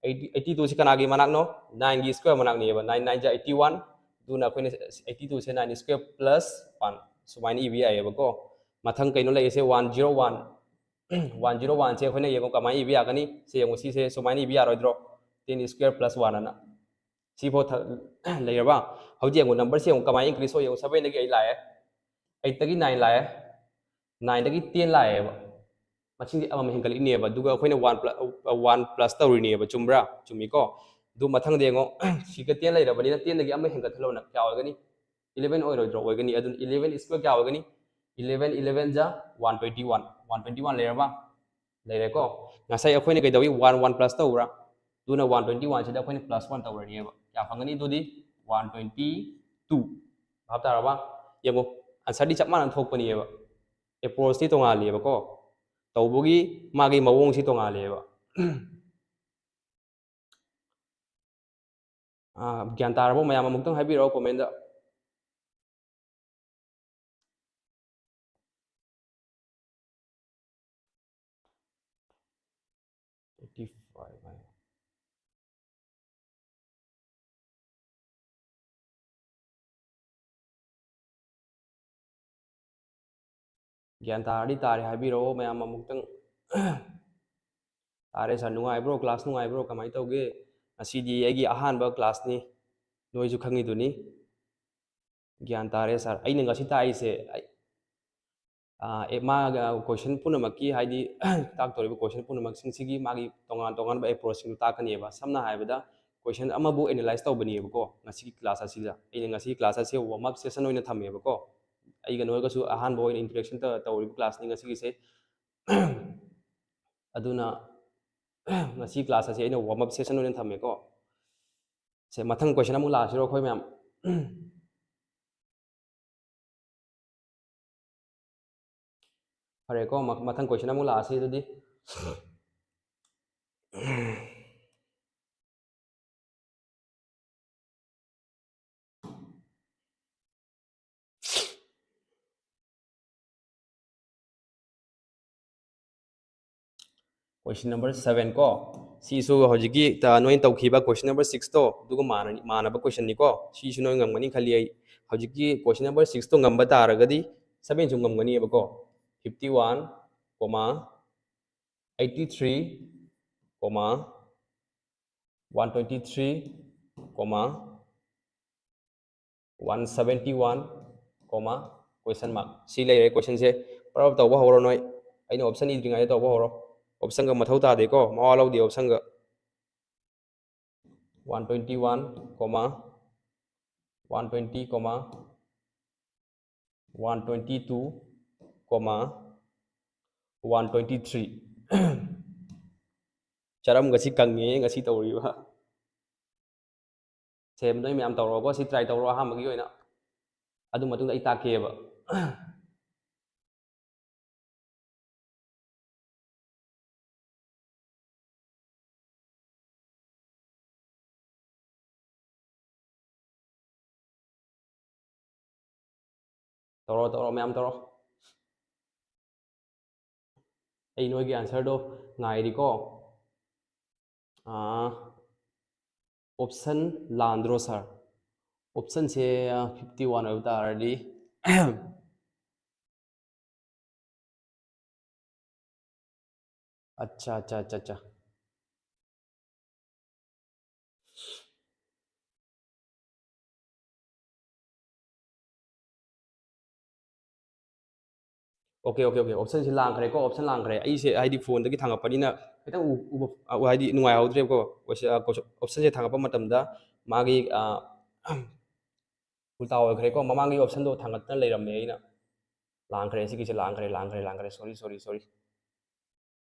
Eighty, eighty twoꯁꯤ ꯀꯅꯥꯒꯤ ꯃꯅꯥꯛꯅꯣ? Nineꯒꯤ square ꯃꯅꯥꯛꯅꯦꯕ, nine nine ꯖꯥ eighty one꯫ ꯑꯗꯨꯅ ꯑꯩꯈꯣꯏꯅ eighty twoꯁꯦ nine square plus one ꯁꯨꯃꯥꯏꯅ ꯏꯕ ꯌꯥꯏꯑꯕꯀꯣ꯫ ꯃꯊꯪ ꯀꯩꯅꯣ ꯂꯩꯔꯤꯁꯦ? One zero one꯫ One zero oneꯁꯦ ꯑꯩꯈꯣꯏꯅ ꯌꯦꯡꯉꯣ ꯀꯃꯥꯏꯅ ꯏꯕ ꯌꯥꯒꯅꯤ? ꯁꯦ ꯌꯦꯡꯉꯣ, ꯁꯤꯁꯦ ꯁꯨꯃꯥꯏꯅ ꯏꯕ ꯌꯥꯔꯣꯏꯗ꯭ꯔꯣ? Ten square plus one ꯑꯅ꯫ ꯁꯤꯐꯥꯎ ꯊ-, ꯂꯩꯔꯕ? ꯍꯧꯖꯤꯛ ꯌꯦꯡꯉꯣ, numberꯁꯦ ꯌꯦꯡꯉꯣ ꯀꯃꯥꯏꯅ increase ꯑꯣꯏ? ꯌꯦꯡꯉꯣ, sevenꯗꯒꯤ eight ꯂꯥꯛꯑꯦ, eightꯇꯒꯤ nine ꯂꯥꯛꯑꯦ, nineꯗꯒꯤ ten ꯂꯥꯛꯑꯦꯕ꯫ ꯃꯁꯤꯡꯁꯦ ꯑꯃꯃꯝ ꯍꯦꯟꯒꯠꯂꯛꯏꯅꯦꯕ, ꯑꯗꯨꯒ ꯑꯩꯈꯣꯏꯅ one plus, one plus ꯇꯧꯔꯤꯅꯦꯕ, ꯆꯨꯝꯕ꯭ꯔꯥ? ꯆꯨꯝꯃꯤꯀꯣ? ꯑꯗꯨ ꯃꯊꯪꯗ ꯌꯦꯡꯉꯣ, ꯁꯤꯒ ten ꯂꯩꯔꯕꯅꯤꯅ tenꯗꯒꯤ ꯑꯃ ꯍꯦꯟꯒꯠꯍꯜꯂꯣꯅ ꯀꯌꯥ ꯑꯣꯏꯒꯅꯤ? Eleven ꯑꯣꯏꯔꯣꯏꯗ꯭ꯔꯣ? ꯑꯣꯏꯒꯅꯤ꯫ ꯑꯗꯨꯅ eleven square ꯀꯌꯥ ꯑꯣꯏꯒꯅꯤ? eleven eleven ꯖꯥ one twenty one, one twenty one ꯂꯩꯔꯕ? ꯂꯩꯔꯦꯀꯣ꯫ ꯉꯁꯥꯏ ꯑꯩꯈꯣꯏꯅ ꯀꯩꯗꯧꯏ? One one plus ꯇꯧꯕ꯭ꯔꯥ? ꯑꯗꯨꯅ one twenty one ꯁꯤꯗ ꯑꯩꯈꯣꯏꯅ plus one ꯇꯧꯔꯅꯤꯕ꯫ ꯀꯌꯥ ꯐꯪꯒꯅꯤ ꯑꯗꯨꯗꯤ? One twenty two꯫ ꯚꯥꯞ ꯇꯥꯔꯕ? ꯌꯦꯡꯉꯣ, answer ꯗꯤ ꯆꯞ ꯃꯥꯟꯅꯅ ꯊꯣꯛꯄꯅꯦꯕ꯫ Approach ꯇꯤ ꯇꯣꯉꯥꯜꯂꯤꯕꯀꯣ, ꯇꯧꯕꯒꯤ ꯃꯥꯒꯤ ꯃꯑꯣꯡꯁꯤ ꯇꯣꯉꯥꯜꯂꯦꯕ꯫ ꯑꯥ, ꯒ꯭ꯌꯥꯟ ꯇꯥꯔꯕꯣ ꯃꯌꯥꯝ? ꯑꯃꯨꯛꯇꯪ ꯍꯥꯏꯕꯤꯔꯛꯑꯣ comment ꯇ꯫ Eighty five ꯍꯥꯏ꯫ ꯒ꯭ꯌꯥꯟ ꯇꯥꯔꯗꯤ ꯇꯥꯔꯦ ꯍꯥꯏꯕꯤꯔꯛꯑꯣ ꯃꯌꯥꯝ ꯑꯃꯨꯛꯇꯪ꯫ ꯇꯥꯔꯦ sir, ꯅꯨꯡꯉꯥꯏꯕ꯭ꯔꯣ? Class ꯅꯨꯡꯉꯥꯏꯕ꯭ꯔꯣ? ꯀꯃꯥꯏꯅ ꯇꯧꯒꯦ? ꯉꯁꯤꯗꯤ ꯑꯩꯒꯤ ꯑꯍꯥꯟꯕ class ꯅꯤ, ꯅꯣꯏꯁꯨ ꯈꯪꯉꯤꯗꯨꯅꯤ꯫ ꯒ꯭ꯌꯥꯟ ꯇꯥꯔꯦ sir꯫ ꯑꯩꯅ ꯉꯁꯤ ꯇꯥꯛꯏꯁꯦ, ꯑꯩ, ꯑꯥ, ꯑꯦ, ꯃꯥꯒ question ꯄꯨꯝꯅꯃꯛꯀꯤ, ꯍꯥꯏꯗꯤ, ꯇꯥꯛꯇꯧꯔꯤꯕ question ꯄꯨꯝꯅꯃꯛꯁꯤꯡꯁꯤꯒꯤ ꯃꯥꯒꯤ ꯇꯣꯉꯥꯟ ꯇꯣꯉꯥꯟꯕ approach ꯁꯤꯡꯗꯨ ꯇꯥꯛꯀꯅꯦꯕ꯫ ꯁꯝꯅ ꯍꯥꯏꯔꯕꯗ, question ꯑꯃꯕꯨ analyze ꯇꯧꯕꯅꯦꯕꯀꯣ ꯉꯁꯤꯒꯤ class ꯑꯁꯤꯗ꯫ ꯑꯩꯅ ꯉꯁꯤꯒꯤ class ꯑꯁꯤ warm up session ꯑꯣꯏꯅ ꯊꯝꯃꯦꯕꯀꯣ꯫ ꯑꯩꯒ ꯅꯣꯏꯒꯁꯨ ꯑꯍꯥꯟꯕ ꯑꯣꯏꯅ interaction ꯇ-, ꯇꯧꯔꯤꯕ class ꯅꯤ ꯉꯁꯤꯒꯤꯁꯦ꯫ ꯑꯗꯨꯅ ꯉꯁꯤ class ꯑꯁꯤ ꯑꯩꯅ warm up session ꯑꯣꯏꯅ ꯊꯝꯃꯦꯀꯣ꯫ ꯁꯦ, ꯃꯊꯪ question ꯑꯃꯨꯛ ꯂꯥꯛꯑꯁꯤꯔꯣ ꯑꯩꯈꯣꯏ ꯃꯌꯥꯝ? ꯐꯔꯦꯀꯣ, ꯃ-, ꯃꯊꯪ question ꯑꯃꯨꯛ ꯂꯥꯛꯑꯁꯤ ꯑꯗꯨꯗꯤ꯫ Question number seven ꯀꯣ, ꯁꯤꯁꯨ ꯍꯧꯖꯤꯛꯀꯤ ꯇ-, ꯅꯣꯏꯅ ꯇꯧꯈꯤꯕ question number six ꯇꯣ ꯑꯗꯨꯒ ꯃꯥꯟꯅꯅꯤ-, ꯃꯥꯟꯅꯕ question ꯅꯤꯀꯣ꯫ ꯁꯤꯁꯨ ꯅꯣꯏ ꯉꯝꯒꯅꯤ ꯈꯜꯂꯤ ꯑꯩ꯫ ꯍꯧꯖꯤꯛꯀꯤ question number six ꯇꯣ ꯉꯝꯕ ꯇꯥꯔꯒꯗꯤ seven ꯁꯨ ꯉꯝꯒꯅꯤꯕꯀꯣ꯫ Fifty one, comma, eighty three, comma, one twenty three, comma, one seventy one, comma, question mark꯫ ꯁꯤ ꯂꯩꯔꯦ question ꯁꯦ꯫ ꯄꯔꯞ ꯇꯧꯕ ꯍꯧꯔꯣ ꯅꯣꯏ꯫ ꯑꯩꯅ option ꯏꯗ꯭ꯔꯤꯉꯩꯗ ꯇꯧꯕ ꯍꯧꯔꯣ꯫ Option ꯒ ꯃꯊꯧ ꯇꯥꯗꯦꯀꯣ, ꯃꯋꯥ ꯂꯧꯗꯦ option ꯒ꯫ One twenty one, comma, one twenty, comma, one twenty two, comma one twenty three. ꯆꯔꯝꯒꯁꯤ ꯀꯪꯉꯦ ꯉꯁꯤ ꯇꯧꯔꯤꯕ꯫ ꯁꯦꯝ, ꯅꯣꯏ ꯃꯌꯥꯝ ꯇꯧꯔꯣꯀꯣ, ꯁꯤ ꯇ꯭ꯔꯥꯏ ꯇꯧꯔꯣ ꯑꯍꯥꯟꯕꯒꯤ ꯑꯣꯏꯅ, ꯑꯗꯨ ꯃꯇꯨꯡꯗ ꯑꯩ ꯇꯥꯛꯀꯦꯕ꯫ ꯇꯧꯔꯣ, ꯇꯧꯔꯣ, ꯃꯌꯥꯝ ꯇꯧꯔꯣ꯫ ꯑꯩ ꯅꯣꯏꯒꯤ ꯑꯟꯁꯔꯗꯣ ꯉꯥꯏꯔꯤꯀꯣ꯫ ꯑꯣꯞꯁꯟ ꯂꯥꯟꯗ꯭ꯔꯣ ꯁꯥꯔ? ꯑꯣꯞꯁꯟꯁꯦ ꯐꯤꯐꯇꯤ ꯋꯥꯟ ꯑꯣꯏꯕ ꯇꯥꯔꯗꯤ꯫ ꯑꯠꯆꯥ, ꯑꯠꯆꯥ, ꯑꯠꯆꯥ, ꯑꯠꯆꯥ꯫ ꯑꯣꯀꯦ, ꯑꯣꯀꯦ, ꯑꯣꯀꯦ, ꯑꯣꯞꯁꯟꯁꯦ ꯂꯥꯡꯈ꯭ꯔꯦꯀꯣ, ꯑꯣꯞꯁꯟ ꯂꯥꯡꯈ꯭ꯔꯦ꯫ ꯑꯩꯁꯦ ꯍꯥꯏꯗꯤ ꯐꯣꯟꯗꯒꯤ ꯊꯥꯡꯒꯠꯄꯅꯤꯅ ꯈꯤꯇꯪ ꯎ-, ꯎꯕ, ꯑ, ꯍꯥꯏꯗꯤ ꯅꯨꯡꯉꯥꯏꯍꯧꯗ꯭ꯔꯦꯕꯀꯣ꯫ ꯑꯣꯞꯁꯟꯁꯦ ꯊꯥꯡꯒꯠꯄ ꯃꯇꯝꯗ ꯃꯥꯒꯤ, ꯑ, ꯎꯜꯇꯥ ꯑꯣꯏꯈ꯭ꯔꯦꯀꯣ, ꯃꯃꯥꯡꯒꯤ ꯑꯣꯞꯁꯟꯗꯣ ꯊꯥꯡꯒꯠꯇꯅ ꯂꯩꯔꯝꯃꯦ ꯑꯩꯅ꯫ ꯂꯥꯡꯈ꯭ꯔꯦ, ꯁꯤꯒꯤꯁꯦ ꯂꯥꯡꯈ꯭ꯔꯦ, ꯂꯥꯡꯈ꯭ꯔꯦ, ꯂꯥꯡꯈ꯭ꯔꯦ, ꯁꯣꯔꯤ, ꯁꯣꯔꯤ, ꯁꯣꯔꯤ꯫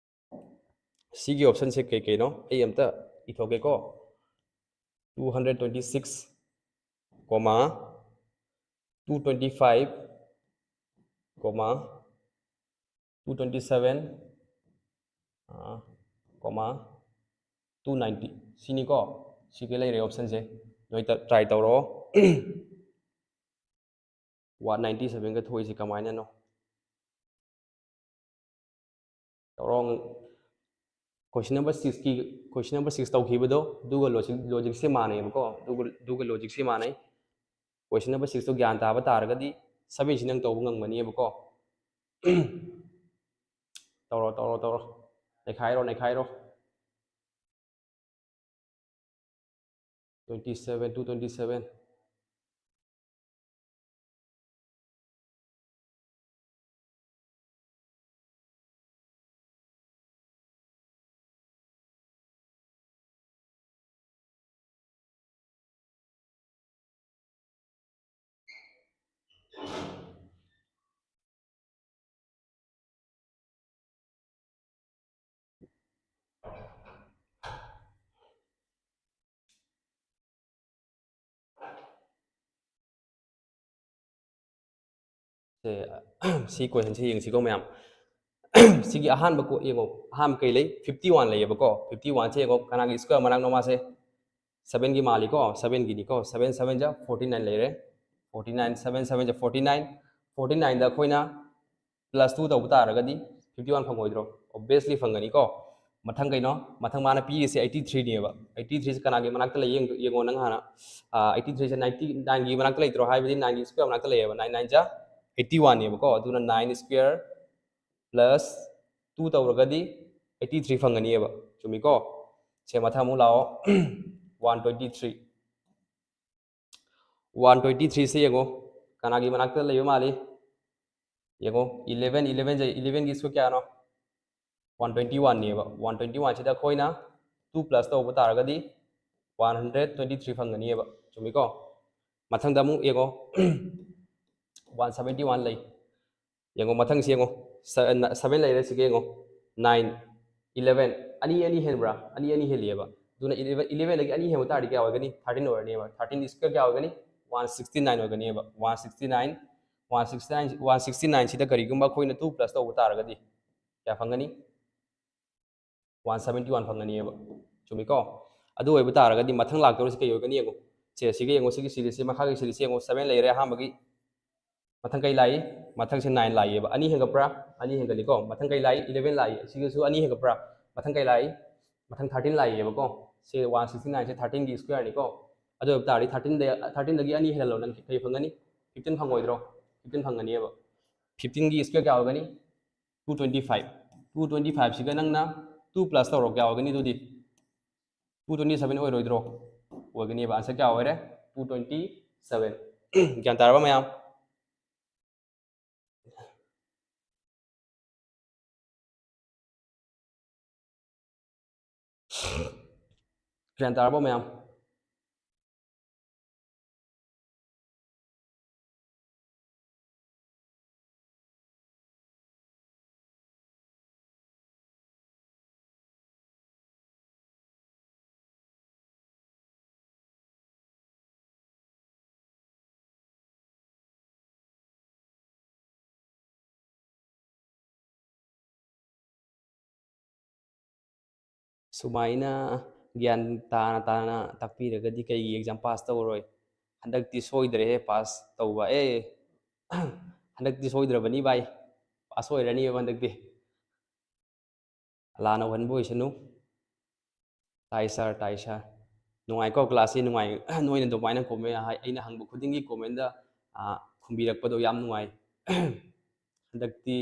ꯁꯤꯒꯤ ꯑꯣꯞꯁꯟꯁꯦ ꯀꯩ ꯀꯩꯅꯣ ꯑꯩ ꯑꯝꯇ ꯏꯊꯣꯛꯀꯦꯀꯣ꯫ Two hundred twenty six, comma, two twenty five, comma, two twenty seven, comma, two ninety, ꯁꯤꯅꯤꯀꯣ꯫ ꯁꯤꯒꯤ ꯂꯩꯔꯦ ꯑꯣꯞꯁꯟꯁꯦ, ꯅꯣꯏ ꯇ꯭ꯔꯥꯏ ꯇꯧꯔꯣ꯫ ꯋꯥꯟ ꯅꯥꯏꯟꯇꯤ ꯁꯚꯦꯟꯒ ꯊꯣꯛꯏꯁꯤ ꯀꯃꯥꯏꯅꯅꯣ? ꯇꯧꯔꯣ꯫ ꯀꯣꯏꯁꯟ ꯅꯝꯕꯔ ꯁꯤꯛꯁꯀꯤ, ꯀꯣꯏꯁꯟ ꯅꯝꯕꯔ ꯁꯤꯛꯁ ꯇꯧꯈꯤꯕꯗꯣ, ꯑꯗꯨꯒ ꯂꯣꯖꯤꯛ, ꯂꯣꯖꯤꯛꯁꯦ ꯃꯥꯟꯅꯩꯕꯀꯣ꯫ ꯑꯗꯨꯒ, ꯑꯗꯨꯒ ꯂꯣꯖꯤꯛꯁꯦ ꯃꯥꯟꯅꯩ꯫ ꯀꯣꯏꯁꯟ ꯅꯝꯕꯔ ꯁꯤꯛꯁꯇꯣ ꯒ꯭ꯌꯥꯟ ꯇꯥꯕ ꯇꯥꯔꯒꯗꯤ ꯁꯚꯦꯟꯁꯤ ꯅꯪ ꯇꯧꯕ ꯉꯝꯒꯅꯤꯕꯀꯣ꯫ ꯇꯧꯔꯣ, ꯇꯧꯔꯣ, ꯇꯧꯔꯣ꯫ ꯅꯩꯈꯥꯏꯔꯣ, ꯅꯩꯈꯥꯏꯔꯣ꯫ Twenty seven, two twenty seven꯫ ꯁꯦ ꯁꯤ ꯀꯣꯏꯁꯟꯁꯦ ꯌꯦꯡꯁꯤꯀꯣ ꯃꯌꯥꯝ꯫ ꯁꯤꯒꯤ ꯑꯍꯥꯟꯕ ꯀꯣ ꯌꯦꯡꯉꯣ꯫ ꯑꯍꯥꯟꯕ ꯀꯩ ꯂꯩ? ꯐꯤꯐꯇꯤ ꯋꯥꯟ ꯂꯩꯌꯦꯕꯀꯣ꯫ ꯐꯤꯐꯇꯤ ꯋꯥꯟꯁꯦ ꯌꯦꯡꯉꯣ, ꯀꯅꯥꯒꯤ ꯁ꯭ꯀ꯭ꯋꯦꯔ ꯃꯅꯥꯛꯅꯣ? ꯃꯥꯁꯦ ꯁꯕꯦꯟꯒꯤ ꯃꯥꯜꯂꯤꯀꯣ꯫ ꯁꯕꯦꯟꯒꯤꯅꯤꯀꯣ꯫ ꯁꯕꯦꯟ ꯁꯕꯦꯟ ꯖꯥ ꯐꯣꯔꯇꯤ ꯅꯥꯏꯟ ꯂꯩꯔꯦ꯫ ꯐꯣꯔꯇꯤ ꯅꯥꯏꯟ, ꯁꯕꯦꯟ ꯁꯕꯦꯟ ꯖꯥ ꯐꯣꯔꯇꯤ ꯅꯥꯏꯟ꯫ ꯐꯣꯔꯇꯤ ꯅꯥꯏꯟꯗ ꯑꯩꯈꯣꯏꯅ ꯄ꯭ꯂꯁ ꯇꯨ ꯇꯧꯕ ꯇꯥꯔꯒꯗꯤ ꯐꯤꯐꯇꯤ ꯋꯥꯟ ꯐꯪꯉꯣꯏꯗ꯭ꯔꯣ? ꯑꯣꯕꯤꯌꯁꯂꯤ ꯐꯪꯒꯅꯤꯀꯣ꯫ ꯃꯊꯪ ꯀꯩꯅꯣ? ꯃꯊꯪ ꯃꯥꯅ ꯄꯤꯔꯤꯁꯦ ꯑꯩꯠꯇꯤ ꯊ꯭ꯔꯤꯅꯦꯕ꯫ ꯑꯩꯠꯇꯤ ꯊ꯭ꯔꯤꯁꯦ ꯀꯅꯥꯒꯤ ꯃꯅꯥꯛꯇ ꯂꯩ ꯌꯦꯡ-, ꯌꯦꯡꯉꯣ ꯅꯪ ꯍꯥꯟꯅ꯫ ꯑꯩꯠꯇꯤ ꯊ꯭ꯔꯤꯁꯦ ꯅꯥꯏꯟꯇꯤ ꯅꯥꯏꯟꯒꯤ ꯃꯅꯥꯛꯇ ꯂꯩꯇ꯭ꯔꯣ? ꯍꯥꯏꯕꯗꯤ ꯅꯥꯏꯟꯒꯤ ꯁ꯭ꯀ꯭ꯋꯦꯔ ꯃꯅꯥꯛꯇ ꯂꯩꯌꯦꯕ꯫ ꯅꯥꯏꯟ ꯅꯥꯏꯟ ꯖꯥ ꯑꯩꯠꯇꯤ ꯋꯥꯟꯅꯦꯕꯀꯣ꯫ ꯑꯗꯨꯅ ꯅꯥꯏꯟ ꯁ꯭ꯀ꯭ꯋꯦꯔ ꯄ꯭ꯂꯁ ꯇꯨ ꯇꯧꯔꯒꯗꯤ ꯑꯩꯠꯇꯤ ꯊ꯭ꯔꯤ ꯐꯪꯒꯅꯤꯕ꯫ ꯆꯨꯝꯃꯤꯀꯣ? ꯁꯦ ꯃꯊꯪ ꯑꯃꯨꯛ ꯂꯥꯛꯑꯣ꯫ One twenty three. One twenty ꯊ꯭ꯔꯤꯁꯦ ꯌꯦꯡꯉꯣ, ꯀꯅꯥꯒꯤ ꯃꯅꯥꯛꯇ ꯂꯩꯕ ꯃꯥꯜꯂꯤ? ꯌꯦꯡꯉꯣ, ꯏꯂꯦꯚꯦꯟ, ꯏꯂꯦꯚꯦꯟꯁꯦ, ꯏꯂꯦꯚꯦꯟꯒꯤ ꯁ꯭ꯀ꯭ꯋꯦꯔ ꯀꯌꯥꯅꯣ? ꯋꯥꯟ ꯇ꯭ꯋꯦꯟꯇꯤ ꯋꯥꯟꯅꯦꯕ꯫ ꯋꯥꯟ ꯇ꯭ꯋꯦꯟꯇꯤ ꯋꯥꯟꯁꯤꯗ ꯑꯩꯈꯣꯏꯅ ꯇꯨ ꯄ꯭ꯂꯁ ꯇꯧꯕ ꯇꯥꯔꯒꯗꯤ ꯋꯥꯟ ꯍꯟꯗ꯭ꯔꯦꯠ ꯇ꯭ꯋꯦꯟꯇꯤ ꯊ꯭ꯔꯤ ꯐꯪꯒꯅꯤꯕ꯫ ꯆꯨꯝꯃꯤꯀꯣ? ꯃꯊꯪꯗ ꯑꯃꯨꯛ ꯌꯦꯡꯉꯣ꯫ ꯋꯥꯟ ꯁꯕꯦꯟꯇꯤ ꯋꯥꯟ ꯂꯩ꯫ ꯌꯦꯡꯉꯣ, ꯃꯊꯪꯁꯤ ꯌꯦꯡꯉꯣ꯫ ꯁ-, ꯅ-, ꯁꯕꯦꯟ ꯂꯩꯔꯦ, ꯁꯤꯒ ꯌꯦꯡꯉꯣ꯫ Nine, eleven. ꯑꯅꯤ, ꯑꯅꯤ ꯍꯦꯟꯕ꯭ꯔꯥ? ꯑꯅꯤ, ꯑꯅꯤ ꯍꯦꯜꯂꯤꯑꯕ꯫ ꯑꯗꯨꯅ ꯏꯂꯦꯚꯦꯟ, ꯏꯂꯦꯚꯦꯟꯗꯒꯤ ꯑꯅꯤ ꯍꯦꯟꯕ ꯇꯥꯔꯗꯤ ꯀꯌꯥ ꯑꯣꯏꯒꯅꯤ? ꯊꯥꯔꯇꯤꯟ ꯑꯣꯏꯔꯅꯦꯕ꯫ ꯊꯥꯔꯇꯤꯟ ꯁ꯭ꯀ꯭ꯋꯦꯔ ꯀꯌꯥ ꯑꯣꯏꯒꯅꯤ? ꯋꯥꯟ ꯁꯤꯛꯁꯇꯤ ꯅꯥꯏꯟ ꯑꯣꯏꯒꯅꯦꯕ꯫ One sixty nine, one sixty nine, one sixty ꯅꯥꯏꯟꯁꯤꯗ ꯀꯔꯤꯒꯨꯝꯕ ꯑꯩꯈꯣꯏꯅ ꯇꯨ ꯄ꯭ꯂꯁ ꯇꯧꯕ ꯇꯥꯔꯒꯗꯤ ꯀꯌꯥ ꯐꯪꯒꯅꯤ? ꯋꯥꯟ ꯁꯕꯦꯟꯇꯤ ꯋꯥꯟ ꯐꯪꯒꯅꯤꯕ꯫ ꯆꯨꯝꯃꯤꯀꯣ? ꯑꯗꯨ ꯑꯣꯏꯕ ꯇꯥꯔꯒꯗꯤ ꯃꯊꯪ ꯂꯥꯛꯇꯧꯔꯤꯁꯤ ꯀꯩ ꯑꯣꯏꯒꯅꯤ ꯌꯦꯡꯉꯣ꯫ ꯁꯦ, ꯁꯤꯒ ꯌꯦꯡꯉꯣ, ꯁꯤꯒꯤ ꯁꯤꯔꯤꯁꯁꯦ, ꯃꯈꯥꯒꯤ ꯁꯤꯔꯤꯁꯁꯦ ꯌꯦꯡꯉꯣ, ꯁꯕꯦꯟ ꯂꯩꯔꯦ ꯑꯍꯥꯟꯕꯒꯤ꯫ ꯃꯊꯪ ꯀꯩ ꯂꯥꯛꯏ? ꯃꯊꯪꯁꯦ ꯅꯥꯏꯟ ꯂꯥꯛꯏꯌꯦꯕ꯫ ꯑꯅꯤ ꯍꯦꯟꯒꯠꯄ꯭ꯔꯥ? ꯑꯅꯤ ꯍꯦꯟꯒꯠꯂꯤꯀꯣ꯫ ꯃꯊꯪ ꯀꯩ ꯂꯥꯛꯏ? ꯏꯂꯦꯚꯦꯟ ꯂꯥꯛꯏ꯫ ꯁꯤꯒꯁꯨ ꯑꯅꯤ ꯍꯦꯟꯒꯠꯄ꯭ꯔꯥ? ꯃꯊꯪ ꯀꯩ ꯂꯥꯛꯏ? ꯃꯊꯪ ꯊꯥꯔꯇꯤꯟ ꯂꯥꯛꯏꯌꯦꯕꯀꯣ꯫ ꯁꯤ ꯋꯥꯟ ꯁꯤꯛꯁꯇꯤ ꯅꯥꯏꯟꯁꯦ ꯊꯥꯔꯇꯤꯟꯒꯤ ꯁ꯭ꯀ꯭ꯋꯦꯔꯅꯤꯀꯣ꯫ ꯑꯗꯨ ꯑꯣꯏꯕ ꯇꯥꯔꯗꯤ ꯊꯥꯔꯇꯤꯟꯗ, ꯊꯥꯔꯇꯤꯟꯗꯒꯤ ꯑꯅꯤ ꯍꯦꯜꯍꯜꯂꯣ, ꯅꯪ ꯀꯩ ꯐꯪꯒꯅꯤ? ꯐꯤꯐꯇꯤꯟ ꯐꯪꯉꯣꯏꯗ꯭ꯔꯣ? ꯐꯤꯐꯇꯤꯟ ꯐꯪꯒꯅꯤꯕ꯫ ꯐꯤꯐꯇꯤꯟꯒꯤ ꯁ꯭ꯀ꯭ꯋꯦꯔ ꯀꯌꯥ ꯑꯣꯏꯒꯅꯤ? Two twenty five. Two twenty ꯐꯥꯏꯚꯁꯤꯒ ꯅꯪꯅ ꯇꯨ ꯄ꯭ꯂꯁ ꯇꯧꯔꯣ, ꯀꯌꯥ ꯑꯣꯏꯒꯅꯤ ꯑꯗꯨꯗꯤ? ꯇꯨ ꯇ꯭ꯋꯦꯟꯇꯤ ꯁꯕꯦꯟ ꯑꯣꯏꯔꯣꯏꯗ꯭ꯔꯣ? ꯑꯣꯏꯒꯅꯤꯕ꯫ ꯑꯟꯁꯔ ꯀꯌꯥ ꯑꯣꯏꯔꯦ? Two twenty seven. ꯒ꯭ꯌꯥꯟ ꯇꯥꯔꯕ ꯃꯌꯥꯝ? ꯒ꯭ꯌꯥꯟ ꯇꯥꯔꯕꯣ ꯃꯌꯥꯝ? ꯁꯨꯃꯥꯏꯅ ꯒ꯭ꯌꯥꯟ ꯇꯥꯅ ꯇꯥꯅ ꯇꯥꯛꯄꯤꯔꯒꯗꯤ ꯀꯩꯒꯤ exam pass ꯇꯧꯔꯣꯏ? ꯍꯟꯗꯛꯇꯤ ꯁꯣꯏꯗ꯭ꯔꯦꯍꯦ pass ꯇꯧꯕ꯫ ꯑꯦ, ꯍꯟꯗꯛꯇꯤ ꯁꯣꯏꯗ꯭ꯔꯕꯅꯤ ꯚꯥꯏ, pass ꯑꯣꯏꯔꯅꯤꯕ ꯍꯟꯗꯛꯇꯤ꯫ ꯑꯂꯥꯅ ꯎꯍꯟꯕ ꯑꯣꯏꯁꯅꯨ꯫ ꯇꯥꯏ sir, ꯇꯥꯏ sir꯫ ꯅꯨꯡꯉꯥꯏꯀꯣ class ꯁꯤ? ꯅꯨꯡꯉꯥꯏ꯫ ꯅꯣꯏꯅ ꯑꯗꯨꯃꯥꯏꯅ comment ꯍꯥꯏ-, ꯑꯩꯅ ꯍꯪꯕ ꯈꯨꯗꯤꯡꯒꯤ comment ꯇ, ꯑ, ꯈꯨꯝꯕꯤꯔꯛꯄꯗꯣ ꯌꯥꯝ ꯅꯨꯡꯉꯥꯏ꯫ ꯍꯟꯗꯛꯇꯤ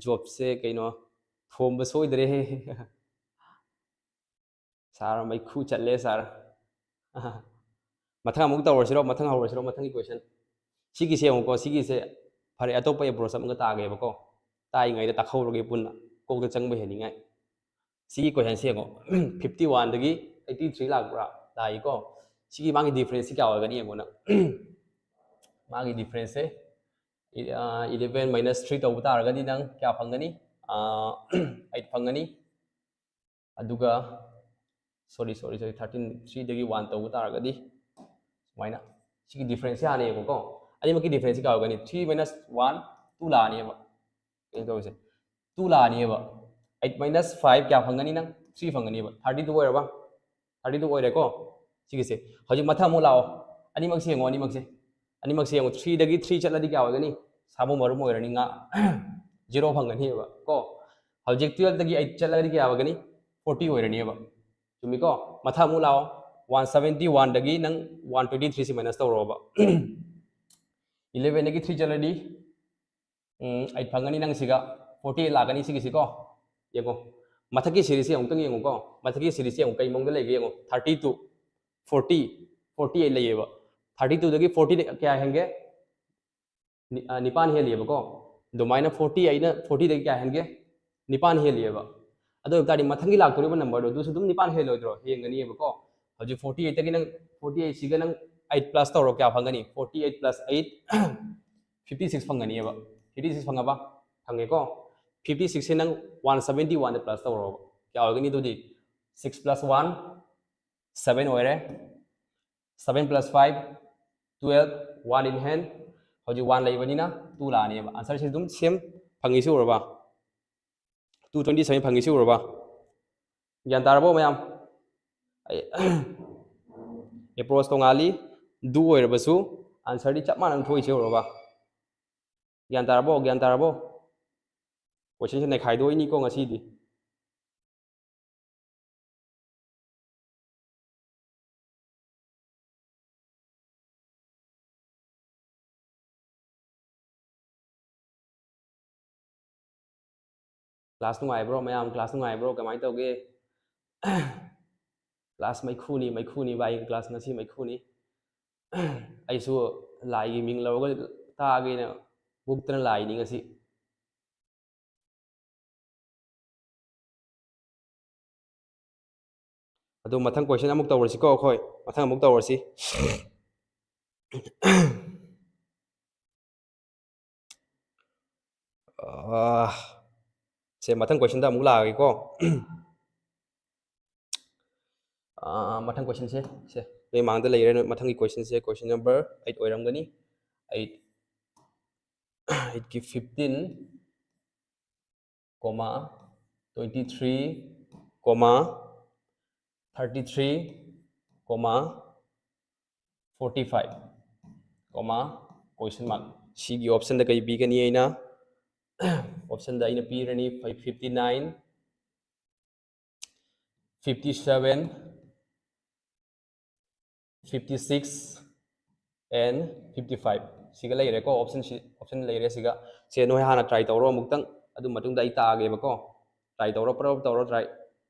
job ꯁꯦ ꯀꯩꯅꯣ, ꯊꯣꯝꯕ ꯁꯣꯏꯗ꯭ꯔꯦꯍꯦ꯫ Sir, ꯃꯩꯈꯨ ꯆꯠꯂꯦ sir꯫ ꯃꯊꯪ ꯑꯃꯨꯛ ꯇꯧꯔꯁꯤꯔꯣ? ꯃꯊꯪ ꯍꯧꯔꯁꯤꯔꯣ? ꯃꯊꯪꯒꯤ question꯫ ꯁꯤꯒꯤꯁꯦ ꯌꯦꯡꯉꯨꯀꯣ, ꯁꯤꯒꯤꯁꯦ ꯐꯔꯦ, ꯑꯇꯣꯞꯄ approach ꯑꯃꯒ ꯇꯥꯒꯦꯕꯀꯣ꯫ ꯇꯥꯏꯉꯩꯗ ꯇꯥꯛꯍꯧꯔꯒꯦ ꯄꯨꯟꯅ, ꯀꯣꯛꯇ ꯆꯪꯕ ꯍꯦꯟꯅꯤꯡꯉꯥꯏ꯫ ꯁꯤꯒꯤ question ꯁꯦ ꯌꯦꯡꯉꯣ, fifty one ꯗꯒꯤ eighty three ꯂꯥꯛꯄ꯭ꯔꯥ? ꯂꯥꯛꯏꯀꯣ꯫ ꯁꯤꯒꯤ ꯃꯥꯒꯤ difference ꯁꯤ ꯀꯌꯥ ꯑꯣꯏꯒꯅꯤ ꯌꯦꯡꯉꯣ ꯅꯪ꯫ ꯃꯥꯒꯤ difference ꯁꯦ, ꯑ, eleven minus three ꯇꯧꯕ ꯇꯥꯔꯒꯗꯤ ꯅꯪ ꯀꯌꯥ ꯐꯪꯒꯅꯤ? ꯑ, eight ꯐꯪꯒꯅꯤ꯫ ꯑꯗꯨꯒ, sorry, sorry, sorry, thirteen, three ꯗꯒꯤ one ꯇꯧꯕ ꯇꯥꯔꯒꯗꯤ ꯁꯨꯃꯥꯏꯅ ꯁꯤꯒꯤ difference ꯁꯦ ꯍꯥꯟꯅ ꯌꯦꯡꯉꯨꯀꯣ꯫ ꯑꯅꯤꯃꯛꯀꯤ difference ꯁꯦ ꯀꯌꯥ ꯑꯣꯏꯒꯅꯤ? Three minus one, two ꯂꯥꯛꯑꯅꯦꯕ꯫ ꯀꯩꯅꯣ ꯇꯧꯔꯤꯁꯦ, two ꯂꯥꯛꯑꯅꯦꯕ꯫ Eight minus five ꯀꯌꯥ ꯐꯪꯒꯅꯤ ꯅꯪ? Three ꯐꯪꯒꯅꯦꯕ꯫ Thirty two ꯑꯣꯏꯔꯕ? Thirty two ꯑꯣꯏꯔꯦꯀꯣ꯫ ꯁꯤꯒꯤꯁꯦ ꯍꯧꯖꯤꯛ ꯃꯊꯪ ꯑꯃꯨꯛ ꯂꯥꯛꯑꯣ, ꯑꯅꯤꯃꯛꯁꯦ ꯌꯦꯡꯉꯣ, ꯑꯅꯤꯃꯛꯁꯦ꯫ ꯑꯅꯤꯃꯛꯁꯦ ꯌꯦꯡꯉꯣ, three ꯗꯒꯤ three ꯆꯠꯂꯗꯤ ꯀꯌꯥ ꯑꯣꯏꯒꯅꯤ? ꯁꯥꯃꯨ ꯃꯔꯨꯝ ꯑꯣꯏꯔꯅꯤ, ꯉꯥ꯫ Zero ꯐꯪꯒꯅꯦꯕ ꯀꯣ꯫ ꯍꯧꯖꯤꯛ twelve ꯗꯒꯤ eight ꯆꯠꯂꯒꯗꯤ ꯀꯌꯥ ꯑꯣꯏꯒꯅꯤ? Forty ꯑꯣꯏꯔꯅꯦꯕ꯫ ꯆꯨꯝꯃꯤꯀꯣ? ꯃꯊꯪ ꯑꯃꯨꯛ ꯂꯥꯛꯑꯣ, one seventy one ꯗꯒꯤ ꯅꯪ one twenty three ꯁꯤ minus ꯇꯧꯔꯣꯕ꯫ Eleven ꯗꯒꯤ three ꯆꯠꯂꯗꯤ, ꯎꯝ, eight ꯐꯪꯒꯅꯤ ꯅꯪ ꯁꯤꯒ, forty eight ꯂꯥꯛꯀꯅꯤ ꯁꯤꯒꯤꯁꯤꯀꯣ꯫ ꯌꯦꯡꯉꯣ, ꯃꯊꯛꯀꯤ series ꯁꯦ ꯑꯃꯨꯛꯇꯪ ꯌꯦꯡꯉꯨꯀꯣ꯫ ꯃꯊꯛꯀꯤ series ꯁꯦ ꯌꯦꯡꯉꯨ, ꯀꯩ ꯃꯑꯣꯡꯗ ꯂꯩꯒꯦ ꯌꯦꯡꯉꯣ꯫ Thirty two, forty, forty eight ꯂꯩꯌꯦꯕ꯫ Thirty two ꯗꯒꯤ forty ꯗ ꯀꯌꯥ ꯍꯦꯟꯒꯦ? ꯅꯤ-, ꯑ, ꯅꯤꯄꯥꯟ ꯍꯦꯜꯂꯤꯑꯕꯀꯣ꯫ ꯑꯗꯨꯃꯥꯏꯅ forty ꯑꯩꯅ forty ꯗꯒꯤ ꯀꯌꯥ ꯍꯦꯟꯒꯦ? ꯅꯤꯄꯥꯟ ꯍꯦꯜꯂꯤꯑꯕ꯫ ꯑꯗꯨ ꯑꯣꯏꯕ ꯇꯥꯔꯗꯤ ꯃꯊꯪꯒꯤ ꯂꯥꯛꯇꯣꯔꯤꯕ number ꯗꯣ ꯑꯗꯨꯁꯨ ꯑꯗꯨꯝ ꯅꯤꯄꯥꯟ ꯍꯦꯜꯂꯣꯏꯗ꯭ꯔꯣ? ꯍꯦꯟꯒꯅꯤꯕꯀꯣ꯫ ꯍꯧꯖꯤꯛ forty eight ꯇꯒꯤ ꯅꯪ forty eight ꯁꯤꯒ ꯅꯪ eight plus ꯇꯧꯔꯣ, ꯀꯌꯥ ꯐꯪꯒꯅꯤ? Forty eight plus eight, fifty six ꯐꯪꯒꯅꯤꯕ꯫ Fifty six ꯐꯪꯉꯕ? ꯐꯪꯉꯦꯀꯣ꯫ Fifty six ꯁꯦ ꯅꯪ one seventy one ꯗ plus ꯇꯧꯔꯣꯕ꯫ ꯀꯌꯥ ꯑꯣꯏꯒꯅꯤ ꯑꯗꯨꯗꯤ? Six plus one, seven ꯑꯣꯏꯔꯦ꯫ Seven plus five, twelve, one in hand꯫ ꯍꯧꯖꯤꯛ one ꯂꯩꯕꯅꯤꯅ two ꯂꯥꯛꯑꯅꯦꯕ꯫ Answer ꯁꯦ ꯑꯗꯨꯝ same ꯐꯪꯉꯤꯁꯤ ꯎꯔꯕ? Two twenty seven ꯐꯪꯉꯤꯁꯤ ꯎꯔꯕ? ꯒ꯭ꯌꯥꯟ ꯇꯥꯔꯕꯣ ꯃꯌꯥꯝ? ꯑꯩ ꯑꯦꯄ꯭ꯔꯣꯁ ꯇꯣꯉꯥꯜꯂꯤ꯫ ꯗꯨ ꯑꯣꯏꯔꯕꯁꯨ ꯑꯟꯁꯔꯗꯤ ꯆꯞ ꯃꯥꯟꯅꯅ ꯊꯣꯛꯏꯁꯦ ꯎꯔꯕ? ꯒ꯭ꯌꯥꯟ ꯇꯥꯔꯕꯣ? ꯒ꯭ꯌꯥꯟ ꯇꯥꯔꯕꯣ? ꯀꯣꯏꯁꯟꯁꯦ ꯅꯩꯈꯥꯏꯗꯣꯛꯏꯅꯤꯀꯣ ꯉꯁꯤꯗꯤ꯫ ꯀ꯭ꯂꯥꯁ ꯅꯨꯡꯉꯥꯏꯕ꯭ꯔꯣ ꯃꯌꯥꯝ? ꯀ꯭ꯂꯥꯁ ꯅꯨꯡꯉꯥꯏꯕ꯭ꯔꯣ? ꯀꯃꯥꯏꯅ ꯇꯧꯒꯦ? ꯀ꯭ꯂꯥꯁ ꯃꯩꯈꯨꯅꯤ, ꯃꯩꯈꯨꯅꯤ ꯚꯥꯏ, ꯀ꯭ꯂꯥꯁ ꯉꯁꯤ ꯃꯩꯈꯨꯅꯤ꯫ ꯑꯩꯁꯨ ꯂꯥꯏꯒꯤ ꯃꯤꯡ ꯂꯧꯔꯒ ꯇꯥꯛꯑꯒꯦꯅ ꯄꯣꯛꯇꯅ ꯂꯥꯛꯏꯅꯤ ꯉꯁꯤ꯫ ꯑꯗꯨ ꯃꯊꯪ ꯀꯣꯏꯁꯟ ꯑꯃꯨꯛ ꯇꯧꯔꯁꯤꯀꯣ ꯑꯩꯈꯣꯏ꯫ ꯃꯊꯪ ꯑꯃꯨꯛ ꯇꯧꯔꯁꯤ꯫ ꯑꯥ, ꯁꯦ, ꯃꯊꯪ ꯀꯣꯏꯁꯟꯗ ꯑꯃꯨꯛ ꯂꯥꯛꯑꯒꯦꯀꯣ꯫ ꯑꯥ, ꯃꯊꯪ ꯀꯣꯏꯁꯟꯁꯦ, ꯁꯦ, ꯅꯣꯏ ꯃꯥꯡꯗ ꯂꯩꯔꯦ꯫ ꯅꯣꯏ ꯃꯊꯪꯒꯤ ꯀꯣꯏꯁꯟꯁꯦ ꯀꯣꯏꯁꯟ ꯅꯝꯕꯔ ꯑꯩꯠ ꯑꯣꯏꯔꯝꯒꯅꯤ꯫ ꯑꯩꯠ, ꯑꯩꯠꯀꯤ fifteen, comma, twenty three, comma, thirty three, comma, forty five, comma, question mark. ꯁꯤꯒꯤ ꯑꯣꯞꯁꯟꯗ ꯀꯩ ꯄꯤꯒꯅꯤ ꯑꯩꯅ? ꯑꯣꯞꯁꯟꯗ ꯑꯩꯅ ꯄꯤꯔꯅꯤ fifty nine, fifty seven, fifty six and fifty five. ꯁꯤꯒ ꯂꯩꯔꯦꯀꯣ, ꯑꯣꯞꯁꯟꯁꯤ, ꯑꯣꯞꯁꯟ ꯂꯩꯔꯦ ꯁꯤꯒ꯫ ꯁꯦ, ꯅꯣꯏ ꯍꯥꯟꯅ ꯇ꯭ꯔꯥꯏ ꯇꯧꯔꯣ ꯑꯃꯨꯛꯇꯪ, ꯑꯗꯨ ꯃꯇꯨꯡꯗ ꯑꯩ ꯇꯥꯛꯑꯒꯦꯕꯀꯣ꯫ ꯇ꯭ꯔꯥꯏ ꯇꯧꯔꯣ, ꯄ꯭ꯔꯞ ꯇꯧꯔꯣ ꯇ꯭ꯔꯥꯏ꯫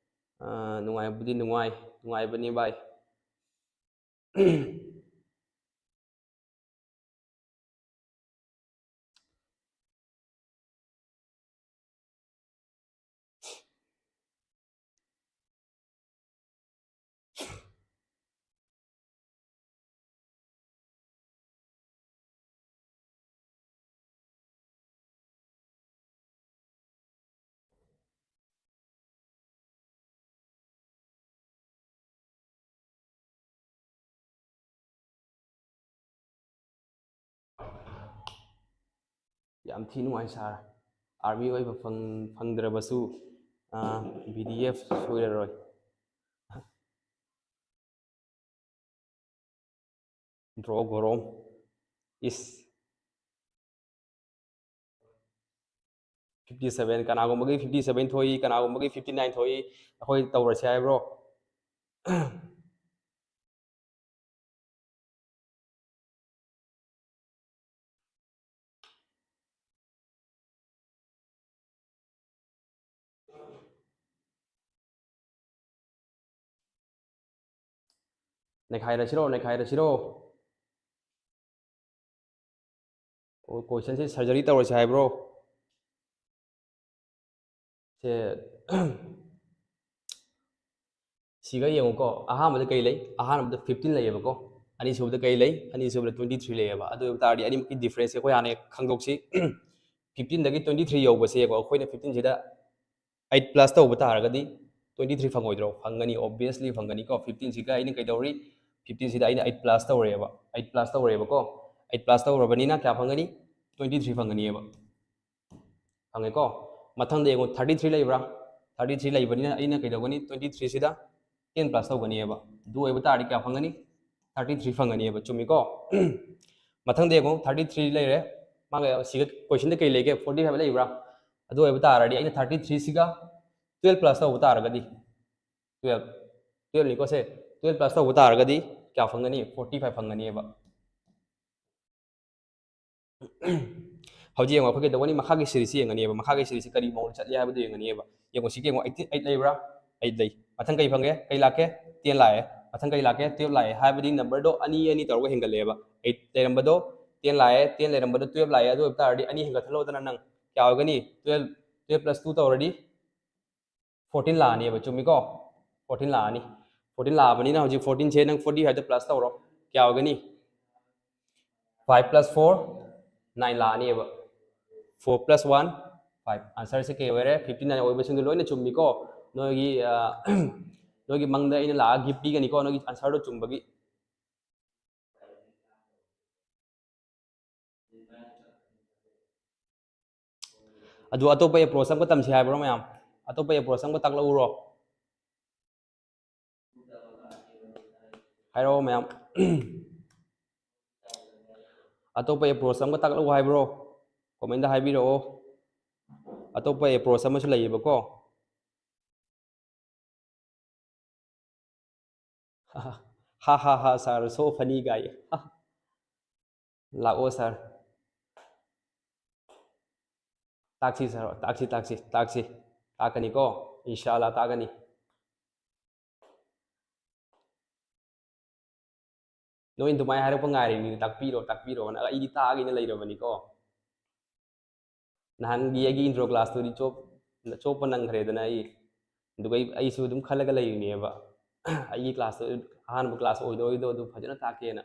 ꯑꯥ, ꯅꯨꯡꯉꯥꯏꯕꯨꯗꯤ ꯅꯨꯡꯉꯥꯏ, ꯅꯨꯡꯉꯥꯏꯕꯅꯤ ꯚꯥꯏ꯫ ꯌꯥꯝ ꯊꯤ ꯅꯨꯡꯉꯥꯏ ꯁꯥꯔ꯫ ꯑꯥꯔꯃꯤ ꯑꯣꯏꯕ ꯐꯪ-, ꯐꯪꯗ꯭ꯔꯕꯁꯨ, ꯕꯤ ꯗꯤ ꯑꯦꯐ ꯁꯣꯏꯔꯔꯣꯏ꯫ Draw ꯒꯣꯔꯣꯝ is fifty seven꯫ ꯀꯅꯥꯒꯨꯝꯕꯒꯤ fifty seven ꯊꯣꯛꯏ, ꯀꯅꯥꯒꯨꯝꯕꯒꯤ fifty nine ꯊꯣꯛꯏ꯫ ꯑꯩꯈꯣꯏ ꯇꯧꯔꯁꯦ ꯍꯥꯏꯕ꯭ꯔꯣ? ꯅꯩꯈꯥꯏꯔꯁꯤꯔꯣ, ꯅꯩꯈꯥꯏꯔꯁꯤꯔꯣ? ꯑꯣ, question ꯁꯦ surgery ꯇꯧꯔꯁꯦ ꯍꯥꯏꯕ꯭ꯔꯣ? ꯁꯦ, ꯁꯤꯒ ꯌꯦꯡꯉꯨꯀꯣ, ꯑꯍꯥꯟꯕꯗ ꯀꯩ ꯂꯩ? ꯑꯍꯥꯟꯕꯗ fifteen ꯂꯩꯌꯦꯕꯀꯣ꯫ ꯑꯅꯤꯁꯨꯕꯗ ꯀꯩ ꯂꯩ? ꯑꯅꯤꯁꯨꯕꯗ twenty three ꯂꯩꯌꯦꯕ꯫ ꯑꯗꯨ ꯑꯣꯏꯕ ꯇꯥꯔꯗꯤ ꯑꯅꯤꯃꯛꯀꯤ difference ꯁꯦ ꯑꯩꯈꯣꯏ ꯍꯥꯟꯅ ꯈꯪꯗꯣꯛꯁꯤ꯫ Fifteen ꯗꯒꯤ twenty three ꯌꯧꯕꯁꯦ ꯌꯦꯡꯉꯣ, ꯑꯩꯈꯣꯏꯅ fifteen ꯁꯤꯗ eight plus ꯇꯧꯕ ꯇꯥꯔꯒꯗꯤ twenty three ꯐꯪꯉꯣꯏꯗ꯭ꯔꯣ? ꯐꯪꯒꯅꯤ, obviously ꯐꯪꯒꯅꯤꯀꯣ꯫ Fifteen ꯁꯤꯒ ꯑꯩꯅ ꯀꯩꯗꯧꯔꯤ? Fifteen ꯁꯤꯗ ꯑꯩꯅ eight plus ꯇꯧꯔꯦꯕ, eight plus ꯇꯧꯔꯦꯕꯀꯣ꯫ Eight plus ꯇꯧꯔꯕꯅꯤꯅ ꯀꯌꯥ ꯐꯪꯒꯅꯤ? Twenty three ꯐꯪꯒꯅꯤꯕ꯫ ꯐꯪꯉꯦꯀꯣ? ꯃꯊꯪꯗ ꯌꯦꯡꯉꯣ, thirty three ꯂꯩꯕ꯭ꯔꯥ? Thirty three ꯂꯩꯕꯅꯤꯅ ꯑꯩꯅ ꯀꯩꯗꯧꯒꯅꯤ? Twenty three ꯁꯤꯗ ten plus ꯇꯧꯒꯅꯤꯕ꯫ ꯑꯗꯨ ꯑꯣꯏꯕ ꯇꯥꯔꯗꯤ ꯀꯌꯥ ꯐꯪꯒꯅꯤ? Thirty three ꯐꯪꯒꯅꯤꯕ꯫ ꯆꯨꯝꯃꯤꯀꯣ? ꯃꯊꯪꯗ ꯌꯦꯡꯉꯣ, thirty three ꯂꯩꯔꯦ꯫ ꯃꯥꯒ ꯁꯤꯒ question ꯗ ꯀꯩ ꯂꯩꯒꯦ? Forty five ꯂꯩꯕ꯭ꯔꯥ? ꯑꯗꯨ ꯑꯣꯏꯕ ꯇꯥꯔꯗꯤ ꯑꯩꯅ thirty three ꯁꯤꯒ twelve plus ꯇꯧꯕ ꯇꯥꯔꯒꯗꯤ, twelve, twelve ꯅꯤꯀꯣ ꯁꯦ, twelve plus ꯇꯧꯕ ꯇꯥꯔꯒꯗꯤ ꯀꯌꯥ ꯐꯪꯒꯅꯤ? Forty five ꯐꯪꯒꯅꯤꯕ꯫ ꯍꯧꯖꯤꯛ ꯌꯦꯡꯉꯣ, ꯑꯩꯈꯣꯏ ꯀꯩꯗꯧꯒꯅꯤ? ꯃꯈꯥꯒꯤ series ꯁꯤ ꯌꯦꯡꯒꯅꯤꯕ꯫ ꯃꯈꯥꯒꯤ series ꯁꯤ ꯀꯔꯤ ꯃꯑꯣꯡꯗ ꯆꯠꯂꯤ ꯍꯥꯏꯕꯗꯨ ꯌꯦꯡꯒꯅꯤꯕ꯫ ꯌꯦꯡꯉꯣ, ꯁꯤꯒꯤ ꯌꯦꯡꯉꯣ, eight, eight ꯂꯩꯕ꯭ꯔꯥ? Eight ꯂꯩ꯫ ꯃꯊꯪ ꯀꯩ ꯐꯪꯒꯦ? ꯀꯩ ꯂꯥꯛꯀꯦ? Ten ꯂꯥꯛꯑꯦ꯫ ꯃꯊꯪ ꯀꯩ ꯂꯥꯛꯀꯦ? Twelve ꯂꯥꯛꯑꯦ꯫ ꯍꯥꯏꯕꯗꯤ number ꯗꯣ ꯑꯅꯤ, ꯑꯅꯤ ꯇꯧꯔꯒ ꯍꯦꯟꯒꯠꯂꯛꯑꯦꯕ꯫ Eight ꯂꯩꯔꯝꯕꯗꯣ ten ꯂꯥꯛꯑꯦ, ten ꯂꯩꯔꯝꯕꯗꯣ twelve ꯂꯥꯛꯑꯦ꯫ ꯑꯗꯨ ꯑꯣꯏꯕ ꯇꯥꯔꯗꯤ ꯑꯅꯤ ꯍꯦꯟꯒꯠꯍꯜꯂꯣꯗꯅ ꯅꯪ꯫ ꯀꯌꯥ ꯑꯣꯏꯒꯅꯤ? Twelve, twelve plus two ꯇꯧꯔꯗꯤ fourteen ꯂꯥꯛꯑꯅꯦꯕ, ꯆꯨꯝꯃꯤꯀꯣ? Fourteen ꯂꯥꯛꯑꯅꯤ꯫ Fourteen ꯂꯥꯛꯑꯕꯅꯤꯅ ꯍꯧꯖꯤꯛ fourteen ꯁꯦ ꯅꯪ forty five ꯗ plus ꯇꯧꯔꯣ, ꯀꯌꯥ ꯑꯣꯏꯒꯅꯤ? Five plus four, nine ꯂꯥꯛꯑꯅꯦꯕ꯫ Four plus one, five꯫ Answer ꯁꯦ ꯀꯩ ꯑꯣꯏꯔꯦ? Fifty nine ꯑꯣꯏꯕꯁꯤꯡꯗꯣ ꯂꯣꯏꯅ ꯆꯨꯝꯃꯤꯀꯣ? ꯅꯣꯏꯒꯤ, ꯑ, ꯅꯣꯏꯒꯤ ꯃꯪꯗ ꯑꯩꯅ ꯂꯥꯛꯑꯒ gift ꯄꯤꯒꯅꯤꯀꯣ, ꯅꯣꯏꯒꯤ answer ꯗꯣ ꯆꯨꯝꯕꯒꯤ꯫ ꯑꯗꯨ ꯑꯇꯣꯞꯄ approach ꯑꯃꯒ ꯇꯝꯁꯤ ꯍꯥꯏꯕ꯭ꯔꯣ ꯃꯌꯥꯝ? ꯑꯇꯣꯞꯄ ꯑꯦꯄ꯭ꯔꯣꯆ ꯑꯃꯒ ꯇꯥꯛꯂꯛꯎꯔꯣ? ꯍꯥꯏꯔꯛꯑꯣ ꯃꯌꯥꯝ꯫ ꯑꯇꯣꯞꯄ ꯑꯦꯄ꯭ꯔꯣꯆ ꯑꯃꯒ ꯇꯥꯛꯂꯛꯎ ꯍꯥꯏꯕ꯭ꯔꯣ? ꯀꯣꯃꯦꯟꯗ ꯍꯥꯏꯕꯤꯔꯛꯑꯣ꯫ ꯑꯇꯣꯞꯄ ꯑꯦꯄ꯭ꯔꯣꯆ ꯑꯃꯁꯨ ꯂꯩꯌꯦꯕꯀꯣ꯫ ꯍꯥ ꯍꯥ ꯍꯥ ꯁꯥꯔ, so funny guy. ꯂꯥꯛꯑꯣ ꯁꯥꯔ꯫ ꯇꯥꯛꯁꯤ ꯁꯥꯔ, ꯇꯥꯛꯁꯤ, ꯇꯥꯛꯁꯤ, ꯇꯥꯛꯁꯤ꯫ ꯇꯥꯛꯀꯅꯤꯀꯣ? ꯏꯟꯁꯥ ꯑꯜꯂꯥ ꯇꯥꯛꯀꯅꯤ꯫ ꯅꯣꯏ ꯑꯗꯨꯃꯥꯏꯅ ꯍꯥꯏꯔꯛꯄ ꯉꯥꯏꯔꯤꯅꯤ, "ꯇꯥꯛꯄꯤꯔꯣ, ꯇꯥꯛꯄꯤꯔꯣꯅ", ꯑꯩꯗꯤ ꯇꯥꯛꯑꯒꯦꯅ ꯂꯩꯔꯕꯅꯤꯀꯣ꯫ ꯅꯍꯥꯟꯒꯤ ꯑꯩꯒꯤ ꯏꯟꯇ꯭ꯔꯣ ꯀ꯭ꯂꯥꯁꯇꯨꯗꯤ ꯆꯣꯞ-, ꯆꯣꯞꯄ ꯅꯪꯈ꯭ꯔꯦꯗꯅ ꯑꯩ꯫ ꯑꯗꯨꯒ ꯑꯩ, ꯑꯩꯁꯨ ꯑꯗꯨꯝ ꯈꯜꯂꯒ ꯂꯩꯔꯤꯅꯦꯕ꯫ ꯑꯩꯒꯤ ꯀ꯭ꯂꯥꯁꯇꯨ, ꯑꯍꯥꯟꯕ ꯀ꯭ꯂꯥꯁ ꯑꯣꯏꯗꯣꯏꯗꯣ ꯑꯗꯨ ꯐꯖꯅ ꯇꯥꯛꯀꯦꯅ꯫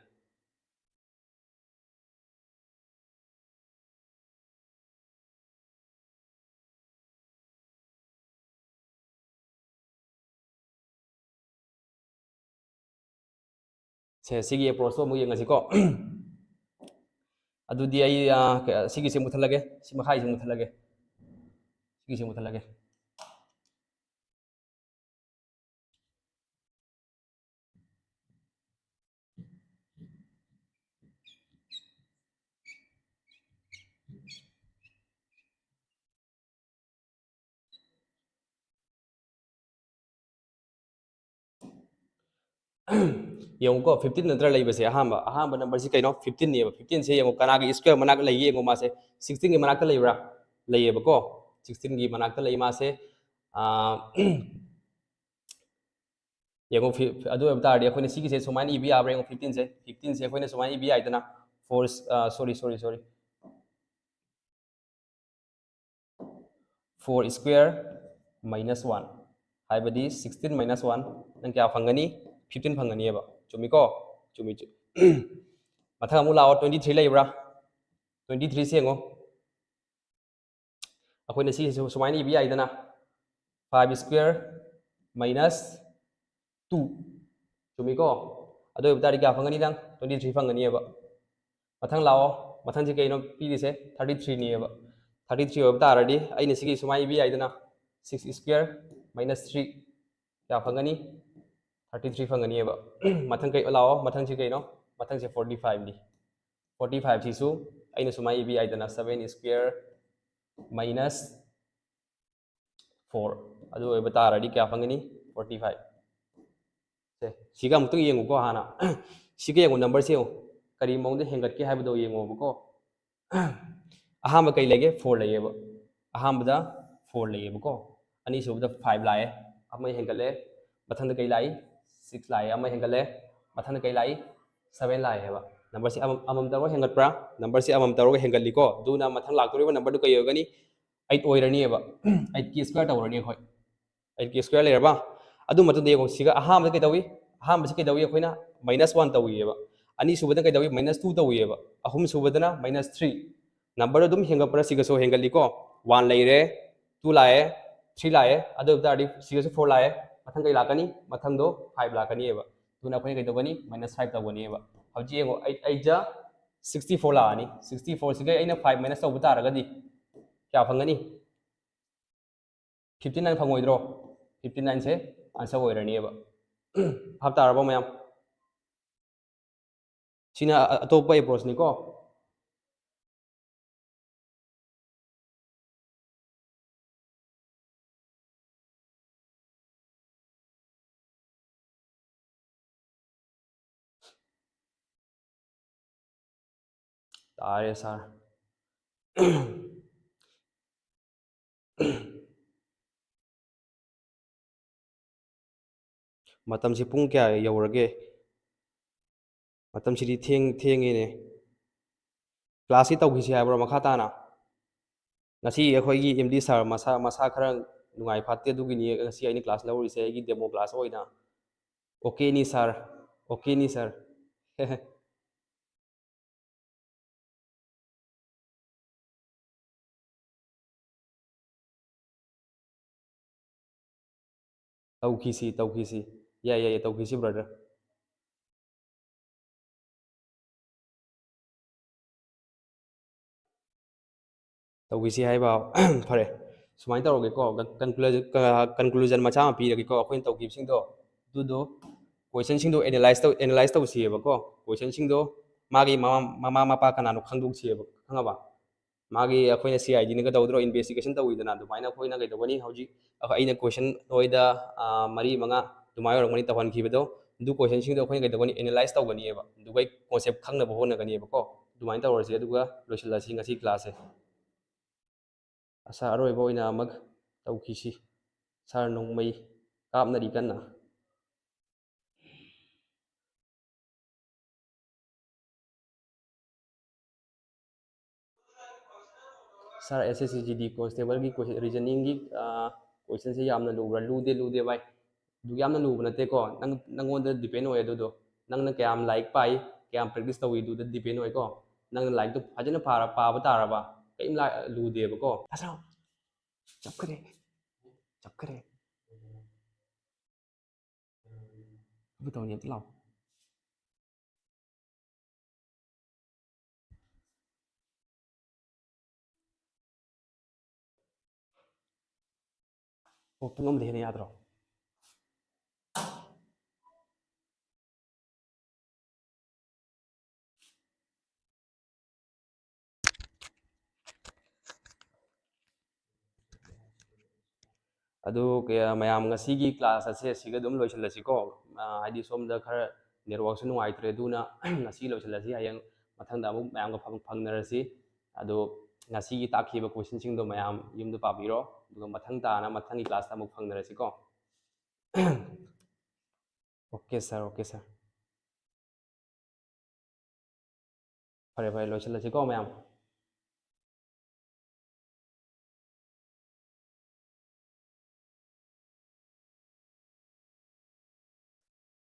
ꯁꯦ, ꯁꯤꯒꯤ ꯑꯦꯄ꯭ꯔꯣꯆꯇꯣ ꯑꯃꯨꯛ ꯌꯦꯡꯉꯁꯤꯀꯣ꯫ ꯑꯗꯨꯗꯤ ꯑꯩ, ꯑ, ꯀ-, ꯁꯤꯒꯤꯁꯦ ꯃꯨꯠꯊꯠꯂꯒꯦ, ꯁꯤ ꯃꯈꯥꯒꯤꯁꯦ ꯃꯨꯠꯊꯠꯂꯒꯦ, ꯁꯤꯒꯤꯁꯦ ꯃꯨꯠꯊꯠꯂꯒꯦ꯫ ꯌꯦꯡꯉꯨꯀꯣ, ꯐꯤꯐꯇꯤꯟ ꯅꯠꯇ꯭ꯔꯥ ꯂꯩꯕꯁꯦ? ꯑꯍꯥꯟꯕ, ꯑꯍꯥꯟꯕ ꯅꯝꯕꯔꯁꯤ ꯀꯩꯅꯣ? ꯐꯤꯐꯇꯤꯟꯅꯦꯕ꯫ ꯐꯤꯐꯇꯤꯟꯁꯦ ꯌꯦꯡꯉꯨ, ꯀꯅꯥꯒꯤ ꯁ꯭ꯀ꯭ꯋꯦꯔ ꯃꯅꯥꯛ ꯂꯩꯒꯦ ꯌꯦꯡꯉꯨ, ꯃꯥꯁꯦ ꯁꯤꯛꯁꯇꯤꯟꯒꯤ ꯃꯅꯥꯛꯇ ꯂꯩꯕ꯭ꯔꯥ? ꯂꯩꯌꯦꯕꯀꯣ, ꯁꯤꯛꯁꯇꯤꯟꯒꯤ ꯃꯅꯥꯛꯇ ꯂꯩ ꯃꯥꯁꯦ꯫ ꯑꯥ, ꯌꯦꯡꯉꯨ, ꯐꯤ-, ꯑꯗꯨ ꯑꯣꯏꯕ ꯇꯥꯔꯗꯤ ꯑꯩꯈꯣꯏꯅ ꯁꯤꯒꯤꯁꯦ ꯁꯨꯃꯥꯏꯅ ꯏꯕ ꯌꯥꯕ꯭ꯔꯥ ꯌꯦꯡꯉꯨ, ꯐꯤꯐꯇꯤꯟꯁꯦ, ꯐꯤꯐꯇꯤꯟꯁꯦ ꯑꯩꯈꯣꯏꯅ ꯁꯨꯃꯥꯏꯅ ꯏꯕ ꯌꯥꯏꯗꯅ, ꯐꯣꯔ, ꯑꯥ, sorry, sorry, sorry, four square minus one, ꯍꯥꯏꯕꯗꯤ sixteen minus one, ꯅꯪ ꯀꯌꯥ ꯐꯪꯒꯅꯤ? Fifteen ꯐꯪꯒꯅꯤꯕ꯫ ꯆꯨꯝꯃꯤꯀꯣ? ꯆꯨꯝꯃꯤ, ꯆꯨꯝꯃꯤ꯫ ꯃꯊꯪ ꯑꯃꯨꯛ ꯂꯥꯛꯑꯣ, twenty three ꯂꯩꯕ꯭ꯔꯥ? Twenty three ꯁꯦ ꯌꯦꯡꯉꯣ꯫ ꯑꯩꯈꯣꯏꯅ ꯁꯤꯁꯤꯁꯨ ꯁꯨꯃꯥꯏꯅ ꯏꯕ ꯌꯥꯏꯗꯅ, five square minus two꯫ ꯆꯨꯝꯃꯤꯀꯣ? ꯑꯗꯨ ꯑꯣꯏꯕ ꯇꯥꯔꯗꯤ ꯀꯌꯥ ꯐꯪꯒꯅꯤ ꯅꯪ? Twenty three ꯐꯪꯒꯅꯤꯕ꯫ ꯃꯊꯪ ꯂꯥꯛꯑꯣ, ꯃꯊꯪꯁꯤ ꯀꯩꯅꯣ ꯄꯤꯔꯤꯁꯦ? Thirty three ꯅꯦꯕ꯫ Thirty three ꯑꯣꯏꯕ ꯇꯥꯔꯗꯤ ꯑꯩꯅ ꯁꯤꯒꯤ ꯁꯨꯃꯥꯏꯅ ꯏꯕ ꯌꯥꯏꯗꯅ, six square minus three ꯀꯌꯥ ꯐꯪꯒꯅꯤ? Thirty three ꯐꯪꯒꯅꯤꯕ꯫ ꯃꯊꯪ ꯀꯩ ꯂꯥꯛꯑꯣ, ꯃꯊꯪꯁꯤ ꯀꯩꯅꯣ? ꯃꯊꯪꯁꯦ forty five ꯅꯤ꯫ Forty five ꯁꯤꯁꯨ ꯑꯩꯅ ꯁꯨꯃꯥꯏꯅ ꯏꯕ ꯌꯥꯏꯗꯅ, seven square minus four꯫ ꯑꯗꯨ ꯑꯣꯏꯕ ꯇꯥꯔꯗꯤ ꯀꯌꯥ ꯐꯪꯒꯅꯤ? Forty five꯫ ꯁꯦ, ꯁꯤꯒ ꯑꯃꯨꯛꯇꯪ ꯌꯦꯡꯉꯨꯀꯣ ꯍꯥꯟꯅ꯫ ꯁꯤꯒ ꯌꯦꯡꯉꯨ, ꯅꯝꯕꯔꯁꯦ ꯌꯦꯡꯉꯨ, ꯀꯔꯤ ꯃꯑꯣꯡꯗ ꯍꯦꯟꯒꯠꯀꯦ ꯍꯥꯏꯕꯗꯣ ꯌꯦꯡꯉꯣꯕꯀꯣ꯫ ꯑꯍꯥꯟꯕ ꯀꯩ ꯂꯩꯒꯦ? Four ꯂꯩꯌꯦꯕ꯫ ꯑꯍꯥꯟꯕꯗ four ꯂꯩꯌꯦꯕꯀꯣ꯫ ꯑꯅꯤꯁꯨꯕꯗ five ꯂꯥꯛꯑꯦ, ꯑꯃ ꯍꯦꯟꯒꯠꯂꯦ꯫ ꯃꯊꯪꯗ ꯀꯩ ꯂꯥꯛꯏ? Six ꯂꯥꯛꯑꯦ, ꯑꯃ ꯍꯦꯟꯒꯠꯂꯦ꯫ ꯃꯊꯪꯗ ꯀꯩ ꯂꯥꯛꯏ? Seven ꯂꯥꯛꯑꯦꯕ꯫ ꯅꯝꯕꯔꯁꯦ ꯑꯃꯃꯝ ꯇꯧꯔꯒ ꯍꯦꯟꯒꯠꯄ꯭ꯔꯥ? ꯅꯝꯕꯔꯁꯦ ꯑꯃꯃꯝ ꯇꯧꯔꯒ ꯍꯦꯟꯒꯠꯂꯤꯀꯣ꯫ ꯑꯗꯨꯅ ꯃꯊꯪ ꯂꯥꯛꯇꯣꯔꯤꯕ ꯅꯝꯕꯔꯗꯨ ꯀꯩ ꯑꯣꯏꯒꯅꯤ? Eight ꯑꯣꯏꯔꯅꯤꯕ꯫ Eight ꯀꯤ square ꯇꯧꯔꯅꯤ ꯑꯩꯈꯣꯏ꯫ Eight ꯀꯤ square ꯂꯩꯔꯕ? ꯑꯗꯨ ꯃꯇꯨꯡꯗ ꯌꯦꯡꯉꯣ, ꯁꯤꯒ ꯑꯍꯥꯟꯕꯗ ꯀꯩꯗꯧꯏ? ꯑꯍꯥꯟꯕꯁꯤ ꯀꯩꯗꯧꯏ? ꯑꯩꯈꯣꯏꯅ minus one ꯇꯧꯏꯑꯕ꯫ ꯑꯅꯤꯁꯨꯕꯗ ꯀꯩꯗꯧꯏ? Minus two ꯇꯧꯏꯑꯕ꯫ ꯑꯍꯨꯝꯁꯨꯕꯗꯅ minus three꯫ Number ꯑꯗꯨꯝ ꯍꯦꯟꯒꯠꯄ꯭ꯔꯥ? ꯁꯤꯒꯁꯨ ꯍꯦꯟꯒꯠꯂꯤꯀꯣ꯫ One ꯂꯩꯔꯦ, two ꯂꯥꯛꯑꯦ, three ꯂꯥꯛꯑꯦ, ꯑꯗꯨ ꯑꯣꯏꯕ ꯇꯥꯔꯗꯤ ꯁꯤꯒꯁꯨ four ꯂꯥꯛꯑꯦ, ꯃꯊꯪ ꯀꯩ ꯂꯥꯛꯀꯅꯤ? ꯃꯊꯪꯗꯣ five ꯂꯥꯛꯀꯅꯤꯕ꯫ ꯑꯗꯨꯅ ꯑꯩꯈꯣꯏꯅ ꯀꯩꯗꯧꯒꯅꯤ? Minus five ꯇꯧꯒꯅꯤꯕ꯫ ꯍꯧꯖꯤꯛ ꯌꯦꯡꯉꯣ, eight eight ꯖꯥ sixty four ꯂꯥꯛꯑꯅꯤ꯫ Sixty four ꯁꯤꯒ ꯑꯩꯅ five minus ꯇꯧꯕ ꯇꯥꯔꯒꯗꯤ ꯀꯌꯥ ꯐꯪꯒꯅꯤ? Fifty nine ꯐꯪꯉꯣꯏꯗ꯭ꯔꯣ? Fifty nine ꯁꯦ answer ꯑꯣꯏꯔꯅꯤꯕ꯫ ꯚꯥꯞ ꯇꯥꯔꯕꯣ ꯃꯌꯥꯝ? ꯁꯤꯅ ꯑ-, ꯑꯇꯣꯞꯄ approach ꯅꯤꯀꯣ꯫ ꯇꯥꯔꯦ sir꯫ ꯃꯇꯝꯁꯤ ꯄꯨꯡ ꯀꯌꯥ ꯌꯧꯔꯒꯦ? ꯃꯇꯝꯁꯤꯗꯤ ꯊꯦꯡ-, ꯊꯦꯡꯉꯦꯅꯦ꯫ Class ꯁꯤ ꯇꯧꯈꯤꯁꯤ ꯍꯥꯏꯕ꯭ꯔꯣ ꯃꯈꯥ ꯇꯥꯅ? ꯉꯁꯤ ꯑꯩꯈꯣꯏꯒꯤ M D sir ꯃꯁꯥ, ꯃꯁꯥ ꯈꯔ ꯅꯨꯡꯉꯥꯏ ꯐꯠꯇꯦ, ꯑꯗꯨꯒꯤꯅꯤ ꯉꯁꯤ ꯑꯩꯅ class ꯂꯧꯔꯤꯁꯦ, ꯑꯩꯒꯤ demo class ꯑꯣꯏꯅ꯫ Okay ꯅꯤ sir, okay ꯅꯤ sir꯫ ꯇꯧꯈꯤꯁꯤ, ꯇꯧꯈꯤꯁꯤ꯫ ꯌꯥꯏ, ꯌꯥꯏ, ꯌꯥꯏ, ꯇꯧꯈꯤꯁꯤ brother꯫ ꯇꯧꯈꯤꯁꯤ ꯍꯥꯏꯕ꯫ ꯐꯔꯦ꯫ ꯁꯨꯃꯥꯏꯅ ꯇꯧꯔꯒꯦꯀꯣ, conclusion ꯃꯆꯥ ꯑꯃ ꯄꯤꯔꯒꯦꯀꯣ꯫ ꯑꯩꯈꯣꯏꯅ ꯇꯧꯈꯤꯕꯁꯤꯡꯗꯣ ꯑꯗꯨꯗꯣ, questionꯁꯤꯡꯗꯣ analyse ꯇꯧ analyse ꯇꯧꯁꯤꯑꯕꯀꯣ꯫ Questionꯁꯤꯡꯗꯣ ꯃꯥꯒꯤ ꯃꯃꯥ ꯃꯃꯥ ꯃꯄꯥ ꯀꯅꯥꯅꯣ ꯈꯪꯗꯣꯛꯁꯤꯑꯕ, ꯈꯪꯉꯕ? ꯃꯥꯒꯤ ꯑꯩꯈꯣꯏꯅ C I Dꯅꯒ ꯇꯧꯗ꯭ꯔꯣ, investigation ꯇꯧꯋꯤꯗꯅ, ꯑꯗꯨꯃꯥꯏꯅ ꯑꯩꯈꯣꯏꯅ ꯀꯩꯗꯧꯒꯅꯤ ꯍꯧꯖꯤꯛ, ꯑꯩꯈꯣꯏ ꯑꯩꯅ question ꯅꯣꯏꯗ ꯃꯔꯤ ꯃꯉꯥ ꯑꯗꯨꯃꯥꯏꯅ ꯑꯣꯏꯔꯝꯒꯅꯤ ꯇꯧꯍꯟꯈꯤꯕꯗꯣ꯫ ꯑꯗꯨ questionꯁꯤꯡꯗꯣ ꯑꯩꯈꯣꯏꯅ ꯀꯩꯗꯧꯒꯅꯤ, analyse ꯇꯧꯒꯅꯤꯑꯕ, ꯑꯗꯨꯒ ꯑꯩ concept ꯈꯪꯅꯕ ꯍꯣꯠꯅꯒꯅꯤꯕꯀꯣ꯫ ꯑꯗꯨꯃꯥꯏꯅ ꯇꯧꯔꯁꯤ, ꯑꯗꯨꯒ ꯂꯣꯏꯁꯤꯜꯂꯁꯤ ꯉꯁꯤ classꯁꯦ꯫ ꯑꯁ, ꯑꯔꯣꯏꯕ ꯑꯣꯏꯅ ꯑꯃꯨꯛ ꯇꯧꯈꯤꯁꯤ꯫ Sir ꯅꯣꯡꯃꯩ ꯀꯥꯞꯅꯔꯤ ꯀꯟꯅ꯫ Sir, S S C G D constableꯒꯤ reasoningꯒꯤ questionꯁꯦ ꯌꯥꯝꯅ ꯂꯨꯕ꯭ꯔꯥ? ꯂꯨꯗꯦ, ꯂꯨꯗꯦ ꯚꯥꯏ꯫ ꯑꯗꯨ ꯌꯥꯝꯅ ꯂꯨꯕ ꯅꯠꯇꯦꯀꯣ꯫ ꯅꯪ, ꯅꯪꯉꯣꯟꯗ depend ꯑꯣꯏ ꯑꯗꯨꯗꯣ꯫ ꯅꯪꯅ ꯀꯌꯥꯝ ꯂꯥꯏꯔꯤꯛ ꯄꯥꯏ, ꯀꯌꯥꯝ practice ꯇꯧꯏ, ꯑꯗꯨꯗ depend ꯑꯣꯏꯀꯣ꯫ ꯅꯪꯅ ꯂꯥꯏꯔꯤꯛꯇꯣ ꯐꯖꯅ ꯄꯥꯔ-, ꯄꯥꯕ ꯇꯥꯔꯕ, ꯀꯔꯤꯝ ꯂꯥ-, ꯂꯨꯗꯦꯕꯀꯣ꯫ ꯑꯁ, ꯆꯞꯈ꯭ꯔꯦ, ꯆꯞꯈ꯭ꯔꯦ꯫ ꯑꯗꯨ ꯇꯧꯅꯤ, ꯑꯝꯇ ꯂꯥꯛꯑꯣ꯫ ꯑꯣ, ꯄꯨꯡ ꯑꯃꯗ ꯍꯦꯟꯅ ꯌꯥꯗ꯭ꯔꯣ? ꯑꯗꯨ ꯀꯌꯥ-, ꯃꯌꯥꯝ, ꯉꯁꯤꯒꯤ class ꯑꯁꯦ ꯑꯁꯤꯒ ꯑꯗꯨꯝ ꯂꯣꯏꯁꯤꯜꯂꯁꯤꯀꯣ꯫ ꯑ, ꯍꯥꯏꯗꯤ ꯁꯣꯝꯗ ꯈꯔ networkꯁꯨ ꯅꯨꯡꯉꯥꯏꯇ꯭ꯔꯦ, ꯑꯗꯨꯅ ꯉꯁꯤ ꯂꯣꯏꯁꯤꯜꯂꯁꯤ꯫ ꯍꯌꯦꯡ ꯃꯊꯪꯗ ꯑꯃꯨꯛ ꯃꯌꯥꯝꯒ ꯐꯪ-, ꯐꯪꯅꯔꯁꯤ꯫ ꯑꯗꯣ ꯉꯁꯤꯒꯤ ꯇꯥꯛꯈꯤꯕ questionꯁꯤꯡꯗꯣ ꯃꯌꯥꯝ ꯌꯨꯝꯗ ꯄꯥꯕꯤꯔꯣ, ꯑꯗꯨꯒ ꯃꯊꯪ ꯇꯥꯅ ꯃꯊꯪꯒꯤ classꯇ ꯑꯃꯨꯛ ꯐꯪꯅꯔꯁꯤꯀꯣ꯫ Okay sir, okay sir꯫ ꯐꯔꯦ, ꯐꯔꯦ, ꯂꯣꯏꯁꯤꯜꯂꯁꯤꯀꯣ ꯃꯌꯥꯝ꯫